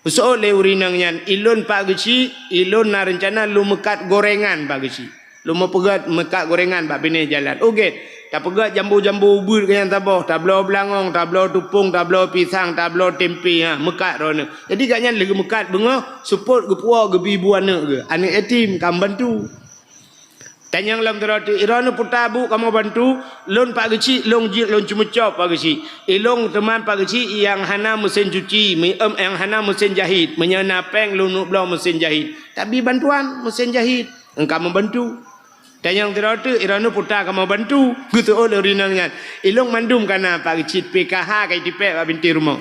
Geuseuôt lé ureueng inong nyan, "Ilôn Pak Geuchik, ilôn na reuncana lôn meukat gorengan Pak Geuchik." Lôn meupeugét meukat gorengan bak binéh jalan. Ugét, tapeugét jambu-jambu ubeut keu nyang saboh, tabloe beulangong, tabloe tupông, tabloe pisang, tabloe tempe, ha, meukat droeneuh. Jadi gobnyan lheueh geumeukat beungoh, seupôt geupuwoe geubi bu aneuëk geuh. Aneuëk yatim ka meubantu. Tanyong lom sidroe teuk, droeneuh peue buet kamoe bantu, lôn Pak Geuchik, lôn jeuet lôn ceumeucok Pak Geuchik. Ilôn teuma Pak Geuchik nyang hana meusén cuci, mi-, em, nyang hana meusén jahit. Meunyoe na péng lôn neuk bloe meusén jahit. Tabi bantuan meusén jahit. Engka meubantu. Tanyong sidroe teuk, droeneuh peue kamoe bantu. Geuseuôt lé ureuëng inong nyan. Ilôn mandum ka na Pak Geuchik, P K H ka jitipék bak binti rumoh.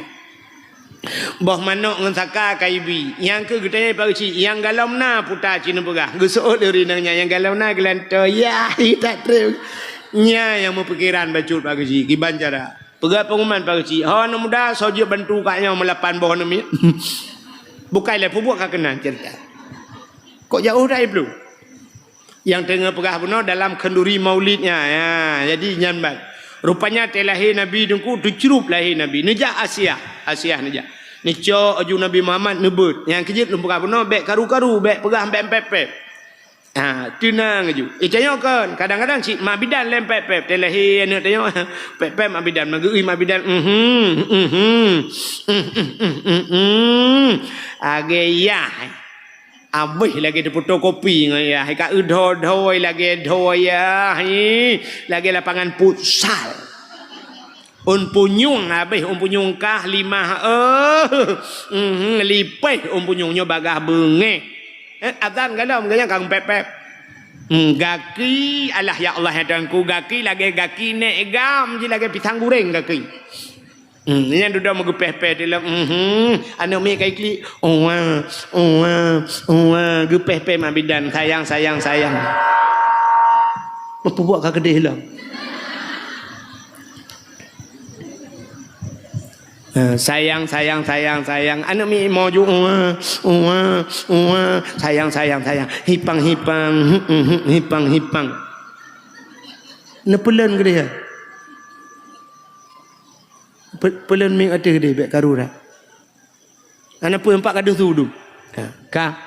Boh manok ngon saka ka ibi. Nyang keu geutanyong Pak Geuchik, nyang galom na peue cit neupeugah. Geuseuôt lé ureuëng inong nyan, nyang galom na geulantoe. Yah, hi that treb. Nyan nyang meupikeran bacut Pak Geuchik, kiban cara. Peugah pengumuman Pak Geuchik, "Ho aneuk muda, soe jeuet bantu kak nyoe meulapan boh aneuk miet?" Bukai lé peubuet ka keunan cerita. Kok jauh dah iblu? Nyang teungoh peugah bunoe dalam khanduri maulid nyan, ya, jadi nyan ban. Rupanya watée lahé Nabi Teungku, teucrup lahé Nabi. Neujak Asiah, Asiah neujak. Neucok aju Nabi Muhammad neubeuet. Nyang keujeuet lôn peugah bunoe, bék karu-karu, bék peugah bék pép-pép. Ha, teunang aju. Eh, tanyoe kon, kadang-kadang cit mak bidan lé pép-pép. Watée lahé aneuk tanyoe, pép-pép mak bidan, meugeui mak bidan. Mhm, mhm. Mhm, mhm, mhm. Agée yah. Abéh lagée teufotokopi ngon yah, ka eudhoi-dhoi lagée dhoi yah, hi, lagée lapangan futsal. Ôn punyueng abéh, ôn punyueng kah limah, eh, mhm, lipéh ôn punyueng nyoe bagaih beungéh. Eh, azan galom, geunyang ka geupép-pép. Hmm, gaki, alah ya Allah ya Tuhanku, gaki lagée gaki nék gam, ji lagée pisang goreng gaki. Hmm, nyan dudoe meugeupéh-péh di lom. Mhm. Aneuk miet ka iklik. Uwa, uwa, uwa. Geupéh-péh mak bidan. Sayang, sayang, sayang. Meupubuet ka keudeh lom. Ha, sayang, sayang, sayang, sayang. Aneuk miet imoe ju. Uwa, uwa, uwa. Sayang, sayang, sayang. Hipang, hipang. Hmm, hmm, hmm, hipang, hipang. Neupeulon keudeh. Pe-, peulon mieng ateueh deh, bék karu dah. Hana peue, empat gadoh su dum. Ha, ka.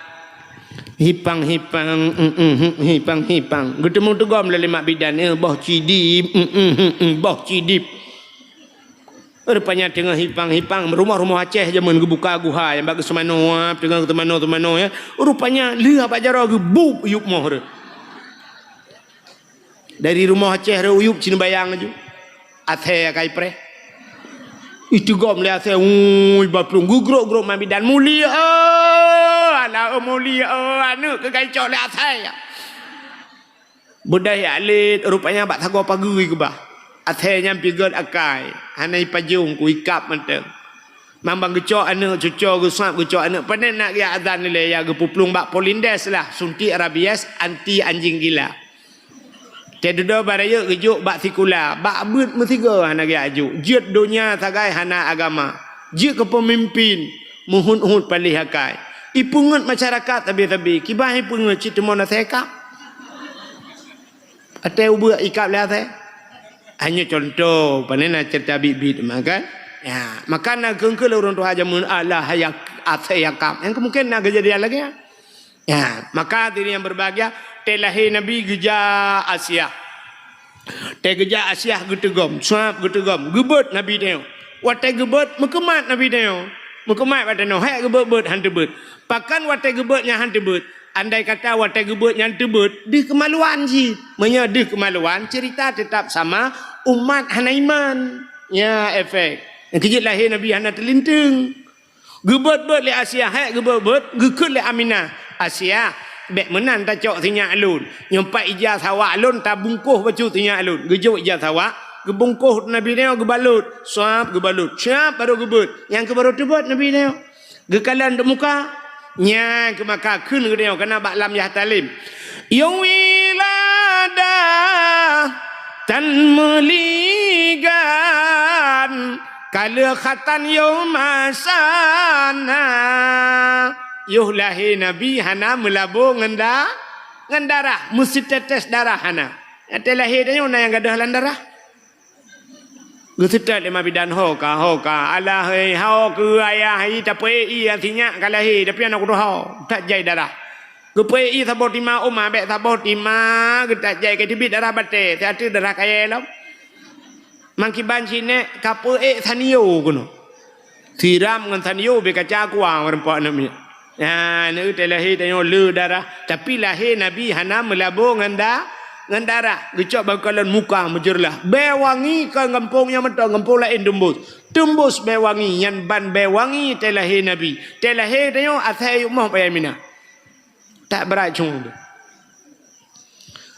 Hipang, hipang, mm, mm, mm, hipang, hipang. Geuteumeung teugom lé mak bidan, eh, boh cidip, mm, mm, mm, mm, boh cidip. Rupanya teungoh hipang, hipang, rumoh-rumoh Aceh jameun geubuka guha nyang bak geuseumanoe, teungoh geuseumanoe-seumanoe, ya. Rupanya lheueh bak jaroe geubup yup moh reuh. Dari rumoh Aceh rot Uyup Cina Bayang laju. Asèe akai preh. Iteugom lé asèe, ui, baplueng geugrok-grok mak bidan, "Mulia, oh, alah, oh, mulia, oh, aneuk keu geucok lé asèe." Beudôh jak lét, rupanya bak sagoe pageue keubah. Asèe nyan piget akai, hana ipajong ku ikab mantong. Mambang geucok aneuk, cuco geusab geucok aneuk, pane nak geujak azan ilèe, ya geupuplueng bak Polindes lah, suntik rabies anti anjing gila. Teududoe barayek geujok bak sikula, bak beuet meusigoe hana geujak jok. Jeuet donya sagai hana agama. Jeuet keu peumimpin, meuhut-hut paléh akai. Ipeungeut masyarakat sabe-sabe, kiban ipeungeut cit teuma na seka. Até ubeuk ikab lé asèe. Hanya contoh, pane na cerita bit-bit mah kan. Ya, maka na keungkeul ureuëng tuha jameun Allah ya asèe yakab. Yang kemungkin na kejadian lagi ya. Ya, maka hadirin yang berbahagia, teu lahé Nabi geujak Asiah. Teu geujak Asiah geuteugom, suap geuteugom, geubeuet Nabi tanyoe. Watèe geubeuet, meukeumat Nabi tanyoe. Meukeumat watèe nyoe, hék geubeuet-beuet han teubeuet. Pakon watèe geubeuet nyan han teubeuet? Andai kata watèe geubeuet nyan teubeuet, deuh keumaluan jih. Meunyoe deuh keumaluan, cerita tetap sama, umat hana iman. Ya, efek. Nyang keujeuet lahé Nabi hana teulinteung. Geubeuet-beuet lé Asiah, hék geubeuet-beuet, geukheun lé Aminah, "Asiah, bék meunan tacok sinyak lôn. Nyoe pat ija sawak lôn tabungkoh bacut sinyak lôn." Geujok ija sawak, geubungkoh Nabi nyoe geubalot, suap geubalot, suap barô geubeuet. Nyang keu barô teubeuet Nabi nyoe. Geukalon di muka, nyan keu maka kheun geutanyoe kana bak lam yah talim. Yong wilada tan meuligan, ka lheueh khatan yong masana. Yoh lahé Nabi hana meulabô ngon da-, ngon darah, meusitetes darah hana. Watèe lahé tanyoe na nyang gadôh lam darah. Geuseutôt lé mak bidan, "Ho ka, ho ka. Alah, hei, ho keu ayah, i tapeuék i sinyak ka lahé, tapi aneuk kutu ho, that jai darah." Geupeuék ié saboh tima oma, bék saboh tima geutat jai ka teubiet darah batée, siat teuk darah kayée lom. Mangkiban sinék ka peuék sanio keunoe. Siram ngon sanio bée kaca kuang reumpok aneuk miet. Nah, aneuk teu lahé tanyoe le darah, tapi lahé Nabi hana meulabo ngon da-, ngon darah. Geucok bak kalon muka meujeurlah. Bée wangi kon gampông nyan mantong, gampông laén teumbus. Teumbus bée wangi, nyan ban bée wangi teu lahé Nabi. Teu lahé tanyoe asai yumoh payah mina. Tak beuracun tu.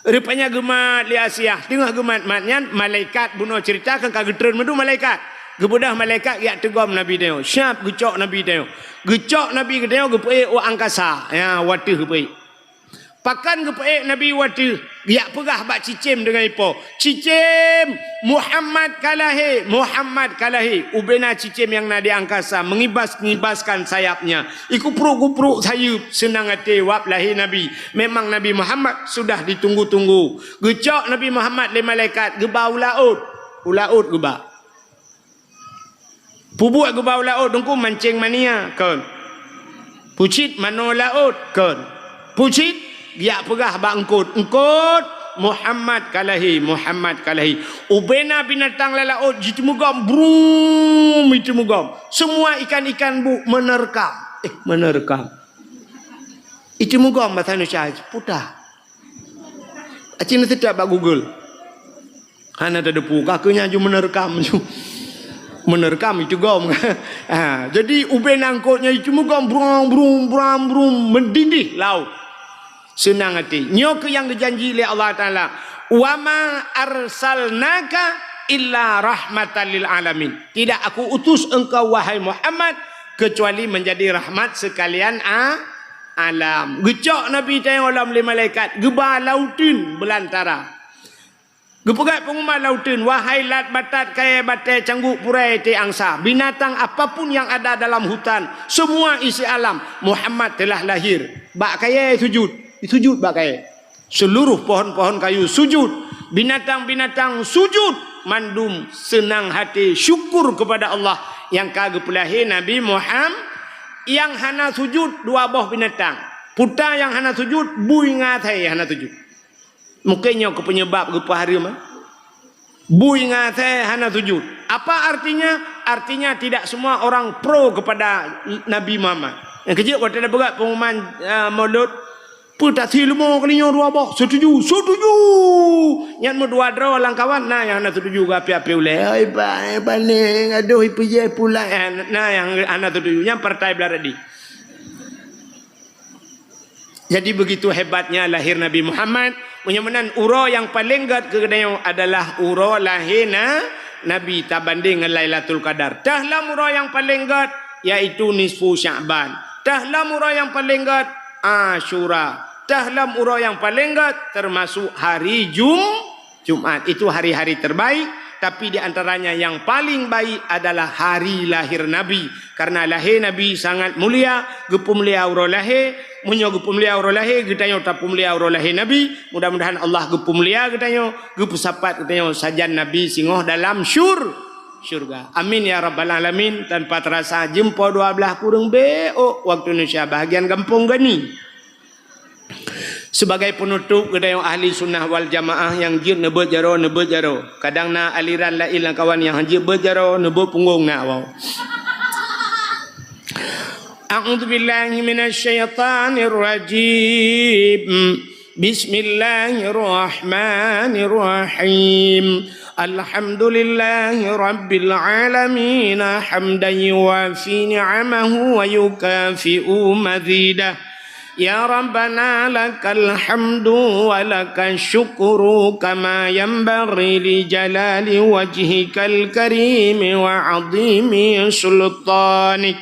Rupanya geumat lé Asiah. Teungoh geumat-mat nyan, malaikat bunoe ceurita kan ka geutreun mandum malaikat. Geubeudôh malaikat geujak teugom Nabi tanyoe. Siap geucok Nabi tanyoe. Geucok Nabi geutanyoe geupeuék u angkasa. Ya, u ateueh geupeuék. Pakon geupeuék Nabi u ateueh? Geujak peugah bak cicém deungon ipo. Cicém, Muhammad ka lahé, Muhammad ka lahé. Ubena cicém nyang na di angkasa mengibas-ngibaskan sayapnya. Ikupruek-kupruek sayeuep, seunang até wab lahé Nabi. Memang Nabi Muhammad sudah ditunggu-tunggu. Geucok Nabi Muhammad lé malaikat, geuba u laôt. U laôt geuba. Pubuet geuba u laôt, Teungku, mancéng mania, kon. Pucit manoe laôt, kon. Pucit geujak peugah bak eungkôt, "Eungkôt, Muhammad ka lahé, Muhammad ka lahé." Ubena binatang lam laôt jiteumugom, brum, jiteumugom. Semua ikan-ikan bu menerkam. Eh, menerkam. Jiteumugom bahasa Indonesia, puta. Aci neuseutôt bak Google. Hana teudepu, ka keuh nyan ju meuneureuka ju. Meuneureuka itu gom. Ha, jadi ubena eungkôt nyan itu meugom brong, brong, brong, brong, meudindih laôt. Seunang até. Nyoe keuh nyang geujanji lé Allah Taala, "Wa ma arsalnaka illa rahmatan lil alamin." Tidak Aku utus engkau, wahai Muhammad, kecuali menjadi rahmat sekalian a-, alam. Geucok Nabi tanyoe lom lé malaikat, geuba lam uteuen beulantara. Geupeugah pengumuman lam uteuen, "Wahai lat, batat, kayée, batée, cangguek, purée, té, angsa, binatang apapun yang ada dalam hutan, semua isi alam, Muhammad telah lahir." Bak kayée sujud, sujud bak kayée. Seluruh pohon-pohon kayu sujud, binatang-binatang sujud, mandum seunang até syukur kepada Allah nyang ka geupeulahé Nabi Muham-, nyang hana sujud dua boh binatang. Puta nyang hana sujud, bui ngon asée hana sujud. Mungken nyoe keuh penyebab geupeuhareuem, eh. Bui ngon asée hana sujud. Apa artinya? Artinya tidak semua orang pro kepada Nabi Muhammad. Nyang keujeuet watée na peugah pengumuman, eh, Maulud, peue tasie leumo kali nyoe dua boh? Setuju, setuju! Nyan meudua droe lam kawan, na nyang hana setuju, geuapi-api ulée. "Oi, ba-, eh, panéh, adoh, ipeujeuet pulai." Eh, na nyang hana setuju, nyan partai Belaradi. Jadi, begitu hebatnya lahir Nabi Muhammad. Meunyoe meunan, uroe nyang paleng gét keu geutanyoe adalah uroe lahé na-, Nabi tabandeng ngon Lailatul Qadar. Teuh lom uroe nyang paleng gét, yaitu nisfu Sya'ban. Teuh lom uroe nyang paleng gét, Asyura. Teuh lom uroe nyang paleng gét, termasuk hari Jum-, Jumat. Itu hari-hari terbaik, tapi di antaranya yang paling baik adalah hari lahir Nabi. Karena lahé Nabi sangat mulia, geupeumulia uroe lahé. Meunyoe geupeumulia uroe lahé, geutanyoe tapeumulia uroe lahé Nabi. Mudah-mudahan Allah geupeumulia geutanyoe, geupeusapat geutanyoe sajan Nabi singoh dalam syur-, syurga. Amin ya rabbal alamin. Tanpa terasa, jeuem poh dua blaih kureueng beuôk waktu Indonesia, bahagian gampông Gani. Sebagai penutup, geutanyoe ahli sunnah wal jamaah nyang jeuet neubeuet jaroe, neubeuet jaroe. Kadang na aliran laén lam kawan nyang han jeuet beuet jaroe, neubeuet punggong na awai. A'udzubillahi minasyaitonirrajim. Bismillahirrahmanirrahim. Alhamdulillahi rabbil alamin, hamdan yuwafi ni'amahu wa yukafi'u mazidah. Ya Rabbana, lakal hamdu wa lakash syukru, kama yanbaghi li jalali wajhikal karimi wa azimi sultanik.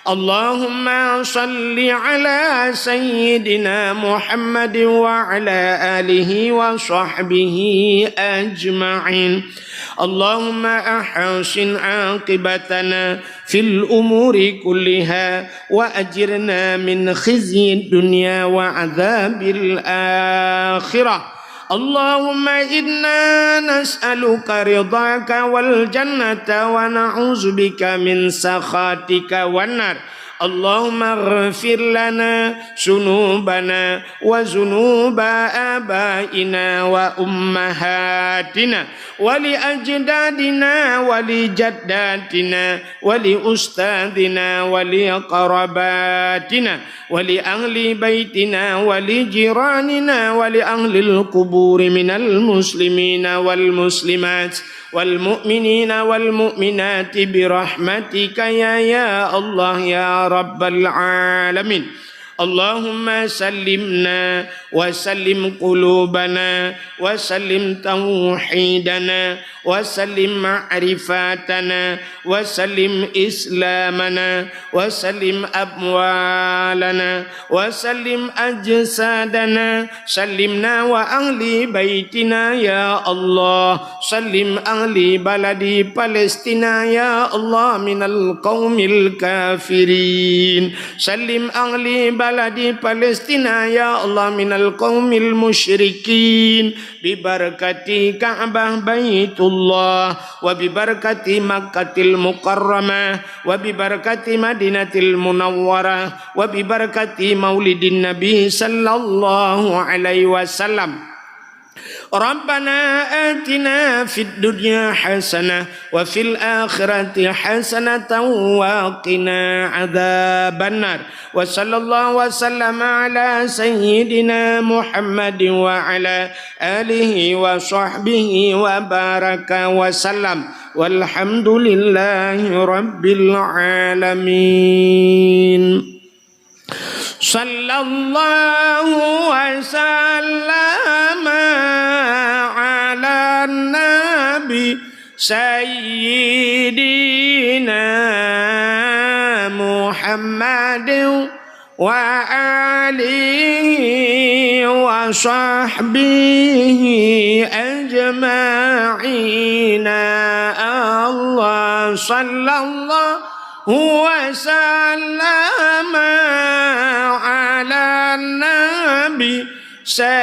Allahumma salli ala sayyidina Muhammad wa ala alihi wa sahbihi ajma'in. Allahumma ahsin aqibatana fil umuri kulliha wa ajirna min khizyid dunya wa adzabil akhirah. Allahumma inna nas'aluka ridhaka wal jannata wa na'udzubika min sakhatika wan nar. اللهم اغفر لنا ذنوبنا وذنوب آبائنا وأمهاتنا ولأجدادنا ولجداتنا ولأستاذنا ولأقربائنا ولأهل بيتنا ولجيراننا ولأهل القبور من المسلمين والمسلمات والمؤمنين والمؤمنات برحمتك يا، يا الله يا رب العالمين. اللهم سلمنا وسلم قلوبنا وسلم توحيدنا وسلم معرفتنا وسلم إسلامنا وسلم أموالنا وسلم أجسادنا. سلمنا وأهل بيتنا يا الله. سلم أهل بلد فلسطين يا الله من القوم الكافرين. سلم أهل بلد فلسطين يا الله من القوم المشركين. ببركة كعبة بيت الله وببركة مكة المكرمة وببركة مدينة المنورة وببركة مولد النبي صلى الله عليه وسلم. ربنا آتنا في الدنيا حسنة وفي الآخرة حسنة وقنا عذاب النار. وصلى الله وسلم على سيدنا محمد وعلى آله وصحبه وبارك وسلم. والحمد لله رب العالمين. صلى الله وسلم على النبي سيدنا محمد وآله وصحبه أجمعين. الله صلى الله وسلم على النبي سيدنا